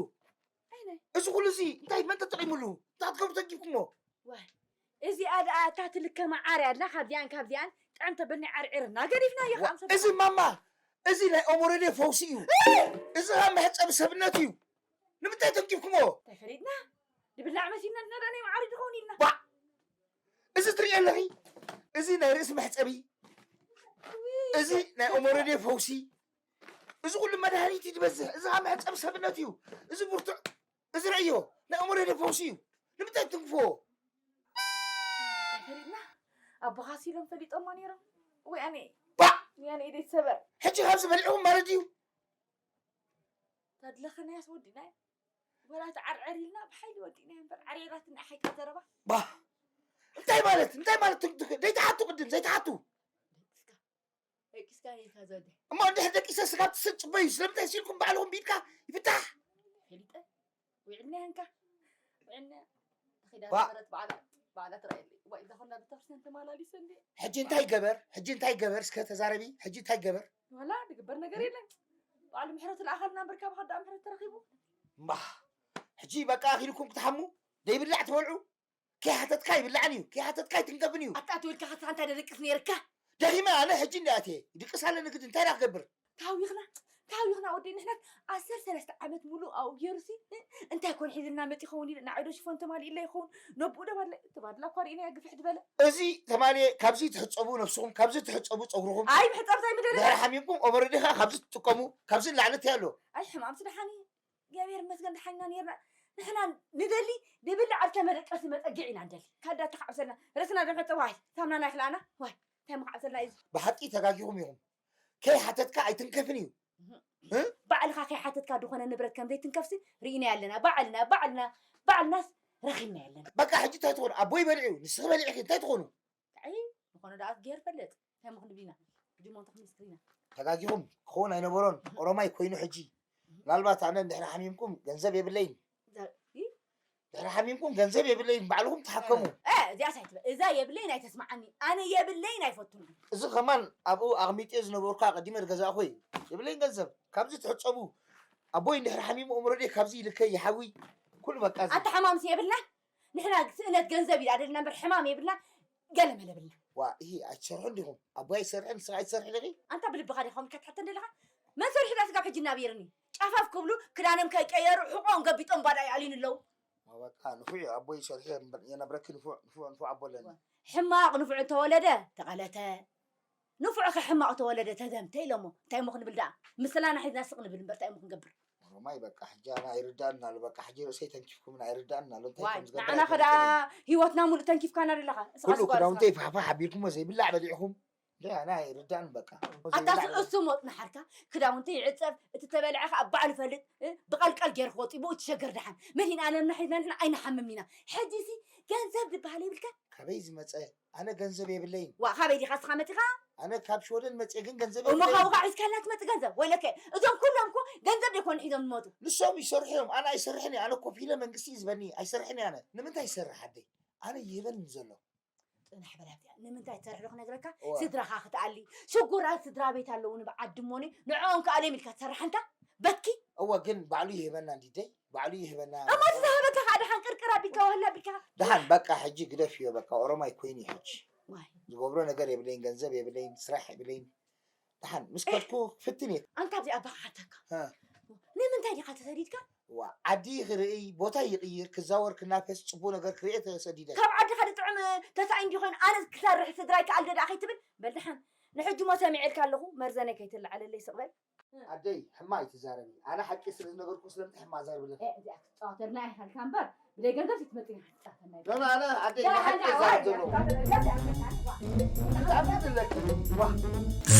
ኣይነ። እዚ ኩሉ እዚ እንታይ መን ተጠቒሙሉ? እንታይ ክትገብሩ ተንኪፍኩሞ? ዋይ፣ እዚኣ ደኣ እታ ትልከ መዓር እያ ኣላ፣ ካብዚኣን ካብዚኣን ጥዕም ተበልና ዓርዒርና ገዲፍናዮ። ዋ፣ ከምሰ እዚ ማማ፣ እዚ ናይ ኦሞረዴ ፈውሲ እዩ። እዚ ኸኣ መሕጸቢ ሰብነት እዩ። ንምንታይ ተንኪፍኩሞ? እንታይ ፈሊጥና? ድብላዕ መሲልና ንነዳ ናይ መዓር ድኸውን ኢልና። ባ! እዚ ትርእዮ ኣለኺ? እዚ ናይ ርእሲ መሕጸቢ፣ እዚ ናይ ኦሞረዴ ፈውሲ፣ እዚ ኩሉ መድሃኒት እዩ ዝበዝሕ። እዚ ኸኣ መሕጸቢ ሰብነት እዩ። እዚ ብርቱዕ፣ እዚ ረእዮ፣ ናይ ኦሞረዴ ፈውሲ እዩ። ንምንታይ ትንክፍዎ? እንታይ ፈሊጥና? ኣቦኻስ ኢሎም ፈሊጦሞ ነይሮም። ወይ ኣነ፣ ባ! ወይ ኣነ ኢደይ ትሰበር። ሕጂ ካብዚ በሊዕኹም ማለት ድዩ? ታድለኸናያስ ወዲናዮ። ወላ ተዓርዕር ኢልና ብሓይሊ ወዲእናዮ እምበር፣ ዓርዒራትና ሓቂ ዘረባ። ባ! እንታይ ማለት? እንታይ ማለት? ትክ-፣ ትክ-፣ ዘይትሓቱ ቅድም፣ ዘይትሓቱ። ደቂስካ፣ ደቂስካ ኔርካ ዘውዴ። እሞ እንድሕር ደቂሰ ስጋብ ትስጭበዩ፣ ስለምንታይ ሲልኩም ባዕልኹም ቢድካ ይፍታሕ? ፈሊጠ። ውዕልና ያንካ። ውዕልና። ተኺዳ ባ! ነበረት ባዕላ፣ ባዕላ ትረኣየለይ። ወይ፣ እዛ ኹላ ቤተክርስትያን ተማላሊሰ እንዴ? ሕጂ እንታይ ይገበር? ሕጂ እንታይ ይገበር? እስከ ተዛረቢ። ሕጂ እንታይ ይገበር? ወላ፣ ዝግበር ነገር የለን። ባዕሉ ምሕረት ዝለኣኸልና እምበር፣ ካብ ኸዳ ምሕረት ተረኺቡ። እምባ፣ ሕጂ በቃ ኣኺልኩም ክትሓሙ፣ ዘይብላዕ ትበልዑ። ከይሓተትካ ይብላዕን እዩ፣ ከይሓተትካ ኣይትንከፍን እዩ። ኣታ ትብል ከ፣ ከስኻ እንታይ ደደቅስ ነይርካ? ደኺመ ኣነ፣ ሕጂ እንዳ ኣትየ ይድቅስ ኣለኒ፣ ግዲ እንታይ ደኣ ክገብር? ታዊኽና፣ ታዊኽና ወደይ፣ ንሕና ዓሰርተ ሰለስተ ዓመት ሙሉእ ኣብኡ ገይሩሲ፣ እንታይ ኮን ሒዝልና መፂ ይኸውን ኢለ፣ ንዓይ ዶ ሽፎን ተማሊእለ ይኸውን? ነብኡ ዶ ባድላ፣ እቲ ባድላ እኳ ርኢናዮ ግፍሕ ዝበለ። እዚ ተማልየ፣ ካብዚ ትሕጸቡ ነብስኹም፣ ካብዚ ትሕጸቡ ጸጉርኹም። ኣይ፣ ምሕጻብ እንታይ ምደለና? ድሕሪ ሓሚምኩም ኦመረዲ ኸኣ ካብዚ ትጥቀሙ፣ ካብዚ ንላዕሊ እንታይ ኣሎ? ኣይ፣ ሕማምሲ ደሓን እዩ። እግዚኣብሔር ይመስገን ደሓን ኢና ነይርና። ንሕና ንደሊ፣ ንብላዕ፣ ዝተመደቀሲ መጸግዕ ኢና ንደሊ። ካልእ ዳኣ ተሓብሰልና። ርእስና ዶ ንሕጸብ? ዋይ፣ ሳምናና ይኽልኣና? ዋይ፣ እንታይ ምኽዓብሰልና እዩ እዚ? ብሓቂ ተጋጊኹም ኢኹም። ከይሓተትካ ኣይትንከፍን እዩ። እህ። እ? ባዕልኻ ከይሓተትካ ዝኾነ ንብረት ከም ዘይትንከፍሲ ርኢናዮ ኣለና። ባዕልና፣ ባዕልና፣ ባዕልናስ ረኺብናዮ ኣለና። በቃ፣ ሕጂ እንታይ ትኾኑ? ኣቦይ በሊዑ፣ ንስኺ በሊዕኺ፣ እንታይ ትኾኑ? ኣይ፣ ዝኾነ ደኣ ገይር ፈልጥ። እንታይ ምኽንብል ኢና? ሕጂ እሞ እንታይ ክንስክር ኢና? ተጋጊኹም፣ ክኸውን ኣይነበሮን። ኦሮማይ ኮይኑ ሕጂ። ምናልባት ኣነ እንድሕሪ ሓሚምኩም ገንዘብ የብለይን። ዘ-፣ ኢ? ድሕሪ ሓሚምኩም ገንዘብ የብለይን፣ ባዕልኹም ተሓከሙ። እ፣ እዚኣስ ኣይትበል። እዛ የብለይን ኣይተስምዓኒ። ኣነ የብለይን ኣይፈቱን። እዚ ከማን ኣብኡ ኣቕሚጥዮ ዝነበርኩ ኣቐዲመ ዝገዛእኹ እዩ። የብለይን ገንዘብ። ካብዚ ትሕጸቡ። ኣቦይ እንድሕሪ ሓሚሙ እምሮዴ ካብዚ ይልከ ይሓዊ። ኩሉ በቃ እዚ። ኣታ ሕማምሲ የብልናን። ንሕና ስእነት ገንዘብ እዩ ኣደልና እምበር ሕማም የብልና። ገለ መለ ብልና። ዋ፣ እሂ፣ ኣይትሰርሑ እንዲኹም። ኣቦይ ኣይሰርሕን፣ ንስኻ ኣይትሰርሕን ኢኺ? ኣንታ ብልብኻ ዲኻ ከምዚ ክትሓተን ደለኻ? መን ሰሪሑ ዳ ስጋብ ሕጂ እናብየርኒ? ጫፋፍ ክብሉ ክዳኖም ከይቀየሩ ሕቖኦም ገቢጦም ባዳ ይኣልዩኒ ኣለዉ። ዋ፣ በቃ፣ ንፉዕ እዩ። ኣቦይ ሰሪሑ የንብር-፣ የነብረኪ ንፉዕ፣ ንፉዕ፣ ንፉዕ ኣቦ ኣለኒ። ሕማቕ ንፉዕ እንተወለደ ተቐለተ። ንፉዕ ከ ሕማቕ ተወለደ ተዘምተ ኢሎሞ። እንታይ እሞ ክንብል ደኣ? ምስላና ሒዝና ስቕ ንብል እምበር እንታይ እሞ ክንገብር? ኦሮማይ በቃ ሕጂ ኣነ ኣይርዳእን ኣሎ። በቃ ሕጂ ርእሰይ ተንኪፍኩምና ኣይርዳእን ኣሎ። እንታይ ዋይ፣ ከም ዝገብር ንዓና ከ ደኣ ኣይፈልጥን። ህይወትና ሙሉእ ተንኪፍካና ደለኻ። እስኻ ኩሉ ስጓር ክዳውንተይ እስኻ። ፋሕፋሕ ኣቢልኩሞ ዘይብላዕ በሊዕኹም። لا، أنا يردان بقى. ኣታ እሱ ሞት ንሓርካ ክዳውንቲ ይዕፀብ፣ እቲ ተበልዐ ከዓ ባዕሉ ፈልጥ። ብቀልቀል ገይሩ ክወፅእ ብኡ ትሸገር። ደሓን መን ኢና ነና ሒዝና ንሕና ኣይንሓምም ኢና። ሕጂ ሲ ገንዘብ ዝበሃል የብልካ። ካበይ ዝመፀ? ኣነ ገንዘብ የብለይን። ዋ ካበይ ዲኻ እስኻ መፂኻ? ኣነ ካብ ሽወደን መፅየ፣ ግን ገንዘብ እሞ የብለይን። ካብኡ ከዓ ሒዝካላ ትመፅእ ገንዘብ ወይለከ። እዞም ኩሎም እኮ ገንዘብ ደይኮኑ ሒዞም ዝመፁ። ንሶም ይሰርሑ እዮም፣ ኣነ ኣይሰርሕን እየ። ኣነ ኮፍ ኢለ መንግስቲ እዩ ዝበኒ፣ ኣይሰርሕን እየ። ኣነ ንምንታይ ይሰርሕ ዓደይ? ኣነ ይህበኒ ዘሎ። ፅናሕ በል ኣብዚኣ። ንምንታይ ትሰርሕ ዶ ክነግረካ? እዋ። ስድራኻ ክትኣሊ ሽጉራት ስድራ ቤት ኣለዉ ንብዓዲ እሞኒ ንዕኦም ክኣልዮም ኢልካ ትሰርሕ እንታ በኪ። እወ፣ ግን ባዕሉ ይህበና እንዲደይ፣ ባዕሉ ይህበና። እሞ እቲ ዝሃበካ ከዓ ደሓን ቅርቅር ኣቢልካ ዋህላ ኣቢልካ። ደሓን በቃ ሕጂ ግደፍዮ በቃ። ኦሮማይ ኮይኑ እዩ ሕጂ። ዋይ። ዝገብሮ ነገር የብለይን፣ ገንዘብ የብለይን፣ ስራሕ የብለይን። ደሓን ምስ ከድኩ ፍትን እየ። ኣንታ ኣብዚኣ ኣባኻ ሓተካ። እ። ንምንታይ ዲኻ ተሰዲድካ? ዋ ዓዲ ክርእይ፣ ቦታ ይቕይር፣ ክዛወር፣ ክናፈስ፣ ፅቡቅ ነገር ክርእየ ተሰዲደ። ካብ ዓዲ ሓደ ጥዑም ተሳኢ እንዲ ኮይኑ ኣነ ክሰርሕ ስድራይ ክኣልደ ደኣ ከይትብል። በል ደሓን ንሕጂ ሞ ሰሚዐልካ ኣለኹ። መርዘነይ ከይትለዓለለይ ስቕ በል። ኣደይ ሕማ ኣይትዛረቢ። ኣነ ሓቂ ስለ ዝነገርኩ ስለምንታይ ሕማ ዛርብለካ? እዚኣ ክትፃወተልና ኢኻ እምበር ብደይ ገንዘብ ክትመፅእ ኢኻ ክትፃወተልና ኢኻ። ኖ፣ ኖ፣ ኣነ ኣደይ ንሓቂ ዛረብ ዘለዎ። ብጣዕሚ ዘለኪ። ዋ።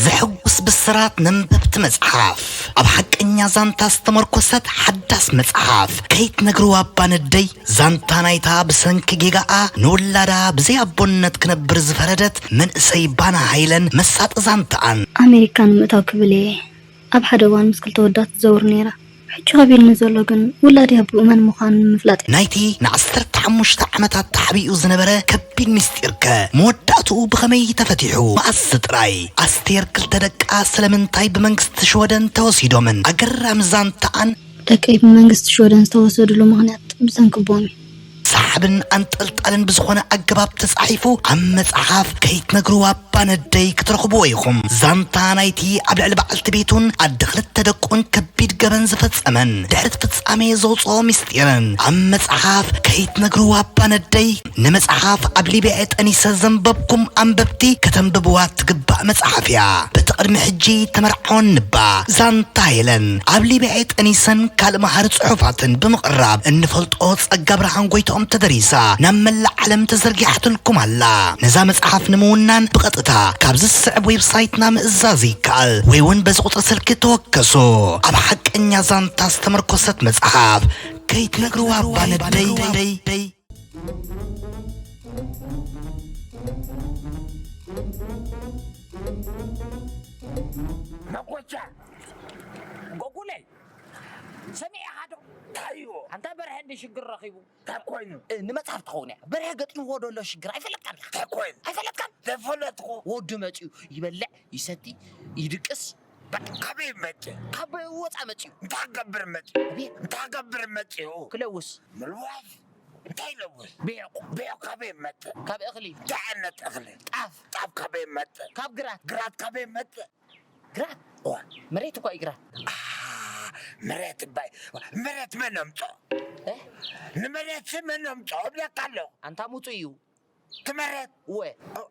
ዘሕጉስ ብስራት ነንበብቲ መጽሓፍ ኣብ ሓቀኛ ዛንታ ዝተመርኮሰት ሓዳስ መጽሓፍ ከይትነግርዋ እባ ነደይ። ዛንታ ናይታ ብሰንኪ ጌጋኣ ንውላዳ ብዘይ ኣቦነት ክነብር ዝፈረደት መንእሰይ ባና ሃይለን መሳጢ ዛንታኣን። ኣሜሪካ ንምእታው ክብል እየ ኣብ ሓደ እዋን ምስ ክልተ ወዳት ትዘውር ነይራ። ሕጂ ከቢድኒ ዘሎ ግን ውላደይ ኣቦኡ መን ምዃኑ ንምፍላጥ እዩ። ናይቲ ንዓሰርተ ሓሙሽተ ዓመታት ተሓቢኡ ዝነበረ ከቢድ ምስጢርከ መወዳእትኡ ብኸመይ ተፈቲሑ? መኣስ ጥራይ? ኣስቴር ክልተ ደቃ ስለምንታይ ብመንግስቲ ሽወደን ተወሲዶምን? ኣገራሚ ዛንታኣን ደቀይ ብመንግስቲ ሽወደን ዝተወሰድሉ ምኽንያት ብሰንኪ ኣቦኦም እዩ። ሰሓብን ኣንጠልጣልን ብዝኾነ ኣገባብ ተጻሒፉ ኣብ መጽሓፍ ከይትነግርዋ እባ ነደይ ክትረኽብዎ ኢኹም። ዛንታ ናይቲ ኣብ ልዕሊ በዓልቲ ቤቱን ኣደ ክልተ ደቁን ከቢድ ገበን ዝፈጸመን ድሕሪ እቲ ፍጻሜ ዘውጽኦ ምስጢርን ኣብ መጽሓፍ ከይትነግርዋ እባ ነደይ። ንመጽሓፍ ኣብ ሊብያ ጠኒሰ ዘንበብኩም ኣንበብቲ ከተንብብዋ ትግባእ መጽሓፍ እያ። በቲ ቅድሚ ሕጂ ተመርዓወን ንባ ዛንታ ሄለን ኣብ ሊብያ ጠኒሰን ካልእ መሃሪ ጽሑፋትን ብምቕራብ እንፈልጦ ጸጋ ብርሃን ጎይትኦም ተደሪሳ ናብ መላእ ዓለም ተዘርጊሓትልኩም ኣላ። ነዛ መጽሓፍ ንምውናን ብቐጥታ ካብ ዝስዕብ ዌብሳይትና ምእዛዝ ይከኣል ወይ እውን በዚ ቁጽሪ ስልኪ ተወከሱ። ኣብ ሓቀኛ ዛንታ ዝተመርኮሰት መጽሓፍ ከይትነግርዋ እባ ነደይ። መኮቻ ጎጉለይ ሰሚዕኻ ዶ? እንታይ እዩ? ኣንታ በርሀ እንዲ ሽግር ረኺቡ። እንታይ ኮይኑ? እ፣ ንመጽሓፍ ትኸውን እያ። በርሀ ገጢምዎ ዘሎ ሽግር ኣይፈለጥካን ኢኻ። እንታይ ኮይኑ? ኣይፈለጥካን? ዘይፈለጥኩ። ወዱ መጺኡ ይበልዕ፣ ይሰቲ፣ ይድቅስ። በ-፣ ካበይ መጽእ? ካብ ወጻ መጺኡ። እንታይ ክገብር መጽኡ? ኣቤት። እንታይ ክገብር መጽኡ? ክለውስ። ምልዋስ? እንታይ ይለውስ? ቤዕ። ቤዕ ካበይ መጽእ? ካብ እኽሊ። እንታይ ዓይነት እኽሊ? ጣፍ። ጣፍ ካበይ መጽእ? ካብ ግራት። ግራት ካበይ መጽእ? ግራት? እዋ። መሬት እኮ እዩ ግራት። አ፣ መሬት እባይ። መሬት መን ኣምጽኦ? እ? ንመሬት መን ኣምጽኦ? እብለካ ኣለኹ። ኣንታ ሙጹእ እዩ። እቲ መሬት? እወ።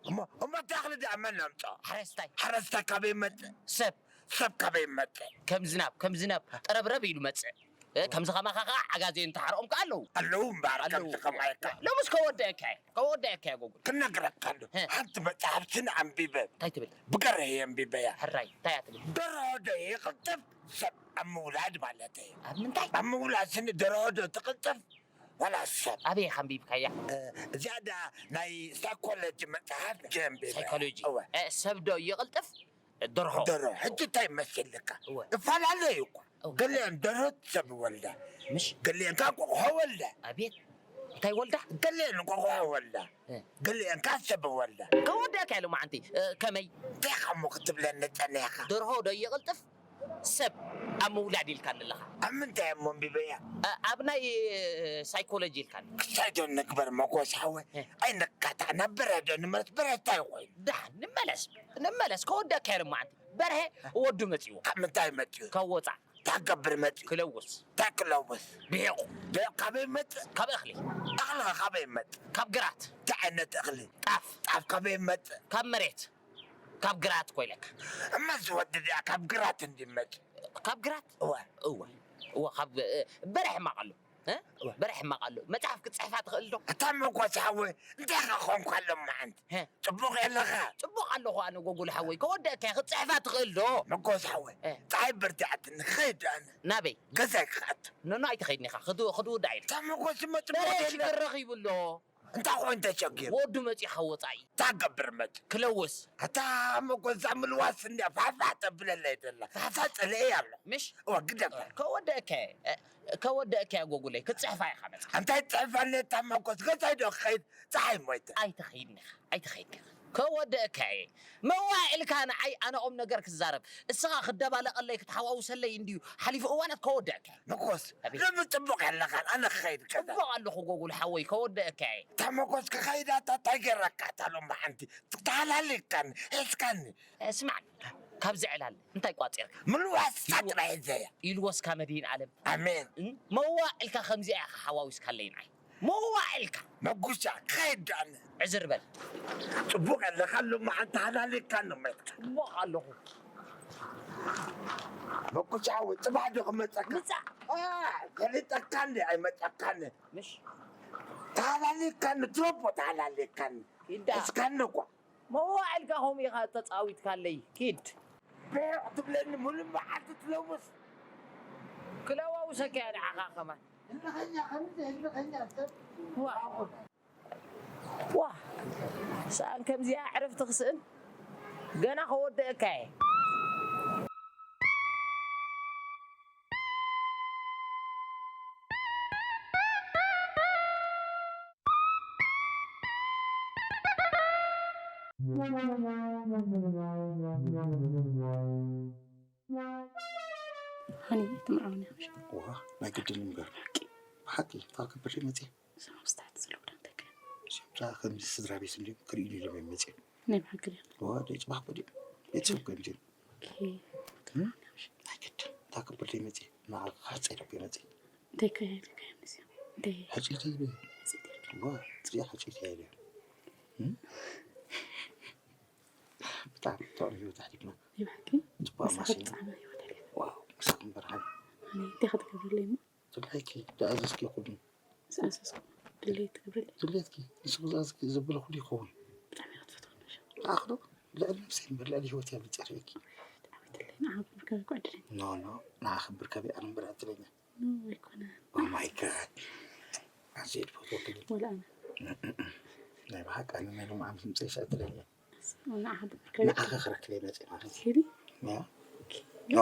እሞ፣ እሞ እቲ እኽሊ ደኣ መን ኣምጽኦ? ሓረስታይ። ሓረስታይ ካበይ መጽእ? ሰብ። ሰብ ካበይ መጽእ? ከም ዝናብ፣ ከም ዝናብ ጠረብረብ ኢሉ መጽእ። እ፣ ከምዚ ከማኻ ከዓ ዓጋዜ እንተሓርኦም ከዓ ኣለዉ። ኣለዉ እምበኣር፣ ኣለዉ። ከምዚ ከማይ ከ። ሎምስ ከወደአካ እየ፣ ከወደአካ እየ ጎጉል። ክነግረካ ኣለኹ። እ። ሓንቲ መጽሓፍ ስኒ ኣንቢበ። እንታይ ትብል? ብገርህ እየ ኣንቢበያ። ሕራይ፣ እንታይ እያ ትብል? ደርሆ ዶ ይቕልጥፍ ሰብ ኣብ ምውላድ ማለት እዩ። ኣብ ምንታይ? ኣብ ምውላድ ስኒ ደርሆ ዶ ትቕልጥፍ ዋላ ሰብ? ኣበይ ኢኻ ኣንቢብካያ? እ፣ እዚኣ ደኣ ናይ ሳይኮሎጂ መጽሓፍ እየ ኣንቢበያ። ሳይኮሎጂ? እወ። እ፣ ሰብ ዶ ይቕልጥፍ? ደርሆ። ደርሆ። ሕጂ እንታይ መሲልካ? እወ። እፈላለዩ እኮ። እወ። ገሊአን ደርሆ ሰብ ወልዳ። ምሽ? ገሊአን ካብ ቆቕሖ ወልዳ። ኣቤት። እንታይ ወልዳ? ገሊአን ቆቕሖ ወልዳ። እ። ገሊአን ካብ ሰብ ወልዳ። ከወዳእካ ኢሉ መዓንቲ። እ፣ ከመይ? እንታይ እሞ ክትብለኒ ጸኒሕካ? ደርሆ ዶ ይቕልጥፍ? ሰብ ኣብ ምውላድ ኢልካ ኣለኻ። ኣብ ምንታይ እሞ ኣንቢበያ? እ፣ ኣብ ናይ፣ እ፣ ሳይኮሎጂ ኢልካ። ክሳይ ዶ ንግበር መጎስ ሓወ? እ። ኣይንካታዕ፣ ናብ በረዶ ንመለስ፣ በረዶ እንታይ ኮይኑ? ደሓን ንመለስ፣ ንመለስ፣ ከወዳእካ ኢሉ መዓንቲ። በርሀ ወዱ መጺዎ። ካብ ምንታይ መጺኡ? ካብ ወጻ። እንታይ ክገብር መጺኡ? ክለውስ። እንታይ ክለውስ? ብሒቑ። ብሒቑ ካበይ መጽእ? ካብ እኽሊ። እኽሊ ኸ ካበይ መጽእ? ካብ ግራት። እንታይ ዓይነት እኽሊ? ጣፍ። ጣፍ ካበይ መጽእ? ካብ መሬት። ካብ ግራት እኮ ኢለካ። እመዚ ወዲ እዚኣ ካብ ግራት እንዲ መጽእ? ካብ ግራት? እወ። እወ። እወ፣ ካብ፣ እ፣ በርሀ ሕማቕ ኣሎ። እ? በረ ሕማቕ ኣሎ። መጽሓፍ ክትጽሕፋ ትኽእል ዶ? ኣታ መጎስ ሓወይ፣ እንታይ ኢኻ ኾንኳ ሎማዓንቲ? ሀ? ጽቡቕ የለኻ? ጽቡቕ ኣለኹ ኣነ ጎጉል ሓወይ። ከወደእካ ክትጽሕፋ ትኽእል ዶ? መጎስ ሓወይ፣ እ። ጸሓይ በርቲዓትኒ፣ ክኸይድ ኣነ። ናበይ? ገዛይ ክኣቱ። ኖኖ ኣይትኸይድን ኢኻ። ክድ-፣ ክድውዳ ኢሉ። ኣታ መጎስ እሞ ጽቡቕ በረ የለን። ሽግር ረኺቡ ኣሎ። እንታይ ኮይኑ ተሸጊሩ? ወዱ መጺኡ ካብ ወጻኢ። እንታይ ገብር መጺኡ? ክለውስ። ኣታ መጎስ እዛ ምልዋስ እንድያ ፋሕፋሕ ተብለለይ ደላ። ፋሕፋሕ። እዛ ጸለኤ ኣሎ። ምሽ? እወ፣ ግደፋ። ከወደእካ እየ። እ፣ ከወደእካ እየ ጎጉለይ። ክትጽሕፋ ኢኻ መጺኻ። እንታይ ትጽሕፋኒ እታ መጎስ? ገዛይ ዶ ክኸይድ? ጸሓይ ሞይተ። ኣይትኸይድን ኢኻ። ኣይትኸይድን ኢኻ። ከወደእካ እየ። መዋዕልካ ንዓይ ኣነ ቁም ነገር ክዛረብ። እስኻ ክደባለቐለይ ክትሓዋውሰለይ እንድዩ ሓሊፉ እዋናት ከወደእካ እየ። መጎስ፣ ኣቤት። ሎሚ ጽቡቕ የለኻን፣ ኣነ ክኸይድ ከዛ። ጽቡቕ ኣለኹ ጎጉል ሓወይ፣ ከወደእካ እየ። እታ መጎስ ክኸይድ ኣታ እንታይ ገይረካ እታ ሎማዓንቲ? ተሃላሊካኒ፣ ሒዝካኒ። እ፣ ስማዕ፣ ካብዚ ዕላል እንታይ ቋጺርካ? ምልዋስ ጥራይ ዘያ። ኢልዎስካ መድህን ዓለም። ኣሜን። እም፣ መዋዕልካ ከምዚኣ ኢኻ ሓዋዊስካለይ ንዓይ። መዋዕልካ። መጉሻ፣ ክኸይድ ኣነ። ዕዝር በል። ጽቡቕ ኣለኻ፣ ሎማዓንቲ ተሃላሊካኒ መትካ። ጽቡቕ ኣለኹ። መጉሻ፣ ወይ ጽባሕ ዶ ክመጸካ? ምጻእ። አ፣ ፈሊጠካ እንዲ ኣይመጸካኒ። ምሽ? ተሃላሊካኒ፣ ትሮፖ ተሃላሊካኒ። ኪዳ። እስካኒ እኳ። መዋዕልካ ከምኡ ኢኻ ተጻዊትካለይ። ኪድ። ብሕቕ ትብለኒ፣ ሙሉእ መዓልቲ ትለውስ። ክለዋውሰካ እያ ንዓኻ ከማን። እልኸኛ፣ ከምዚ እልኸኛ ሰብ። ዋ። ዋ። ሰኣን ከምዚኣ ዕረፍቲ ክስእን። ገና ከወደአካ እየ። ሃኒ፣ ትምርዓውኒ ኢኻ ምሽ? ዋ፣ ናይ ግድን እምበር። ብሓቂ? ብሓቂ፣ ካብ ከበደ መፅየ። እዞም ኣብ ስታሕቲ ዘለዉ ዶ እንታይ ከ? እዚኦም ከምዚ ስድራ ቤት እንድዮም፣ ክርእዩኒ ኢሎም እዮም መፅዮም። ናይ ብሓቂ ድዮም? ዋ፣ ደይ ፅባሕ እኮ ድዮም። ቤተሰብ እኮ እዮም እዚኦም። ኦኬ። እም? ናይ ግድን፣ ካብ ከበደ መፅየ። ንዓ ክሓፀይ ኢሎም እዮም መፅዮም። እንታይ ከ፣ እንታይ ከ እዮም እዚኦም? እንታይ? ሓፂር እንታይ ኢለ? ሓፂር እንታይ ኢለ? ዋ፣ ፅያ ሓፂር እንታይ ኢለ? እም? ብጣዕሚ ጥዑም ህይወት ኣሕሊፍና። ናይ ብሓቂ? ጽቡቕ ንስኻ ኣማሲና። ብጣዕሚ ህይወት ኣሕሊፍና። ዋው፣ ምሳኹም ብርሃን። ኣነ እንታይ ክትገብረለይ እሞ? ትብላይኪ፣ ዝኣዘዝኪ ይኹን። ዝኣዘዝኩ፣ ድሌት ትገብረለይ? ድሌትኪ፣ ንስኺ ዝኣዘዝኪ ዘበለ ኩሉ ይኸውን። ብጣዕሚ እየ ክትፈትወኒ፣ እሺ? ንዓኺ ዶ? ልዕሊ ነብሰይ እምበር፣ ልዕሊ ህይወተይ እየ ዝጸልየኪ። ብጣዕሚ ትለይ፣ ንዓኺ ብርከበ እኮ ዕድለኛ። ኖ፣ ኖ፣ ንዓኺ ብርከበ ኣነ እምበር ዕድለኛ። ኖ፣ ኣይኮነን። Oh my God። ኣዝየ ዝፈትወኪ ግን። ወላ ኣነ። ናይ ብሓቂ ኣነ ናይ ሎሚ ዓመት ምጽኣይስ ዕድለኛ። ንዓኻ ብርከበ ንዓኻ ክረክብ እየ መጺአ ማለት እዩ። ሪሊ? ያ። ኦኬ። ኖ።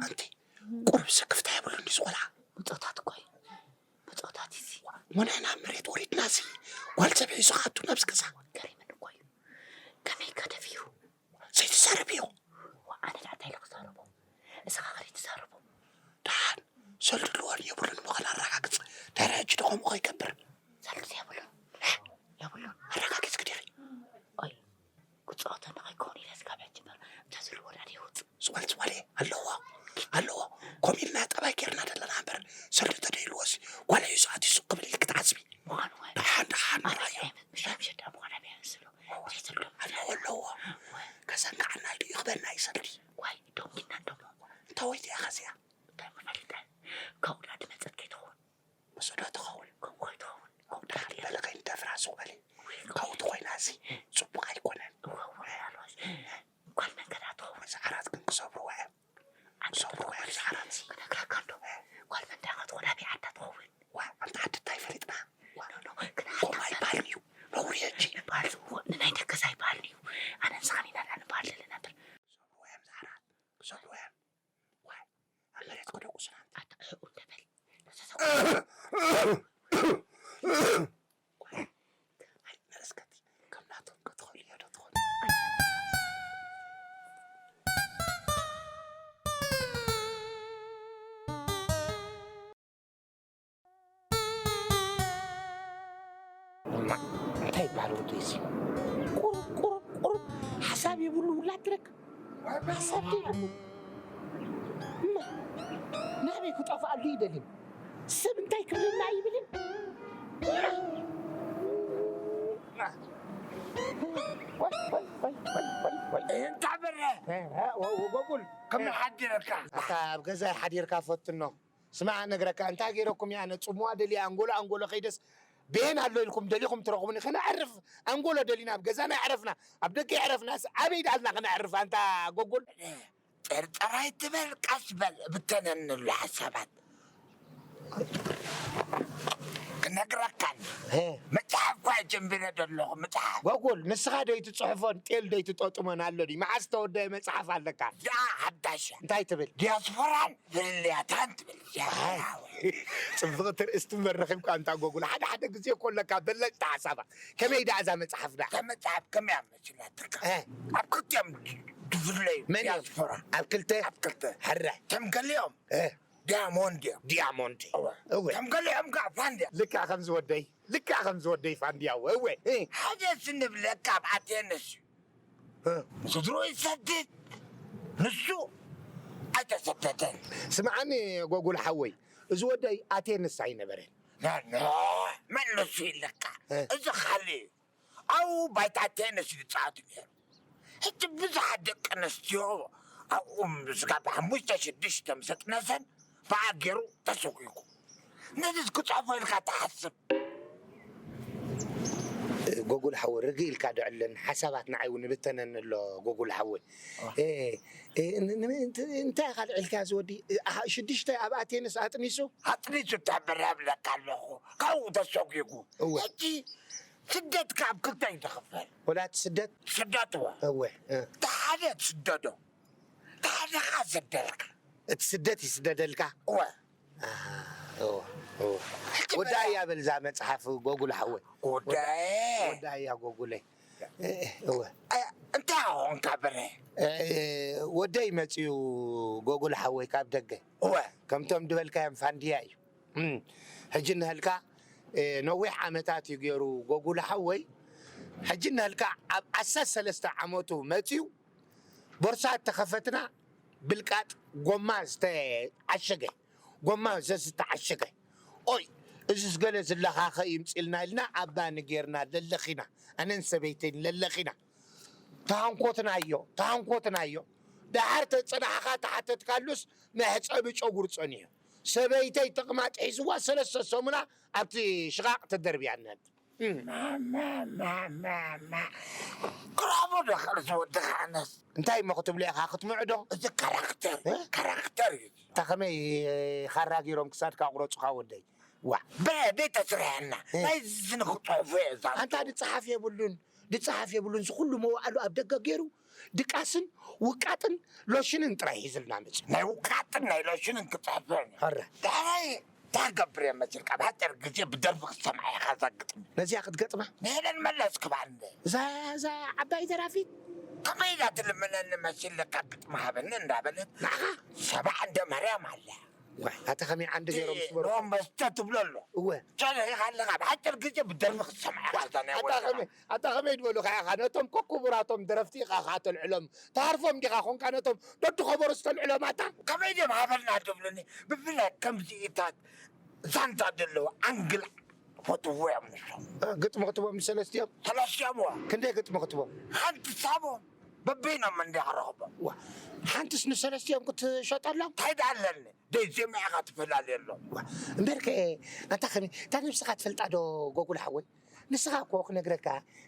ኣንቲ ቁሩብ ስክፍታ የብሉን ድዩ ዝቆልዓ? ብጾታት እኮ እዩ። ብጾታት እዚ። እሞ ንሕና ኣብ መሬት ወሪድና እዚ ጓል ሰብ ሒዙ ክኣቱ ናብዚ ገዛ? ገሪምን እኮ እዩ። ከመይ ከ ደፊሩ? ዘይትዛረብዮ። ዋ፣ ኣነ ደኣ እንታይ ኢለ ክዛረቦ? እስኻ ኸ ዘይትዛረቦ? ደሓን፣ ሰልዲ ኣለዎን የብሉን እሞ ኸል ኣረጋግጽ። ድሕሪ ሕጂ ዶ ከምኡ ኸይገብር? ሰልዲ የብሉን። የብሉን። ኣረጋጊጽኪ ዲኺ? ኦይ፣ ክጻወተኒ ኸይከውን ኢለ እስካብ ሕጂ እምበር፣ እንተ ዘለዎ ደኣ ደይወጽእ። ዝወል ዝበለ ኣለዎ፣ ኣለዎ። ከምኡ ኢልና ጠባይ ጌርና ዘለና እምበር፣ ሰልዲ ተደይልዎሲ፣ ጓል እዩ ዝኣትዩ ሱቕ ክብል ኢልኪ ትሓስቢ? ምዃኑ ኸ? ደሓን፣ ደሓን፣ ኣነ ራእዮ። ምሽ-፣ ምሽ-፣ ምሽ-፣ ደኣ ምዃኑ ኣበይ ኣመስሎ? ዘይሰልዶ ኣለዎ፣ ኣለዎ። ወይ። ከዘንግዓና ድዩ ይኽበና እዩ ሰልዲ? ወይ፣ ደንጊና ደሞ። እንታይ ወይ እዚኣ ኸዚኣ? እንታይ ምፈልጠ? ካብኡ ደኣ ድመጸት ከይትኸውን። ምስኡ ዶ ትኸውን? ከምኡ ከይትኸውን። ከምኡ ደሓን በሊ ከይንደፍራ ሱቕ በሊ። ወይ፣ ካብኡ ተኾይና እዚ ጽቡቕ ኣይኮነን። እወ፣ እወ፣ ኣልዋስ። ጓል መን ከ ደኣ ትኸውን? እዚ ዓራት ግን ክሰብርዋ እዮም። ኣንታ ክሰብርዋ እዮም እዚ ዓራት። ክነግረካ እንዶ። ጓል መን ደኣ ክትኾን ኣበይ ዓዳ ትኸውን? ዋ፣ ኣንታ ዓዲ እንታይ ፈሊጥና? ዋ፣ ኖ፣ ኖ፣ ግን ከምኡ ኣይበሃልን እዩ። ነውሪ እዩ እንጂ። ምባል ዝብዎ ንናይ ደገስ ኣይበሃልን እዩ። ኣነ ንስኻን ኢና ደኣ ንበሃል ዘለና እምበር። ክሰብርዋ እዮም እዚ ዓራት። ክሰብርዋ እዮም። ዋይ፣ ኣብ መሬት ክደቁሱና። ኣታ እኡ እንተ በል። ኣይ፣ መለስከቲ፣ ከም ናቶም ክትኾኑ እዮ ዶ ትኾኑ? እማ፣ እንታይ ይበሃል ወደይ እዚ? ቁሩብ፣ ቁሩብ፣ ቁሩብ ሓሳብ የብሉ ውላድ ትረክብ። ሓሳብ ዘይብሉ። እማ፣ ናበይ ክጠፍኣሉ ይደልን? ሰብ እንታይ ክብለና ይብልን? ዋይ፣ ዋይ፣ ዋይ። እንታይ በረ ጎጉል፣ ከመይ ሓዲረካ? ኣታ ኣብ ገዛይ ሓዲርካ ፈትኖ። ስማዕ ነግረካ፣ እንታይ ገይረኩም እየ ኣነ ጽምዋ ደልየ ኣንጎሎ ኣንጎሎ ከይደስ፣ ቤን ኣሎ ኢልኩም ደሊኹም ትረኽቡኒ። ከነዕርፍ፣ ኣንጎሎ ደሊና ኣብ ገዛና የዕረፍና፣ ኣብ ደገ የዕረፍናስ ኣበይ ዳልና ከነዕርፍ? ኣንታ ጎጉል። ጨርጨር ኣይትበል፣ ቀስ በል፣ ብተነንሉ ሓሳባት። ክነግረካን። መጽሓፍ እኳ ጀምብረ ዘለኹ፣ መጽሓፍ። ጎጉል፣ ንስኻ ደይ ትጽሕፎን ጤል ደይ ትጠጥሞን ኣሎ ድዩ? መዓስ ተወደየ መጽሓፍ ኣለካ? ያ ሓዳሽ። እንታይ ትብል? ዲያስፖራን ፍልልያታን ትብል። ያ። ኣይ፣ ጽብቕቲ ርእስቲ እምበር ረኺብካ ኣንታ ጎጉል። ሓደ ሓደ ግዜ እኮ ኣለካ በለጽቲ ሓሳባት። ከመይ ደኣ እዛ መጽሓፍ ደኣ? እዛ መጽሓፍ ከመይ እያ መሲላትካ? እ። ኣብ ክልቲኦም ድ-፣ ድፍለዩ መን እዮም? ዲያስፖራ። ኣብ ክልተ? ኣብ ክልተ። ሕረ። ከም ገሊኦም እ። ዲያሞንድ እዮም። ዲያሞንድ። እወ። እወ። ከም ገሊኦም ከኣ ፋንድያ። ልክዕ ከም ዝወደይ፣ ልክዕ ከም ዝወደይ ፋንድያ፣ እወ፣ እወ። እ። ሓደ ስንብለካ ኣብ ኣቴንስ እዩ። እ። ስድሩ ይሰድድ፣ ንሱ ኣይተሰደደን። ስምዓኒ ጎጉል ሓወይ፣ እዚ ወደይ ኣቴንስ ኣይነበረን። ኖ፣ ኖ፣ መን ንሱ ኢለካ? እ። እዚ ካልእ እዩ። ኣብኡ ባይታ ቴንስ ይጻወት ነይሩ። ሕጂ ብዙሓት ደቂ ኣንስትዮ ኣብኡ ስጋብ ሓሙሽተ ሽዱሽተ ምስ ኣጥነሰን ብኣ ገይሩ ተሰጒጉ። ነዚ ክጽሕፎ ኢልካ ትሓስብ? ጎጉል ሓወይ፣ ርግእ ኢልካ ዶ ዕለን፣ ሓሳባት ንዓይ እውን ይብተነኒ ኣሎ፣ ጎጉል ሓወይ። እ፣ እ፣ ን-፣ ን-፣ እንት-፣ እንታይ ኢኻ ኣልዒልካ እዚ ወዲ? እ፣ ኣሃ፣ ሽዱሽተ ኣብ ኣቴንስ ኣጥኒሱ? ኣጥኒሱ ተበረ እብለካ ኣለኹ። ካብኡ ተሰጒጉ። እወ። ሕጂ ስደት ካብ ክልተ እዩ ዝኽፈል። ወላ እቲ ስደት? ስደት እወ። እወ፣ እ። እቲ ሓደ ትስደዶ፣ እቲ ሓደ ኸዓ ሰደልካ። እቲ ስደት ይስደደልካ? እወ። ኣሃ፣ እወ፣ እወ። ሕጂ ወዳእያ በል እዛ መጽሓፍ ጎጉል ሓወይ። ወዳእየ። ወዳእያ ጎጉለይ። እ፣ እወ። እ፣ እንታይ ኾንካ ብረ? እ፣ ወደይ መጽዩ ጎጉል ሓወይ ካብ ደገ። እወ። ከምቶም ድበልካዮም ፋንድያ እዩ። እም፣ ሕጂ እንሀልካ፣ እ፣ ነዊሕ ዓመታት እዩ ገይሩ ጎጉል ሓወይ። ሕጂ እንሀልካ ኣብ ዓሰርተ ሰለስተ ዓመቱ መጽዩ፣ ቦርሳ እተኸፈትና ብልቃጥ ጎማ ዝተዓሸገ፣ ጎማ ዘዝ ዝተዓሸገ። ኦይ፣ እዝስ ገለ ዝለኻኸ ይምጽልና ኢልና ኣብ ባኒ ጌርና ለለኺና፣ ኣነን ሰበይተይን ለለኺና። ተሃንኮትናዮ፣ ተሃንኮትናዮ። ደሓር ተጸናሕኻ ተሓተትካሉስ መሕጸቢ ጨጉር ጸኒሑ። ሰበይተይ ተቕማጥ ሒዝዋ ሰለስተ ሰሙና ኣብቲ ሽቓቕ ተደርብያ እነሀት። እም። ማ፣ ማ፣ ማ፣ ማ፣ ማ። ክረኽቦ ዶ ኸልስ ወድኻ ኣነስ? እንታይ እሞ ክትብሎ ኢኻ? ክትምዑ ዶ? እዚ ካራክተር፣ እ? ካራክተር እዩ። እታ ኸመይ ኻራ ገይሮም ክሳድካ ኣቑረጹኻ ወደይ? ዋዕ። በ-፣ ደይ ተስርሐና። እ። ናይ ዝንኽ ጽሑፉ እየ እዛ። ኣንታ ድጸሓፍ የብሉን፣ ድጸሓፍ የብሉን። እዚ ኩሉ መዋዕሉ ኣብ ደገ ገይሩ ድቃስን ውቃጥን ሎሽንን ጥራይ ሒዝልና መጽዩ። ናይ ውቃጥን ናይ ሎሽንን ክጽሕፍ እየ። ኧረ። ዳሕራይ እንታይ ክገብር እየ መሲልካ? ኣብ ሓጺር ግዜ ብደርፊ ክትሰምዓ ኢኻ እዛ ግጥሚ። ነዚኣ ክትገጥማ? ንሄለን መለስ ክባል እንደ። እዛ፣ እዛ ዓባይ ደራፊት? ከመይ ኢላ ትልምነኒ መሲለካ ግጥሚ ሃበኒ እንዳበለት ንዓኻ? ሰብዓ እንደ ማርያም ኣላ። ዋይ፣ ኣታ ከመይ ዓንዲ ገይሮም እቲ ዝበሉ? ኖ መስተ ትብሎ ኣሎ። እወ። ቻለ ኢኻ ኣለኻ፣ ብሓጺር ግዜ ብደርፊ ክትሰምዓ ኢኻ እዛ ናይ ኣታ ወድኻ። ከመይ፣ ኣታ ከመይ ዝበሉኻ ኢኻ? ነቶም ኮ-፣ ክቡራቶም ደረፍቲ ኢኻ፣ ኢኻ ተልዕሎም። ተሃርፎም ዲኻ ኾንካ ነቶም ደድኸበሩ ዝተልዕሎም ኣታ? ከመይ ድዮም ሃበልና ዝብሉኒ? ብፍላይ ከምዚኢታት ዛንታ ዘለዎ ኣንግል ፈትዎ እዮም ንሶም። እ፣ ግጥሚ ክትቦም ንሰለስቲኦም? ሰለስቲኦም እዋ። ክንደይ ግጥሚ ክትቦም? ሓንቲ ሳቦም በበይኖም እንዲያ ክረኽቦም። ዋ፣ ሓንትስ ንሰለስቲኦም ክትሸጠሎም? እንታይ ደኣ ኣለኒ? ደይ ዜማ ኢኻ ትፈላለየሎም። ዋ፣ እምበርከ፣ ኣንታ ከመይ፣ እታ ነብስኻ ትፈልጣ ዶ ጎጉል ሓወይ? ንስኻ እኮ ክነግረካ፣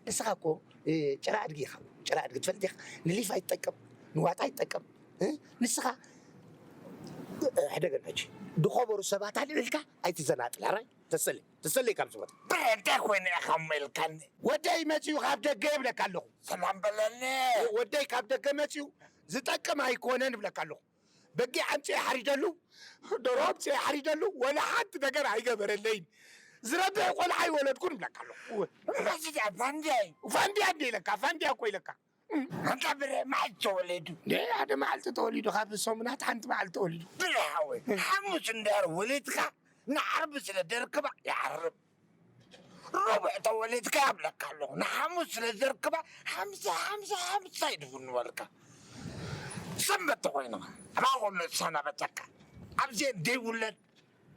ንስኻ እኮ፣ እ፣ ጭራ ኣድጊ ኢኻ። ጭራ ኣድጊ ትፈልጥ ኢኻ? ንሊፍ ኣይትጠቅም፣ ንዋጣ ኣይትጠቅም። እ? ንስኻ፣ እ፣ ሕደገን ሕጂ። ድኸበሩ ሰባት ኣልዒልካ ኣይትዘናጥል። ሕራይ? ተሰለይ፣ ተሰለይ ካብ ዝወት። ብረ፣ እንታይ ኮይነ ኢኻ እሞ ኢልካኒ? ወደይ መጺኡ ካብ ደገ ይብለካ ኣለኹ። ሰላም በለኒ። ወደይ ካብ ደገ መጺኡ ዝጠቅም ኣይኮነን ይብለካ ኣለኹ። በጊዕ ኣምጺኤ ሓሪደሉ፣ ደርሆ ኣምጺኤ ሓሪደሉ፣ ወላ ሓንቲ ነገር ኣይገበረለይን። ዝረብሕ ቆልዓ ኣይወለድኩን ይብለካ ኣለኹ። እወ። እምበሲ ድኣ ፋንድያ እዩ። ፋንድያ እንደ ኢለካ፣ ፋንድያ እኮ ኢለካ። ኣንታ ብረ፣ መዓልቲ ተወሊዱ? እንደ ሓደ መዓልቲ ተወሊዱ፣ ካብ ሰሙናት ሓንቲ መዓልቲ ተወሊዱ። ብረ ሓወይ፣ ሓሙስ እንድሕር ወሊድካ፣ ንዓርቢ ስለ ደርክባ ይዓርብ። ረቡዕ ተወሊድካ ይብለካ ኣለኹ። ንሓሙስ ስለ ዘርክባ፣ ሓምሳ፣ ሓምሳ፣ ሓምሳ ይድፍንወልካ። ሰንበት ተኾይኑ፣ ኣባኾሎ ዝሰናበተካ። ኣብዚኤን ደይውለድ፣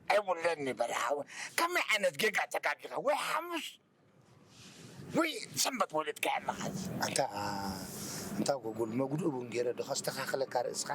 ኣይውለድን ይበል። ሓወ፣ ከመይ ዓይነት ጌጋ ተጋጊኻ? ወይ ሓሙስ፣ ወይ ሰንበት ወሊድካ ኣለኻ። ኣንታ፣ ኣንታ ጎጎል፣ መጉድኡ እውን ገይረ ዶ ከስተኻኽለካ ርእስኻ?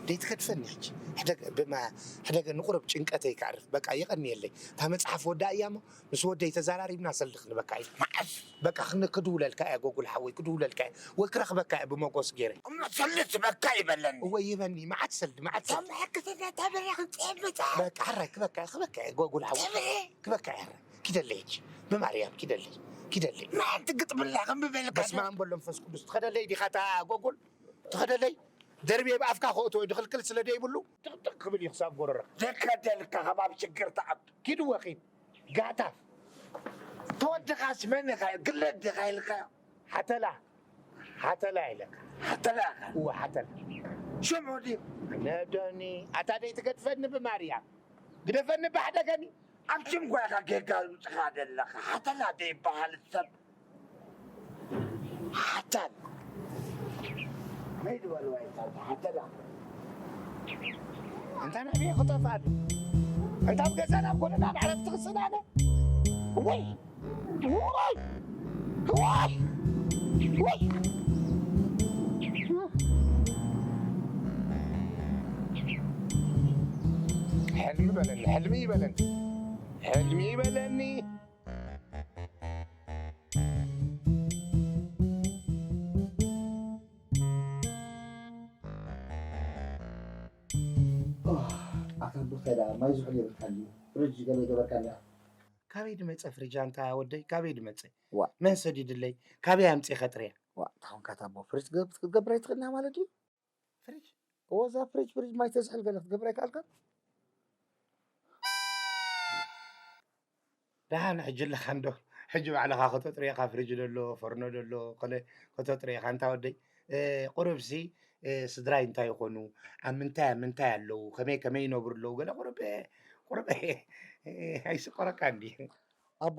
ደይትገድፈኒ ሕጂ። ሕደገ ብማ-፣ ሕደገ ንቑሩብ ጭንቀተይ ከዕርፍ። በቃ የቐንየለይ። እታ መጽሓፍ ወዳእያ እሞ ምስ ወደይ ተዘራሪብና ሰልዲ ክንበካ እዩ። መዓስ? በቃ ክን-፣ ክድውለልካ እየ ጎጎል ሓወይ፣ ክድውለልካ እየ። ወይ ክረኽበካ እየ ብመጎስ ገይረ። እሞ ሰልዲ ትበካ ይበለኒ። እወ ይበኒ። መዓት ሰልዲ፣ መዓት ሰልዲ። ከም ሕክትና ተበላ ክንጥየበታ። በቃ ሕራይ ክበካ እየ፣ ክበካ እየ ጎጎል ሓወይ። ተበላ። ክበካ እየ ሕራይ። ኪደለይ ሕጂ። ብማርያም ኪደለይ። ኪደለይ። መዓት ግጥምላ ከም ብበልካ። በስመ ኣብ ወወልድ ወመንፈስ ቅዱስ። ትኸደለይ ዲኻ እታ ጎጎል? ትኸደለይ? ደርብየ ብኣፍካ ከእትዎ ድኽልክል ስለ ደይብሉ፣ ድቕድቕ ክብል እዩ ክሳብ ጎረረኻ። ደከደልካ ከባቢ ችግር ትኣቱ። ኪድ እወ ኺድ። ጋታፍ። ተወድኻስ መን ኢኻ? ግለት ዲኻ ኢልካዮ? ሓተላ። ሓተላ ኢለካ። ሓተላ ኢኻ? እወ፣ ሓተላ። ሽሙ ድዩ? ነደኒ። ኣታ ደይትገድፈኒ ብማርያም። ግደፈኒ ብሓደገኒ። ኣብ ሽም ጓይኻ ጌጋ ዝውፅኻ ዘለኻ። ሓተላ ደይበሃል ሰብ። ሓተላ። መይድ በልዋ ይታ ሓተላ። እንታ ናበይ ክጠፍኣሉ? እንታ ኣብ ገዛ ናብ ጎደና ንዕረፍቲ ክስዳነ? ወይ! ወይ! ወይ! ወይ! ሕልሚ በለኒ፣ ሕልሚ ይበለኒ፣ ሕልሚ ይበለኒ። ኣታ እንታይ ደኣ ማይ ዝሑል የብልካን ድዩ? ፍሪጅ ገለ ይገበርካኒ ኢኻ። ካበይ ድመጸ ፍሪጅ ኣንታ ወደይ? ካበይ ድመጸ? ዋ። መን ሰዲድለይ? ካበይ ኣምጺእኻ ጥርያ? ዋ፣ እንታይ ኾንካ ኣታ ኣቦ? ፍሪጅ ክትገብ-፣ ክትገብር ኣይትኽእልን ኢኻ ማለት ድዩ? ፍሪጅ? እወ፣ እዛ ፍሪጅ፣ ፍሪጅ ማይ ተዝሕል ገለ ክትገብር ኣይከኣልካን? ደሓን ሕጂ ኣለኻ እንዶ፣ ሕጂ ባዕልኻ ከተጥርዮ ኢኻ፣ ፍሪጅ ደሎ፣ ፈርኖ ደሎ፣ ከለ ከተጥርዮ ኢኻ። ኣንታ ወደይ፣ እ፣ ቁሩብሲ፣ እ፣ ስድራይ እንታይ ይኾኑ፣ ኣብ ምንታይ፣ ኣብ ምንታይ ኣለዉ፣ ከመይ፣ ከመይ ይነብሩ ኣለዉ፣ ገለ ቁሩብ፣ እ፣ ቁሩብ፣ እ፣ ኣይስቆረካን ድዩ? ኣቦ፣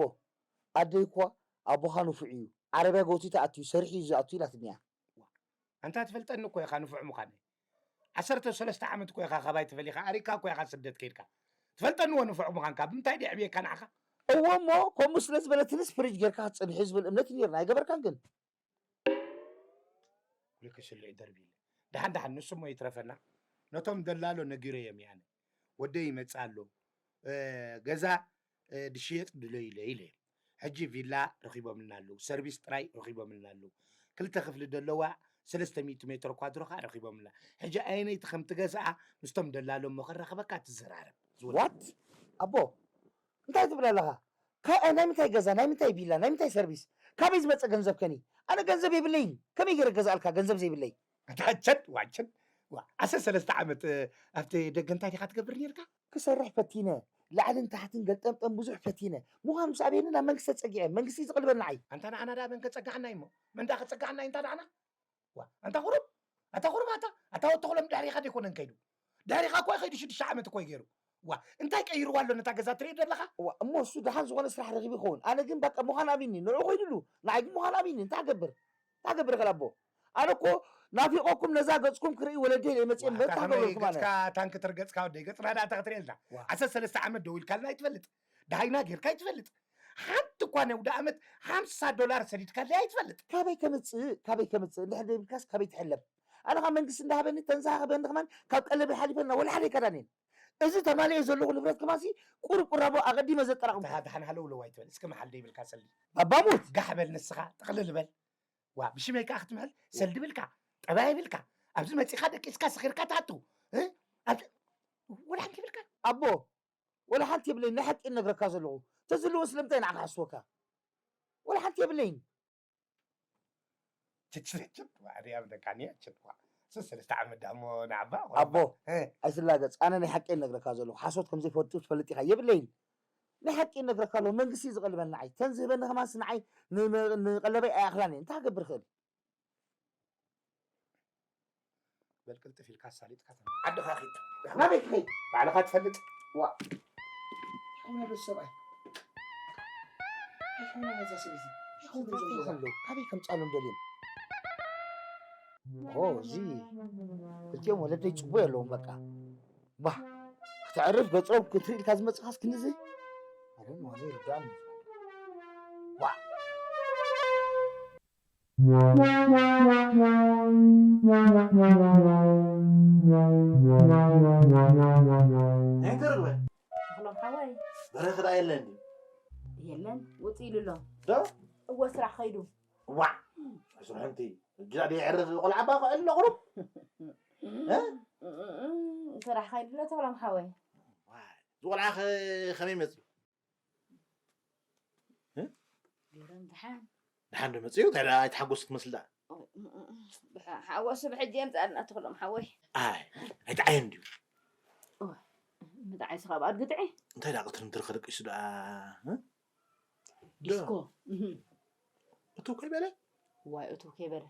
ኣደይ እኳ ኣቦኻ ንፉዕ እዩ፣ ዓረብያ ጎቲቱ ኣትዩ፣ ሰሪሑ እዩ ዝኣቱ ኢላትኒ እያ። ኣንታ ትፈልጠኒ እኮ ኢኻ ንፉዕ ምዃነይ። ዓሰርተ ሰለስተ ዓመት እኮ ኢኻ ካባይ ተፈሊኻ፣ ኣሪግካ እኮ ኢኻ ስደት ከይድካ። ትፈልጠኒ እወ ንፉዕ ምዃንካ፣ ብምንታይ ድየ ዕብየካ ንዓኻ? እወ እሞ፣ ከምኡ ስለ ዝበለትንስ ፍሪጅ ጌርካ ክትጸንሕ እዩ ዝብል እምነት እዩ ነይርና፣ ኣይገበርካን ግን። ኩሉ ክስልዕ ደርቢለ። ደሓን ደሓን፣ ንሱ እሞ ይትረፈና። ነቶም ደላሎ ነጊረዮም እየ ኣነ። ወደይ ይመጽእ ኣሎ። እ፣ ገዛ፣ እ፣ ድሽየጥ ድሎ ኢለ፣ ኢለ። ሕጂ ቪላ ረኺቦምልና ኣለዉ። ሰርቪስ ጥራይ ረኺቦምልና ኣለዉ። ክልተ ክፍሊ ደለዋ፣ ሰለስተ ሚእቲ ሜትሮ ኳድሮ ኸኣ ረኺቦምልና። ሕጂ ኣየነይቲ ከም ትገዝኣ ምስቶም ደላሎ እሞ ከራኽበካ ትዘራረብ። ዝወደ-፣ ዋት? ኣቦ፣ እንታይ ትብል ኣለኻ? ካ-፣ ናይ ምንታይ ገዛ፣ ናይ ምንታይ ቪላ፣ ናይ ምንታይ ሰርቪስ? ካበይ ዝመጸ ገንዘብ ከኒ? ኣነ ገንዘብ የብለይን። ከመይ ገይረ ገዛእልካ ገንዘብ ዘይብለይ? ኣታ ቸድ፣ ዋ ቸድ፣ ዋ፣ ዓሰርተ ሰለስተ ዓመት፣ እ፣ ኣብቲ ደገ እንታይ ዲኻ ትገብር ነይርካ? ክሰርሕ ፈቲነ፣ ላዕልን ታሕትን ገልጠምጠም ብዙሕ ፈቲነ። ምዃኑ ምስ ኣብየኒ ናብ መንግስቲ ተጸጊዐ፣ መንግስቲ እዩ ዝቕልበኒ ንዓይ። ኣንታ ንዓና ደኣ መን ከጸግዓና እሞ? መን ደኣ ከጸግዓና እዩ እንታ ንዓና? ዋ፣ ኣንታ ቁሩብ፣ ኣታ ቁሩብ ኣታ፣ ኣታ ወተኹሎም ድሕሪኻ ደይኮነን ከይዱ። ድሕሪኻ እኮ ከይዱ ሽዱሽተ ዓመት እኮ እዩ ገይሩ። ዋ፣ እንታይ ቀይርዋ ኣሎ ነታ ገዛ ትርኢ ዘለኻ? ዋ፣ እሞ እሱ ደሓን ዝኾነ ስራሕ ረኺቡ ይኸውን። ኣነ ግን በቃ ምዃን ኣብይኒ፣ ንዑ ኮይኑሉ። ንዓይ ግን ምዃን ኣብይኒ፣ እንታይ ክገብር? እንታይ ክገብር ይኽእል ኣቦ? ኣነ እኮ ናፊቐኩም ነዛ ገጽኩም ክርኢ ወለደይ ኢለ መጽየ እምበር ዋታ እንታይ ክገብረልኩም ኣነ? ገጽካ ታንኪ ትርገጽካ ወደይ፣ ገጽና ደኣ እንታይ ክትርእየልና? ዋ። ዓሰርተ ሰለስተ ዓመት ደው ኢልካልና ኣይትፈልጥ። ደሃይና ጌርካ ኣይትፈልጥ። ሓንቲ እኳ ነውዲ ዓመት ሓምሳ ዶላር ሰዲድካለይ ኣይትፈልጥ። ካበይ ከምጽእ፣ ካበይ ከምጽእ? እንድሕር ዘይብልካስ ካበይ ትሕለብ? ኣነ ካብ መንግስቲ እንዳሃበኒ፣ ተንሳሓ ክበኒ ከማን ካብ ቀለበይ ሓሊፈ እና ወላ ሓደ ኣይከዳን እየን። እዚ ተማሊኤ ዘለኹ ንብረት ከማሲ ቁሩብ ቁራቦ ኣቐዲመ ዘጠራቕምኩ። ደሓ-፣ ደሓን ሃለውለው ኣይትበል። እስኪ መሓል ደይብልካ ሰልዲ። ባባሙት! ጋሕ በል ንስኻ፣ ጥቕልል በል። ዋ፣ ብሽመይ ከኣ ክትምሕል? ሰልዲ ብልካ፣ ጠባይ ብልካ፣ ኣብዚ መጺኻ ደቂስካ ሰኺርካ ትኣቱ። እ? ኣብ-፣ ወላ ሓንቲ ይብልካ? ኣቦ፣ ወላ ሓንቲ የብለይን፣ ናይ ሓቂ እነግረካ ዘለኹ። ተዝህልዎ ስለምንታይ ንዓኻ ክሓስወካ? ወላ ሓንቲ የብለይን። ችችችች፣ ዋዕሪ ኣብ ደቃንያ፣ ችች፣ ዋ። ሶስት ሰለስተ ዓመት ደኣ እሞ ንዓባ፣ ኣቦ፣ እ። ኣይትላገጽ። ኣነ ናይ ሓቂ እነግረካ ዘለኹ። ሓሶት ከም ዘይፈቱ ትፈልጥ ኢኻ። የብለይን። ናይ ሓቂ እነግረካ ኣለኹ። መንግስቲ እዩ ዝቐልበኒ ንዓይ። ተን ዝህበኒ ከማንስ ንዓይ ን-፣ ን-፣ ንቐለበይ ኣይኣኽላን እየን። እንታይ ክገብር እኽእል? በል ቅልጥፍ ኢልካ ኣሳሊጥካ ተመ-፣ ዓድኻ ኺድ። ናበይ ትኸይድ? ባዕልኻ ትፈልጥ። ዋ። ሓውና በዚ ሰብኣይ። ሓውና ነዛ ሰበይቲ። ሓውና እንታይ ይኾን ኣለዉ? ካበይ ከምጻሎም ደልዮም? ኦ፣ እዚ ክልቲኦም ወለደይ ጽቡቕ የለዎም በቃ። ባህ። ክተዕርፍ ገጾም ክትርኢ ኢልካ ዝመጽኻስ ክንድዚ? ኣረ፣ ንዋነ ይርዳእኒ። ዋ። እንታይ ትርግበ? ተኽሎም ሓወይ። በረኺ ደኣ የለን ድዩ? የለን፣ ውፅእ ኢሉ ኣሎ። ዶ? እወ፣ ስራሕ ኸይዱ። ዋዕ! ስራሕ እንቲ፣ እጅ ደኣ የዕርፍ፣ ቆልዓ እባ ክዕሊ ኣሎ ቁሩብ። እ? ስራሕ ኸይዱ ኣሎ፣ ተኽሎም ሓወይ። ዋይ፣ እዚ ቆልዓ ኸ-፣ ኸመይ መፅዩ? እ? ገረም፣ ደሓን። ደሓን ዶ መፅዩ? እንታይ ደኣ ኣይተሓጎስ ትመስል ደኣ? ሓጎስ ብሕጂ የምፅኣልና ተኽሎም ሓወይ። ኣይ፣ ኣይተዓየን ድዩ? እወ፣ ምጥዓይስ ካብ ኣድግጥዒ። እንታይ ደኣ ቅትሪ ምትሪ ከደቂሱ ደኣ? እ? ዶ? ዲስኮ። እህ። እቱ ከይበለ? ዋይ፣ እቱ ከይበለ።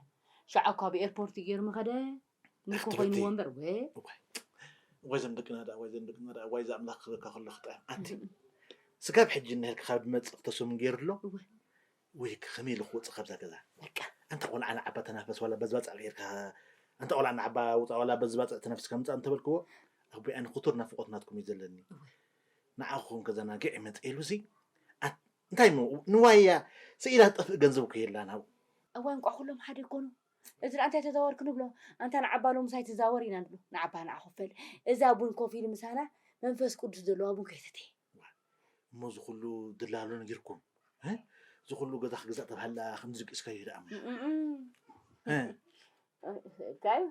ሸዓ እኳ ብኤርፖርት ገይሩ ምኸደ። ምልኮ ኣትርብቲ። ኮይኑ ወንበር፣ ወ። እዋይ። ወይ ዘም ደቅና ደኣ፣ ወይ ዘም ደቅና ደኣ፣ ወይ ዘኣምላኽ ክብካ ከሎ ክጥዕም። ኣንቲ። እህ። ስጋብ ሕጂ እንሄልካ ካብ ድመጽእ ክተሰሙን ገይሩ ኣሎ? እወ። ወይ ከመይ ኢሉ ክወጽእ ካብዛ ገዛ? በቃ። ኣንታ ቆልዓ ንዓባ ተናፈስ ዋላ በዝባጽዕ ጌርካ፣ ኣንታ ቆልዓ ንዓባ ውጻእ ዋላ በዝባጽዕ ተነፍስካ ምጻእ እንተበልክዎ፣ ኣቦይ ኣነ ክቱር ናፍቖት ናትኩም እዩ ዘለኒ። እወ። ንዓኹም ከዘናግዕ እየ መጽኤ ኢሉሲ፣ ኣት-፣ እንታይ እሞ ንዋይ እያ ስኢላ ትጠፍእ ገንዘብ እኮ የላን ኣብኡ። እዋይ እንቋዕ ኩሎም ሓደ ይኮኑ። እዚ ደኣ እንታይ ተዛወርክ ንብሎ፣ ኣንታ ንዓባ ሎምስ ኣይትዛወር ኢና ንብሎ። ንዓባ ንዓ ክፈል። እዛ ቡን ኮፍ ኢሉ ምሳና መንፈስ ቅዱስ ዘለዋ ቡን ከይሰተየ። እሞ እዚ ኩሉ ድላሎ ነጊርኩም፣ እ? እዚ ኩሉ ገዛ ክግዛእ ተባህላ ከምዚ ድቂስካዮ ደኣ እሞ። እም፣ እም፣ እም። እ? እንታይ?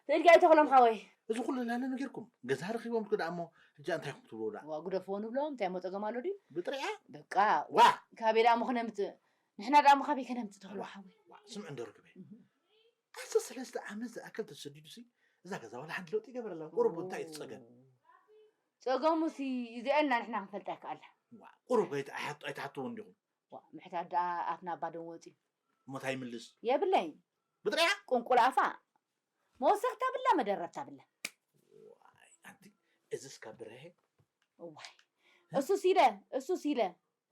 ስእልካ ኣይተኽሎም ሓወይ። እዚ ኩሉ ድላሎ ነጊርኩም፣ ገዛ ረኺቦም ደኣ እሞ፣ ሕጂ እንታይ ኢኹም ትብሉ ደኣ? ዋ፣ ግደፍዎ ንብሎም፣ እንታይ እሞ ጸገም ኣሎ ድዩ? ብጥሪኣ? በቃ፣ ዋ! ካበይ ደኣ እሞ ክነምጽእ? ንሕና ደኣ እሞ ካበይ ከነምጽእ ተኽሎ ዋ! ሓወይ? ዋ! ስምዕ እንዶ ርክበይ። እህ። ኣስታት ሰለስተ ዓመት ዝኣክል ተሰዲዱሲ፣ እዛ ገዛ ዋላ ሓንቲ ለውጢ ይገበረላ። ቁሩብ እንታይ እዩ እቲ ጸገም? ጸገሙሲ እዚኣና ንሕና ክንፈልጣ ይከኣልና። ዋ፣ ቁሩብ ከይት-፣ ኣይሓት-፣ ኣይትሓትዎ እንዲኹም። ዋ፣ ምሕታት ደኣ ኣፍና ኣባደን ወጺኡ። እሞ እንታይ ይምልስ? የብለይን። ብጥሪያ? ቁንቁል ኣፋ። መወሰኽታ ብላ፣ መደረብታ ብላ። ዋይ፣ ኣንቲ፣ እዝስ ካብ ብርሄ? እዋይ። እሱስ ኢለ፣ እሱስ ኢለ፣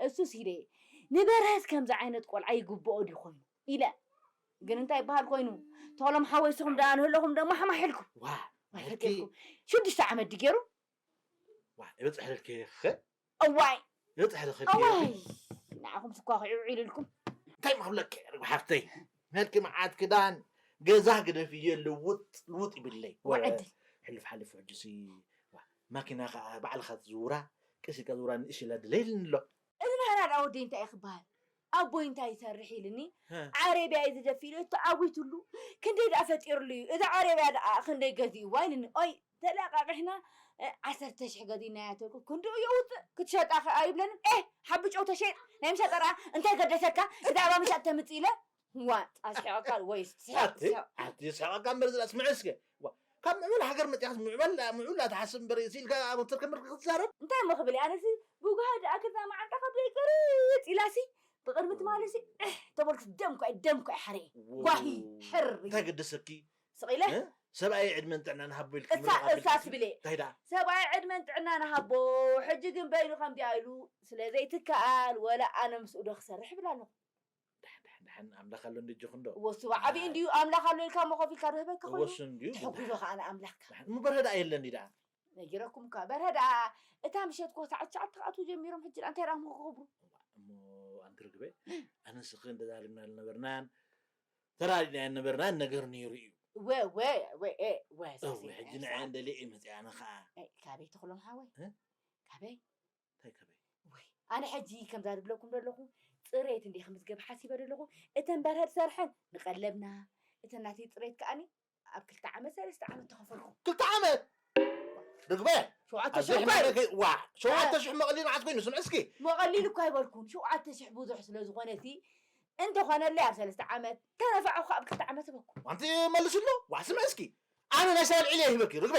እሱስ ኢለ። ንበርሀስ ከምዚ ዓይነት ቆልዓ ይግብኦ ድዩ ኮይኑ? ኢለ። ግን እንታይ ይበሃል ኮይኑ? ተኽሎም ሓወይ፣ ንስኹም ደኣ ንህለኹም ደሞ ሓማሒልኩም። ዋ፣ ማይ ማለትኪ ፈጢርኩም። ሽዱሽተ ዓመት ድዩ ገይሩ? ዋ፣ ይበጽሕ ለልኪ ኸ? እዋይ። ይበጽሕ ለልኪ። እዋይ። ንዓኹም ስኳ ኺዑ ዒልልኩም። እንታይ ማብለኪ ሓፍተይ? መልኪ መዓት ክዳን ገዛ ግደፍዮ ልውጥ ልውጥ ይብለይ። ወዐዲ። ሕልፍ ሓልፍ ሕጅሲ ዋ፣ ማኪና ኸዓ ባዕልኻ ትዝውራ፣ ቀስ ኢልካ ዝውራ ንእሽላ ድለይልኒ ኣሎ። እዚ ናህና ደኣ ወደይ እንታይ እዩ ክበሃል? ኣቦይ እንታይ ይሰርሕ ኢልኒ? ሀ። ዓረብያ እዩ ዝደፊ ኢሉ ተዓዊትሉ። ክንደይ ደኣ ፈጢርሉ እዩ? እዛ ዓረብያ ደኣ ክንደይ ገዚእዋ ኢልኒ። ኦይ፣ ተለቃቂሕና፣ እ፣ ዓሰርተ ሽሕ ገዚእናያ ተልኩ፣ ክንድኡ የውፅእ፣ ክትሸጣ ኸ ኣይብለንን። ኤ፣ ሓቢ ጨው ተሸይጥ፣ ናይ ምሸጣ ደኣ እንታይ ገደሰካ? ብዛዕባ ምሻጥ ተምፅእ ኢለ፣ ዋጥ፣ ኣስሒቐካ ወይስ ትስሕቕ? ኣቲ፣ ኣቲ፣ ስሕቐካ እምበር ዝላ፣ ስምዒ እስከ። ዋ፣ ካብ ምዕባል ሃገር መፂኣስ ምዕባል፣ ምዕባል ትሓስብ እምበር፣ ኢልካ ኣብ ትርከብ ክትዛረብ? እንታይ እሞ ክብል እየ? ኣነሲ ብጉሃ ደኣ ክዛ መዓንጣ ካብ ዘይቅርፅ ኢላሲ፣ ብቕድሚ ትማሊሲ፣ እሕ፣ ተበልኩ ደም እኮ፣ ደም እኮ ይሓርየ። ዎ። ጓሂ፣ ሕሪ። እንታይ ገደሰኪ? ስቕ ኢለ? እ? ሰብኣይ ዕድመን ጥዕናን ሃቦ ኢልኪ እሳ፣ ምርቓ እሳ ኣቢልኪ። ትብል እየ። እንታይ ደኣ? ሰብኣይ ዕድመን ጥዕናን ሃቦ፣ ሕጂ ግን በይኑ ከምዚኣ ኢሉ ስለ ዘይትከኣል፣ ወላ ኣነ ምስኡ ዶ ክሰርሕ እብል ኣለኹ። ደሓን፣ ደሓን፣ ደሓን፣ ኣምላኽ ኣሎ እንዶ እጆኹም ዶ? እወ፣ እሱ ዓብዪ ኣይ። እንድዩ፣ ኣምላኽ ኣሎ ኢልካ እሞ ኮፍ ኢልካ ዶ ህበካ ኮይኑ? እወ፣ እሱ እንድዩ፣ ተሕጉዞ ብድሓን። ከኣ ንኣምላኽካ። ደሓን። እሞ በርሀ ደኣ የለን ድዩ ደኣ? ነጊረኩም እኳ፣ በርሀ ደኣ እታ ምሸት እኮ ሰዓት ትሽዓተ ክኣትዉ ጀሚሮም፣ ሕጂ ደኣ እንታይ ደኣ እሞ ክገብሩ? እሞ ኣንቲ ርግበይ፣ ኣነ ንስኺ እንተዛሪብና ዝነበርናን ተራዲእና ዝነበርናን ነገር ነይሩ እዩ። ወ-፣ ወ-፣ ወ-፣ ኤ-፣ ወ-፣ እወ፣ ሳሲ፣ ሕጂ ንዐ እንደልየ እየ መፅኣ፣ ኣነ ኸዓ። ኤ፣ ካበይ ተኽሎም ሓወይ? እ? ካበይ? እንታይ ካበይ? ወይ፣ ኣነ ሕጂ ከምዛ ዝብለኩም ዘለኹ፣ ፅሬት እንደ ክምዝገብ ሓሲበ ዘለኹ፣ እተን በርሀ ዝሰርሐን ንቐለብና፣ እተን ናተይ ፅሬት ከኣኒ ኣብ ክልተ ዓመት፣ ሰለስተ ዓመት ተኸፈልኩ። ክልተ ዓመት? ርግበ? ሸውዓተ ሽሕ ኣብዚ እኳ ሕማም እዩ። ከ-፣ ዋ፣ ሸውዓተ ሽሕ መቐሊሉ መዓት ኮይኑ፣ ስምዒ እስኪ። መቐሊሉ እኳ ኣይበልኩን፣ ሸውዓተ ሽሕ ብዙሕ ስለ ዝኾነ እቲ፣ እንተኾነለይ ኣብ ሰለስተ ዓመት፣ ተነፋዑ ከኣ ኣብ ክልተ ዓመት ህበኩ። ኣንቲ መልስሉ? ዋ፣ ስምዒ እስኪ። ኣነ ናይ ሰብ ኣልዒለ ይህበኪ፣ ርግበ።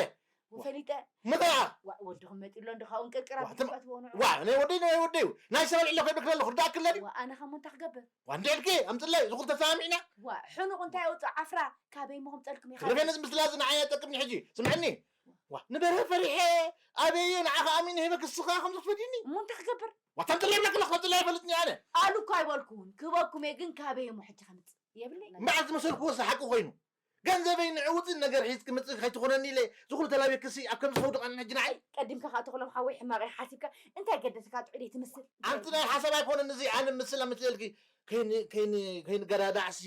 ወፈሊጠ። መታያ? ዋ፣ ወድኹም መጺሎ እንዶ ካብኡ እንቅርቅር ዋ፣ ኣቢልካ ትም-፣ ትበውኑ። ዋ፣ ናይ ወደይ፣ ናይ ወደይ። ናይ ሰብ ኣልዒለ ከይብለኪ ኣለኹ፣ ርዳእኪ ኣለኒ። ዋ፣ ኣነ ካብ ምንታ ክገብር? ዋ፣ እንድዒ ኢልኪ፣ ኣምጽለይ፣ ዝኹል ተሰማሚዕና። ዋ፣ ሕኑቕ እንታይ ኣውጽእ ዓፍራ፣ ካበይ ምኹም ጸልክም ኢኻ? ርፌ ነዚ ምስላ እዚ ንዓይ ኣይጠቅምኒ ሕጂ። ስምዕኒ። ዋ፣ ንበርሀ ፈሪሐ፣ ኣበየ ንዓኻ ኣሚነ ሂበኪ፣ እስኻ ከምዚ ክትፈድይኒ? እሞ እንታይ ክገብር? ዋ፣ ተምጽለይ ይብለኪ ኣለኹ፣ ተምጽለይ ኣይፈልጥን እየ ኣነ። ኣሉ እኮ ኣይበልኩን፣ ክህበኩም እየ፣ ግን ካበይ እሞ ሕጂ ከምጽእ? የብለይ። እምበኣር ዝመሰልክዎ እዚ ሓቂ ኮይኑ። ገንዘበይ ንዕውፅን ነገር ሒዝኪ ምፅእ ከይትኾነኒ ኢለ ዝኹሉ ተላቢክሲ ኣብ ከምዚ ከውድቐኒ ሕጂ ንዓይ? ቀዲምካ ከዓ ተኽሎም ሓወይ ሕማቕ ኢኻ ሓሲብካ እንታይ ገደስካ ጥዑይ ትመስል። ኣንቲ ናይ ሓሳብ ኣይኮነን እዚ ኣነ ምስል ኣምስለልኪ ከይን- ከይን- ከይንገዳዳዕሲ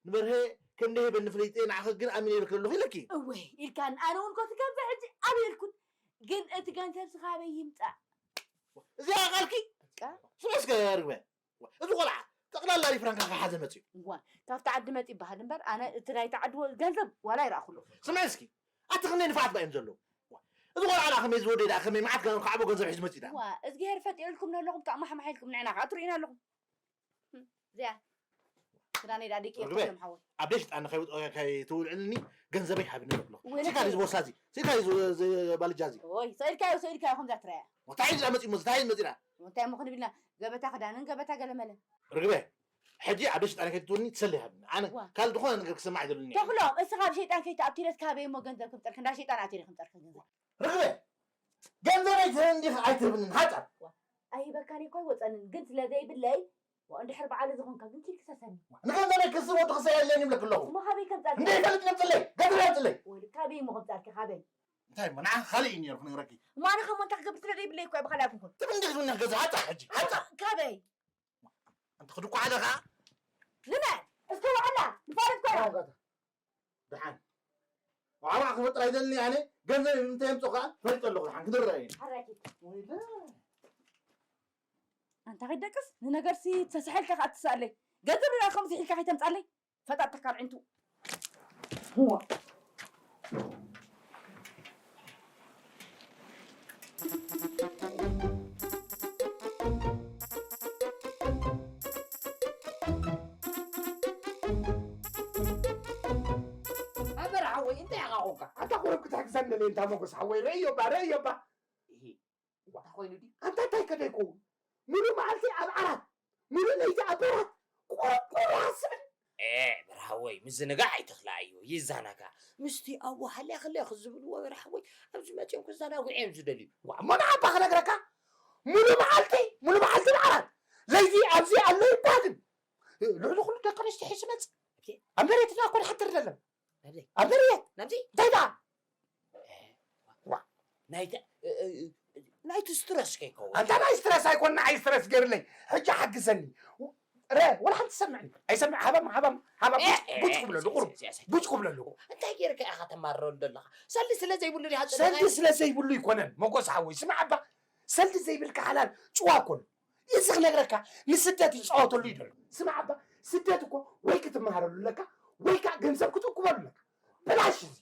ንበርሀ ከም ደሂበኒ ፍለይጠ ንዓኸ ግን ኣሚነ ኢልክ ኣለኹ ኢለኪ። እወይ ኢልካን፣ ኣነ እውን ኮቲ ከምዛ ሕጂ ኣበየልኩን። ግን እቲ ገንዘብ ስኻበይ ይምፃእ። እዚኣ ቃልኪ ስመስከ ርግበ። እዚ ቆልዓ ጠቕላላ ሪፍራንካ ከሓዘ መፅዩ። እዋ ካብቲ ዓዲ መፂ ይበሃል እምበር ኣነ እቲ ናይቲ ዓዲ ወ- ገንዘብ ዋላ ይረኣኹሉ። ስምዐ እስኪ ኣቲ ክንደይ ንፋዓት ባዮም ዘለዉ። እዚ ቆልዓ ላ ከመይ ዝወደይ ደኣ ከመይ መዓት ከ- ከዓቦ ገንዘብ ሒዙ መፅዩ ደኣ። ዋ እዝግሄር ፈጢሩልኩም ነለኹም ተማሓማሒልኩም ንዕና ከዓ ትርእዩና ኣለኹም። እዚኣ ክዳነይ ደኣ ደቂ ርግበ። እዮም ሓወይ። ኣብ ደሽጣ ንኸይውጥ- ከይትውልዕልኒ ገንዘበይ ሃብኒ ኣለኹ። ወይለከ። ሲካ እዚ ቦርሳ እዚ ሲካ እዚ ባልጃ እዚ። ኦይ ሰኢልካዮ ሰኢልካዮ ከምዛ ትረያ። እንታይ እዩ ዝመፅእ እሞ እንታይ እዩ ዝመፅእ ደኣ? እንታይ እሞ ክንብልና ገበታ ክዳንን ገበታ ገለመለን። ርግበ፣ ሕጂ ኣብ ደሽጣ ከይትትውኒ ትሰሊ ሃብኒ። ኣነ ዋ። ካልእ ዝኾነ ነገር ክሰማዕ ኣይደልን እየ። ተኽሎም፣ እስኻ ኣብ ሸይጣን ከይትኣቱ ኢለስ ካበይ እሞ ገንዘብ ክምፀልክ? እንዳ ሸይጣን ኣትየ ከምፀልክ ገንዘብ። ርግበ፣ ገንዘበይ ትህብ እንዲኻ ኣይትህብንን፣ ሓጻር። ኣይበካን እኮ ኣይወፀንን፣ ግን ስለ ዘይብለይ ዋ፣ እንድሕር በዓል ዝኾንካ ግን ኪድ ክሰሰኒ። ንገንዘበይ ክስብ ወዲ ክሰ የለን ይብለክ ኣለኹ። እሞ ካበይ ከምፀልክ? እንደ ይፈልጥ ነብፅለይ፣ ገንዘበይ ኣምፅለይ። ወዲ ካበይ እሞ ከምፀልክ ካበይ? እንታይ እሞ ንዓ ካልእ እዩ ነይሩ ክነግረኪ። እሞ ኣነ ከሞ እንታይ ክገብር ስለ ዘይብለይ እኮ እየ ብኻልእ ኣይኮንኩን። ትብል እንዲህ ዝውነህ ገዛ ሓጻር ሕጂ፣ ሓጻር። ካበይ? ኣንቲ ክድኳዕ ኣለኻ? ንመን? እስከ ዋዕላ ንፋልጥ ኮና። ደሓን ዋዕዋዕ ክፈጥር ኣይደልን ኣነ። ገንዘብ እንተ የምፅኡ ከዓ ፈሊጠ ኣለኹ። ደሓን ክድረ እየ። ሓራኪት። ኣንታ ከይደቅስ ንነገርሲ ተሰሐልካ ከዓ ትስኣለይ። ገንዘብ ርኣ ከምዚ ሒልካ ከይተምፃለይ ፈጣጥካ ኣብ ዕንቱ። ኣበር ሓወይ እንታይ ኢኻ ኮንካ? ኣታ ቁሩብ ክትሕግዘኒ ደልየ እንታ ሞጎስ ሓወይ ረእዮ እባ ረእዮ እባ። እሂ፣ እንታይ ኮይኑ ድዩ? ኣንታ እንታይ ከደ ይከውን? ሙሉ መዓልቲ ኣብ ዓራት፣ ሙሉ ለይቲ ኣብ በራት ቁሩብ ቁሩብ ሃስብል። ኤ ብርሃወይ ምዝንጋዕ ኣይትኽልኣዮ ይዛናጋ ምስቲ ኣብኡ ሃልያ ክልያ ክዝብልዎ ብርሃወይ ኣብዚ መፅኦም ክዘናግዑ እዮም ዝደልዩ። ዋ እሞ ንዓባ ክነግረካ ሙሉ መዓልቲ ሙሉ መዓልቲ ኣብ ዓራት ለይቲ ኣብዚ ኣሎ ይባልን ልዕሊ ኩሉ ደቂ ኣንስትዮ ሒሱ መፅ ኣብ መሬትና እኮ ንሓድር ደለን ናብዘይ ኣብ መሬት ናብዘይ እንታይ ደኣ ናይቲ ናይቲ ስትረስ ከይከውን ኣንታ ናይ ስትረስ ኣይኮን ንዓይ ስትረስ ገይርለይ ሕጂ ሓግዘኒ ረ ወላ ሓንቲ ሰምዕኒ ኣይሰምዕ ሃባም ሃባም ሃባም ቡጭ ክብለሉ ቁሩብ ቡጭ ክብለሉ እንታይ ገይርካ ኢኻ ተማርረሉ ዘለኻ ሰልዲ ስለ ዘይብሉ ዲኻ ሰልዲ ስለ ዘይብሉ ይኮነን መጎስ ሓወይ ስማዕ እባ ሰልዲ ዘይብልካ ሓላል ጭዋ ኮን እዚ ክነግረካ ንስደት ይፃወተሉ እዩ ዘሎ ስማዕ እባ ስደት እኮ ወይ ክትመሃረሉ ኣለካ ወይ ከዓ ገንዘብ ክትእኩበሉ ኣለካ ብላሽ እዚ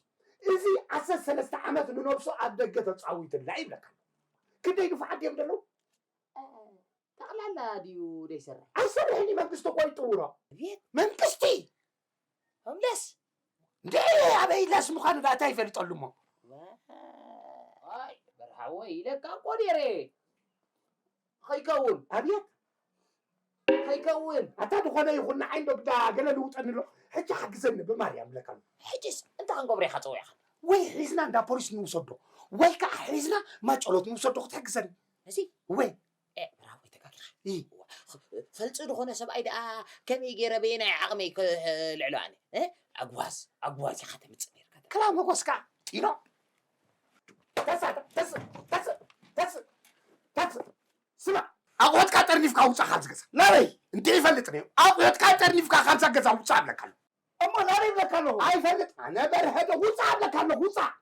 እዚ ዓሰርተ ሰለስተ ዓመት ንነብሱ ኣብ ደገ ተፃዊትላ ይብለካ ክንደይ ንፉዓት ድዮም ዘለዉ ጠቕላላ ድዩ ዘይሰርሕ ኣይሰርሕን እዩ መንግስቲ እኮ ይጥውሮ ቤት መንግስቲ ሆምለስ እንዴ ኣበይ ላስ ምዃኑ ዳታ ይፈልጠሉ እሞ ኣይ በርሃወይ ኢለካ እኮ ነይረ ኸይከውን ኣብየት ኸይከውን ኣታ ዝኾነ ይኹን ንዓይ እንዶ ብዳ ገለ ልውጠኒ ኣሎ ሕጂ ሓግዘኒ ብማርያም ብለካ ኣሎ ሕጅስ እንታይ ክንገብሮ ኢኻ ፀዊዕኻ ወይ ሒዝና እንዳ ፖሊስ ንውሰዶ ወይ ከዓ ሒዝና ማጨሎት ንውሰዶ ክትሕግዘኒ እዚ ወይ ብራቮ ተጋጊኻ ፈልፂ ዝኾነ ሰብኣይ ደኣ ከመይ ገይረ በየናይ ዓቕመይ ክልዕሎ ኣነ ኣግዋዝ ኣግዋዝ ኢኻ ተምፅእ ነርካ ክላ መጎስካ ጢኖ ተስእ ተስእ ተስእ ተስእ ተስእ ስማዕ ኣቑሑትካ ጠርኒፍካ ውፃእ ካብዚ ገዛ ናበይ እንተ ይፈልጥ ነዩ ኣቑሑትካ ጠርኒፍካ ካብዛ ገዛ ውፃእ ኣለካ ኣሎ እሞ ናበይ ይብለካ ኣለኹ ኣይፈልጥ ኣነ በርሀ ዶ ውፃእ ኣለካ ኣለኹ ውፃእ